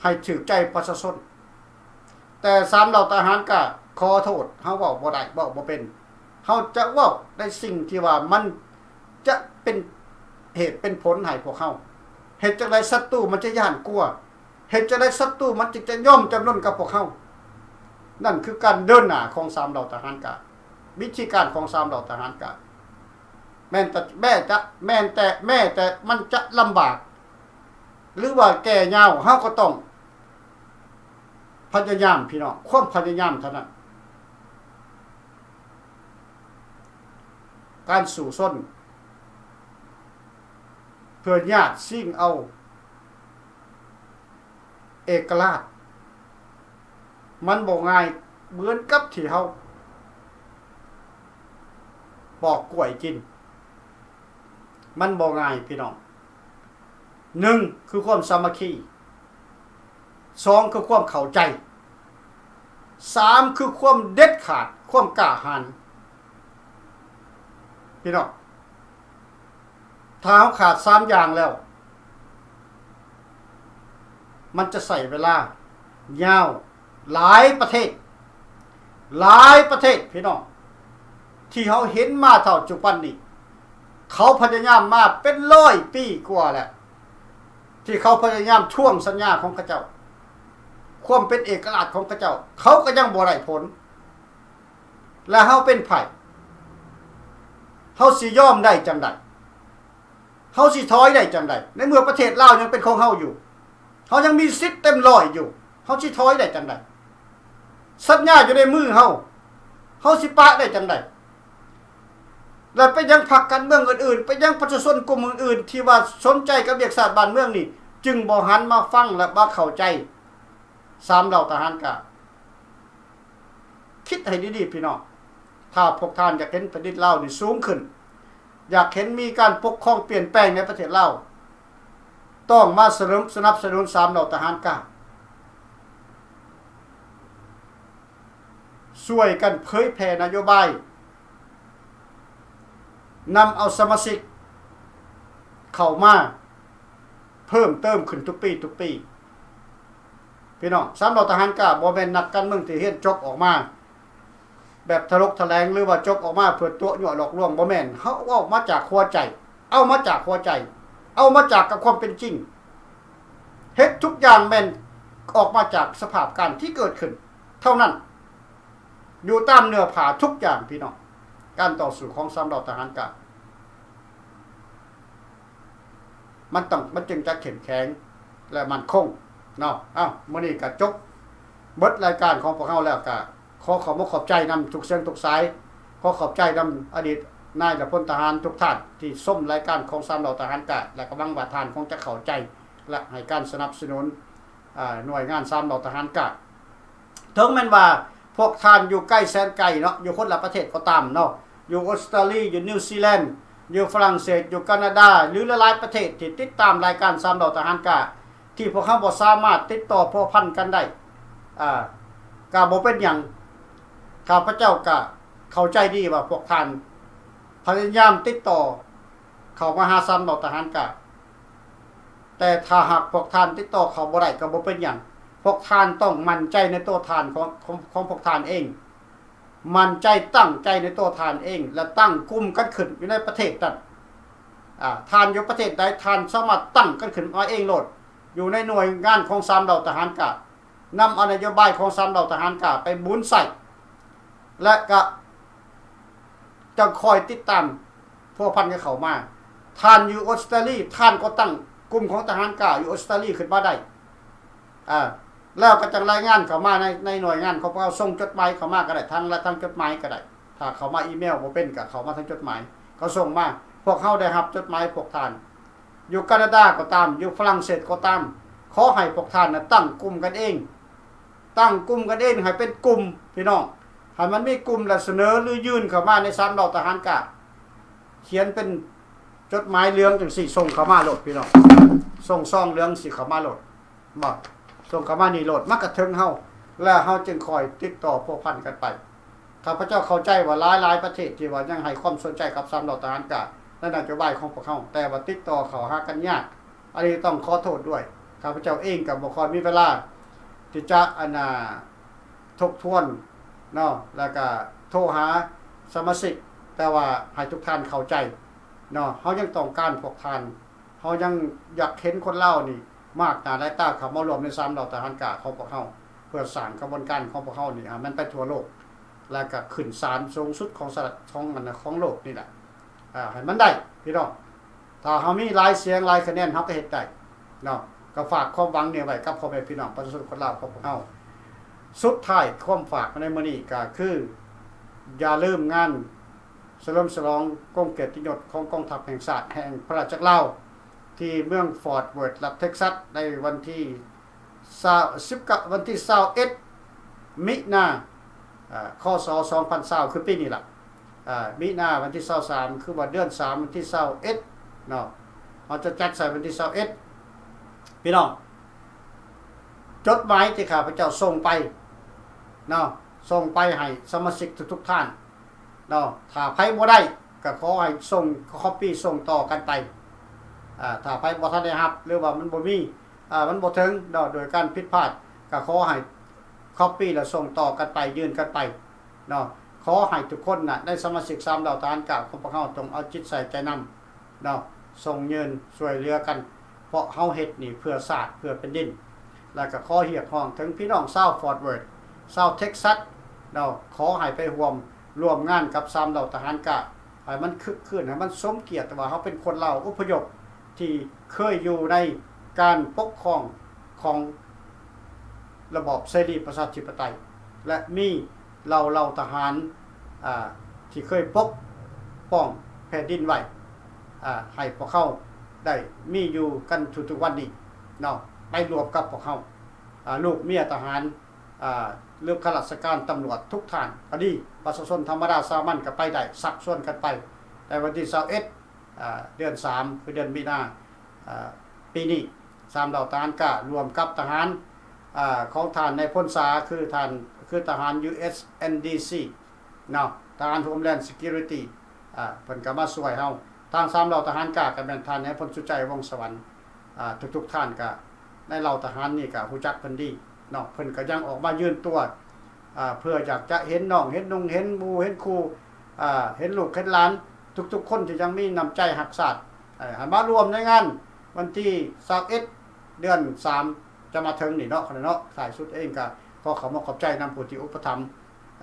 ໃຫ້ຖືກໃຈປະຊາຊົນ. ແຕ່ສາມເຫຼົ່າທະຫານກໍຂໍໂທດ, ເຮົາເວົ້າບໍ່ໄດ້ ເວົ້າບໍ່ເປັນ. ເຮົາຈະເວົ້າໃນສິ່ງທີ່ວ່າມັນຈະເປັນເຫດເປັນຜົນໃຫ້ພວກເຮົາ. ເຮັດຈັ່ງໃດສັດຕູມັນຈະຢ້ານກົວ? ເຮັດຈັ່ງໃດສັດຕູມັນຈຶ່ງຈະຍອມຈຳນົນກັບພວກເຮົາ? ນັ້ນຄືການເດີນໜ້າຂອງສາມເຫຼົ່າທະຫານການ, ວິທີການຂອງສາມເຫຼົ່າທະຫານການ. ແມ່ນແຕ່ ແມ້ຈະ ແມ່ນແຕ່ ແມ້ແຕ່ມັນຈະລຳບາກ ຫຼືວ່າແກ່ຍາວ, ເຮົາກໍຕ້ອງພະຍາຍາມ, ພີ່ນ້ອງ, ຄວາມພະຍາຍາມເທົ່ານັ້ນ. ການສູ້ຊົນເພື່ອຍາດຊິງເອົາເອກະລາດ ມັນບໍ່ງ່າຍເໝືອນກັບທີ່ເຮົາປອກກ້ວຍກິນ. ມັນບໍ່ງ່າຍ ພີ່ນ້ອງ. ໜຶ່ງ ຄືຄວາມສາມັກຄີ, ສອງ ຄືຄວາມເຂົ້າໃຈ, ສາມ ຄືຄວາມເດັດຂາດ, ຄວາມກ້າຫານ. ພີ່ນ້ອງ, ຖ້າເຮົາຂາດສາມຢ່າງແລ້ວ ມັນຈະໃຊ້ເວລາຍາວ. ຫຼາຍປະເທດ ຫຼາຍປະເທດ ພີ່ນ້ອງ, ທີ່ເຮົາເຫັນມາເທົ່າຈຸບັນນີ້ ເຂົາພະຍາຍາມມາເປັນຮ້ອຍປີກວ່າແລ້ວ ທີ່ເຂົາພະຍາຍາມທວງສັນຍາຂອງເຂົາເຈົ້າ, ຄວາມເປັນເອກະລາດຂອງເຂົາເຈົ້າ, ເຂົາກໍຍັງບໍ່ໄດ້ຜົນ. ແລະ ເຮົາເປັນໃຜ? ເຮົາຊິຍອມໄດ້ຈັ່ງໃດ? ເຮົາຊິຖອຍໄດ້ຈັ່ງໃດ ໃນເມື່ອປະເທດລາວຍັງເປັນຂອງເຮົາຢູ່? ເຮົາຍັງມີສິດເຕັມຮ້ອຍຢູ່, ເຮົາຊິຖອຍໄດ້ຈັ່ງໃດ? ສັນຍາຢູ່ໃນມືເຮົາ, ເຮົາຊິປະໄດ້ຈັ່ງໃດ? ແລະ ເປັນຫຍັງພັກການເມືອງອື່ນໆ, ເປັນຫຍັງປະຊາຊົນກຸ່ມອື່ນໆ ທີ່ວ່າສົນໃຈກັບວຽກຊາດບ້ານເມືອງນີ້ ຈຶ່ງບໍ່ຫັນມາຟັງ ແລະ ມາເຂົ້າໃຈສາມເຫຼົ່າທະຫານການ? ຄິດໃຫ້ດີໆ ພີ່ນ້ອງ, ຖ້າພວກທ່ານຢາກເຫັນແຜ່ນດິນລາວນີ້ສູງຂຶ້ນ, ຢາກເຫັນມີການປົກຄອງປ່ຽນແປງໃນປະເທດລາວ, ຕ້ອງມາສະໜັບສະໜູນສາມເຫຼົ່າທະຫານການ, ຊ່ວຍກັນເຜີຍແຜ່ນະໂຍບາຍ, ນຳເອົາສະມາຊິກເຂົ້າມາເພີ່ມເຕີມຂຶ້ນທຸກປີ ທຸກປີ. ພີ່ນ້ອງ, ສາມເຫຼົ່າທະຫານການບໍ່ແມ່ນນັກການເມືອງທີ່ຮຽນຈົບອອກມາແບບຖະຫຼົກຖະແຫຼງ ຫຼືວ່າຈົບອອກມາເພື່ອຕົວະຍົວະຫຼອກລວງ, ບໍ່ແມ່ນ. ເຮົາເວົ້າມາຈາກຫົວໃຈ, ເອົາມາຈາກຫົວໃຈ, ເອົາມາຈາກກັບຄວາມເປັນຈິງ. ເຮັດທຸກຢ່າງແມ່ນອອກມາຈາກສະພາບການທີ່ເກີດຂຶ້ນເທົ່ານັ້ນ, ຢູ່ຕາມເນື້ອຜ້າທຸກຢ່າງ, ພີ່ນ້ອງ. ການຕໍ່ສູ້ຂອງສາມເຫຼົ່າທະຫານການ ມັນຕ້ອງ ມັນຈຶ່ງຈະເຂັ້ມແຂງ ແລະ ໝັ້ນຄົງເນາະ. ເອົ້າ ມື້ນີ້ກະຈົບເບິດລາຍການຂອງພວກເຮົາແລ້ວ ກະຂໍຂອບອົກຂອບໃຈນຳທຸກສຽງທຸກສາຍ, ຂໍຂອບໃຈນຳອະດີດນາຍ ແລະ ພົນທະຫານທຸກທ່ານທີ່ຊົມລາຍການຂອງສາມເຫຼົ່າທະຫານການ ແລະ ກະຫວັງວ່າທ່ານຄົງຈະເຂົ້າໃຈ ແລະ ໃຫ້ການສະໜັບສະໜູນ ອາ ໜ່ວຍງານສາມເຫຼົ່າທະຫານການ. ເຖິງແມ່ນວ່າພວກທ່ານຢູ່ໄກແສນໄກເນາະ, ຢູ່ຄົນລະປະເທດກໍຕາມເນາະ, ຢູ່ອົດສະຕາລີ, ຢູ່ນິວຊີແລນ, ຢູ່ຝຣັ່ງເສດ, ຢູ່ການາດາ ຫຼື ຫຼາຍໆປະເທດທີ່ຕິດຕາມລາຍການສາມເຫຼົ່າທະຫານການ ທີ່ພວກເຮົາບໍ່ສາມາດຕິດຕໍ່ພົວພັນກັນໄດ້, ອາ ກະບໍ່ເປັນຫຍັງ. ຂ້າພະເຈົ້າກະເຂົ້າໃຈດີວ່າພວກທ່ານພະຍາຍາມຕິດຕໍ່ເຂົ້າມາຫາສາມເຫຼົ່າທະຫານການ. ແຕ່ຖ້າຫາກພວກທ່ານຕິດຕໍ່ເຂົາບໍ່ໄດ້ກໍບໍ່ເປັນຫຍັງ. ພວກທ່ານຕ້ອງໝັ້ນໃຈໃນຕົວທ່ານຂອງ ຂອງ ຂອງພວກທ່ານເອງ, ໝັ້ນໃຈຕັ້ງໃຈໃນຕົວທ່ານເອງ ແລະ ຕັ້ງກຸ່ມກັນຂຶ້ນຢູ່ໃນປະເທດນັ້ນ. ອາ ທ່ານຢູ່ປະເທດໃດ ທ່ານສາມາດຕັ້ງກັນຂຶ້ນມາເອງໂລດ, ຢູ່ໃນໜ່ວຍງານຂອງສາມເຫຼົ່າທະຫານການ, ນຳເອົານະໂຍບາຍຂອງສາມເຫຼົ່າທະຫານການໄປບູນໃສ່ ແລະ ກະຈັ່ງຄອຍຕິດຕາມ ພົວພັນກັນເຂົ້າມາ. ທ່ານຢູ່ອົດສະຕາລີ ທ່ານກໍຕັ້ງກຸ່ມຂອງທະຫານກາຢູ່ອົດສະຕາລີຂຶ້ນມາໄດ້ ອາ ແລ້ວກໍຈັ່ງລາຍງານເຂົ້າມາໃນ ໃນໜ່ວຍງານຂອງພວກເຮົາ, ສົ່ງຈົດໝາຍເຂົ້າມາກໍໄດ້, ທາງ ທາງຈົດໝາຍກໍໄດ້. ຖ້າເຂົ້າມາອີເມວບໍ່ເປັນ ກໍເຂົ້າມາທາງຈົດໝາຍ, ກໍສົ່ງມາ. ພວກເຮົາໄດ້ຮັບຈົດໝາຍພວກທ່ານ. ຢູ່ການາດາກໍຕາມ, ຢູ່ຝຣັ່ງເສດກໍຕາມ, ຂໍໃຫ້ພວກທ່ານນະຕັ້ງກຸ່ມກັນເອງ, ຕັ້ງກຸ່ມກັນເອງໃຫ້ເປັນກຸ່ມພີ່ນ້ອງ ໃຫ້ມັນມີກຸ່ມ ແລະ ສະເໜີຫຼືຍື່ນເຂົ້າມາໃນສາມເຫຼົ່າທະຫານກ້າ ຂຽນເປັນຈົດໝາຍເຫຼືອງຈັ່ງຊີ້ ສົ່ງເຂົ້າມາໂລດພີ່ນ້ອງ ສົ່ງຊອງເຫຼືອງຊີ້ເຂົ້າມາໂລດ ບໍ່ ສົ່ງເຂົ້າມານີ້ໂລດ ມັນກະເຖິງເຮົາ ແລ້ວເຮົາຈຶ່ງຄ່ອຍຕິດຕໍ່ພົວພັນກັນໄປ. ຂ້າພະເຈົ້າເຂົ້າໃຈວ່າຫຼາຍໆປະເທດທີ່ວ່າຍັງໃຫ້ຄວາມສົນໃຈກັບສາມເຫຼົ່າທະຫານກ້າໃນນະໂຍບາຍຂອງພວກເຮົາ ແຕ່ວ່າຕິດຕໍ່ເຂົ້າຫາກັນຍາກ ອັນນີ້ຕ້ອງຂໍໂທດດ້ວຍ ຂ້າພະເຈົ້າເອງກໍບໍ່ຄ່ອຍມີເວລາທີ່ຈະ ອັນນ່າ ທົບທວນເນາະ ແລ້ວກະໂທຫາສະມາຊິກ ແຕ່ວ່າໃຫ້ທຸກທ່ານເຂົ້າໃຈເນາະ ເຮົາຍັງຕ້ອງການພວກທ່ານ ເຮົາຍັງຢາກເຫັນຄົນລາວນີ້ມາກໜ້າຫຼາຍຕາເຂົ້າມາຮ່ວມໃນສາມເຫຼົ່າທະຫານກ້າຂອງພວກເຮົາ ເພື່ອສ້າງຂະບວນການຂອງພວກເຮົານີ້ໃຫ້ມັນໄປທົ່ວໂລກ ແລ້ວກະຂຶ້ນສານສູງສຸດຂອງສະຫະ ຂອງ ອັນນ່າ ຂອງໂລກນີ້ແຫຼະ ອ່າ ໃຫ້ມັນໄດ້ພີ່ນ້ອງ ຖ້າເຮົາມີຫຼາຍສຽງຫຼາຍຄະແນນ ເຮົາກໍເຮັດໄດ້ເນາະ ກໍຝາກຄວາມຫວັງນີ້ໄວ້ກັບພໍ່ແມ່ພີ່ນ້ອງປະຊາຊົນຄົນລາວຂອງພວກເຮົາ. ສຸດທ້າຍຄວາມຝາກໃນມື້ນີ້ກໍຄື ຢ່າລືມງານສະເຫຼີມສະຫຼອງກົງກຽດຕິຍົດຂອງກອງທັບແຫ່ງຊາດແຫ່ງພະລາຊະອານາຈັກລາວ ທີ່ເມືອງຟອດເວີດ ລັດເທັກຊັສ ໃນວັນທີ ຊາວ ສິບເກົ້າ ວັນທີຊາວເອັດ ມິນາ ອາ ຄ.ສ. ສອງພັນຊາວ ຄືປີນີ້ລະ ອາ ມິນາ ວັນທີຊາວສາມ ຄືວ່າເດືອນສາມ ວັນທີຊາວເອັດເນາະ ເຮົາຈະຈັດໃສ່ວັນທີຊາວເອັດ ພີ່ນ້ອງ ຈົດໝາຍທີ່ຂ້າພະເຈົ້າສົ່ງໄປເນາະ ສົ່ງໄປໃຫ້ສະມາຊິກທຸກໆທ່ານເນາະ ຖ້າໃຜບໍ່ໄດ້ກໍຂໍໃຫ້ສົ່ງ copy ສົ່ງຕໍ່ກັນໄປ ອາ ຖ້າໃຜບໍ່ທັນໄດ້ຮັບ ຫຼືວ່າມັນບໍ່ມີ ອາ ມັນບໍ່ເຖິງເນາະ ໂດຍການຜິດພາດ ກໍຂໍໃຫ້ copy ແລ້ວສົ່ງຕໍ່ກັນໄປ ຍື່ນກັນໄປເນາະ ຂໍໃຫ້ທຸກຄົນນະ ໃນສະມາຊິກສາມເຫຼົ່າທະຫານກ້າຂອງພວກເຮົາ ຈົ່ງເອົາຈິດໃສ່ໃຈນຳເນາະ ສົ່ງຍື່ນຊ່ວຍເຫຼືອກັນ ເພາະເຮົາເຮັດນີ້ເພື່ອຊາດ ເພື່ອແຜ່ນດິນ ແລ້ວກໍຂໍຮຽກຮ້ອງເຖິງພີ່ນ້ອງຊາວຟອດເວີດ ຊາວເທັກຊັສເນາະ ຂໍໃຫ້ໄປຮ່ວມ ຮ່ວມງານກັບສາມເຫຼົ່າທະຫານກ້າ ໃຫ້ມັນຄຶກຄື້ນ ໃຫ້ມັນສົມກຽດວ່າເຮົາເປັນຄົນລາວອົບພະຍົບທີ່ເຄີຍຢູ່ໃນການປົກຄອງຂອງລະບອບເສລີປະຊາທິປະໄຕ ແລະ ມີເຫຼົ່າ ເຫຼົ່າທະຫານ ອາ ທີ່ເຄີຍປົກປ້ອງແຜ່ນດິນໄວ້ ອາ ໃຫ້ພວກເຮົາໄດ້ມີຢູ່ກັນທຸກໆວັນນີ້ເນາະ ໄປລວມກັບພວກເຮົາ ອາ ລູກເມຍທະຫານ ອາ ຫຼືຂ້າລາຊະການຕຳຫຼວດທຸກທ່ານກໍດີ ປະຊາຊົນທຳມະດາສາມັນກໍໄປໄດ້ ຊັກຊວນກັນໄປ ໃນວັນທີຊາວເອັດ ອາ ເດືອນສາມ ຄືເດືອນມິນາ ອາ ປີນີ້ ສາມເຫຼົ່າທະຫານກ້າ ລວມກັບທະຫານ ອາ ຂອງທ່ານນາຍພົນສາ ຄືທ່ານ ຄືທະຫານ USNDC ເນາະ ທະຫານ Homeland Security ອາ ເພິ່ນກໍມາຊ່ວຍເຮົາ ທາງສາມເຫຼົ່າທະຫານກ້າກໍແມ່ນທ່ານນາຍພົນສຸໄຈ ວົງສະຫວັນ ອາ ທຸກໆທ່ານກໍໃນເຫຼົ່າທະຫານນີ້ກໍຮູ້ຈັກເພິ່ນດີເນາະ ເພິ່ນກໍຍັງອອກມາຢືນຕົວ ອາ ເພື່ອຢາກຈະເຫັນນ້ອງ ເຫັນນຸ່ງ ເຫັນໝູ່ ເຫັນຄູ່ ອາ ເຫັນລູກເຫັນຫຼານ ທຸກໆຄົນທີ່ຍັງມີນ້ຳໃຈຮັກຊາດ ໃຫ້ມາຮ່ວມໃນງານວັນທີຊາວເອັດ ເດືອນສາມ ຈະມາເຖິງນີ້ເນາະ ຂະໜາດເນາະ ທ້າຍສຸດເອງກໍຂໍຂອບອົກຂອບໃຈນຳຜູ້ທີ່ອຸປະຖຳ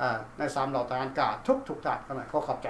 ອາ ໃນສາມເຫຼົ່າທະຫານກ້າທຸກໆທ່ານ ຂະໜາດຂໍຂອບໃຈ.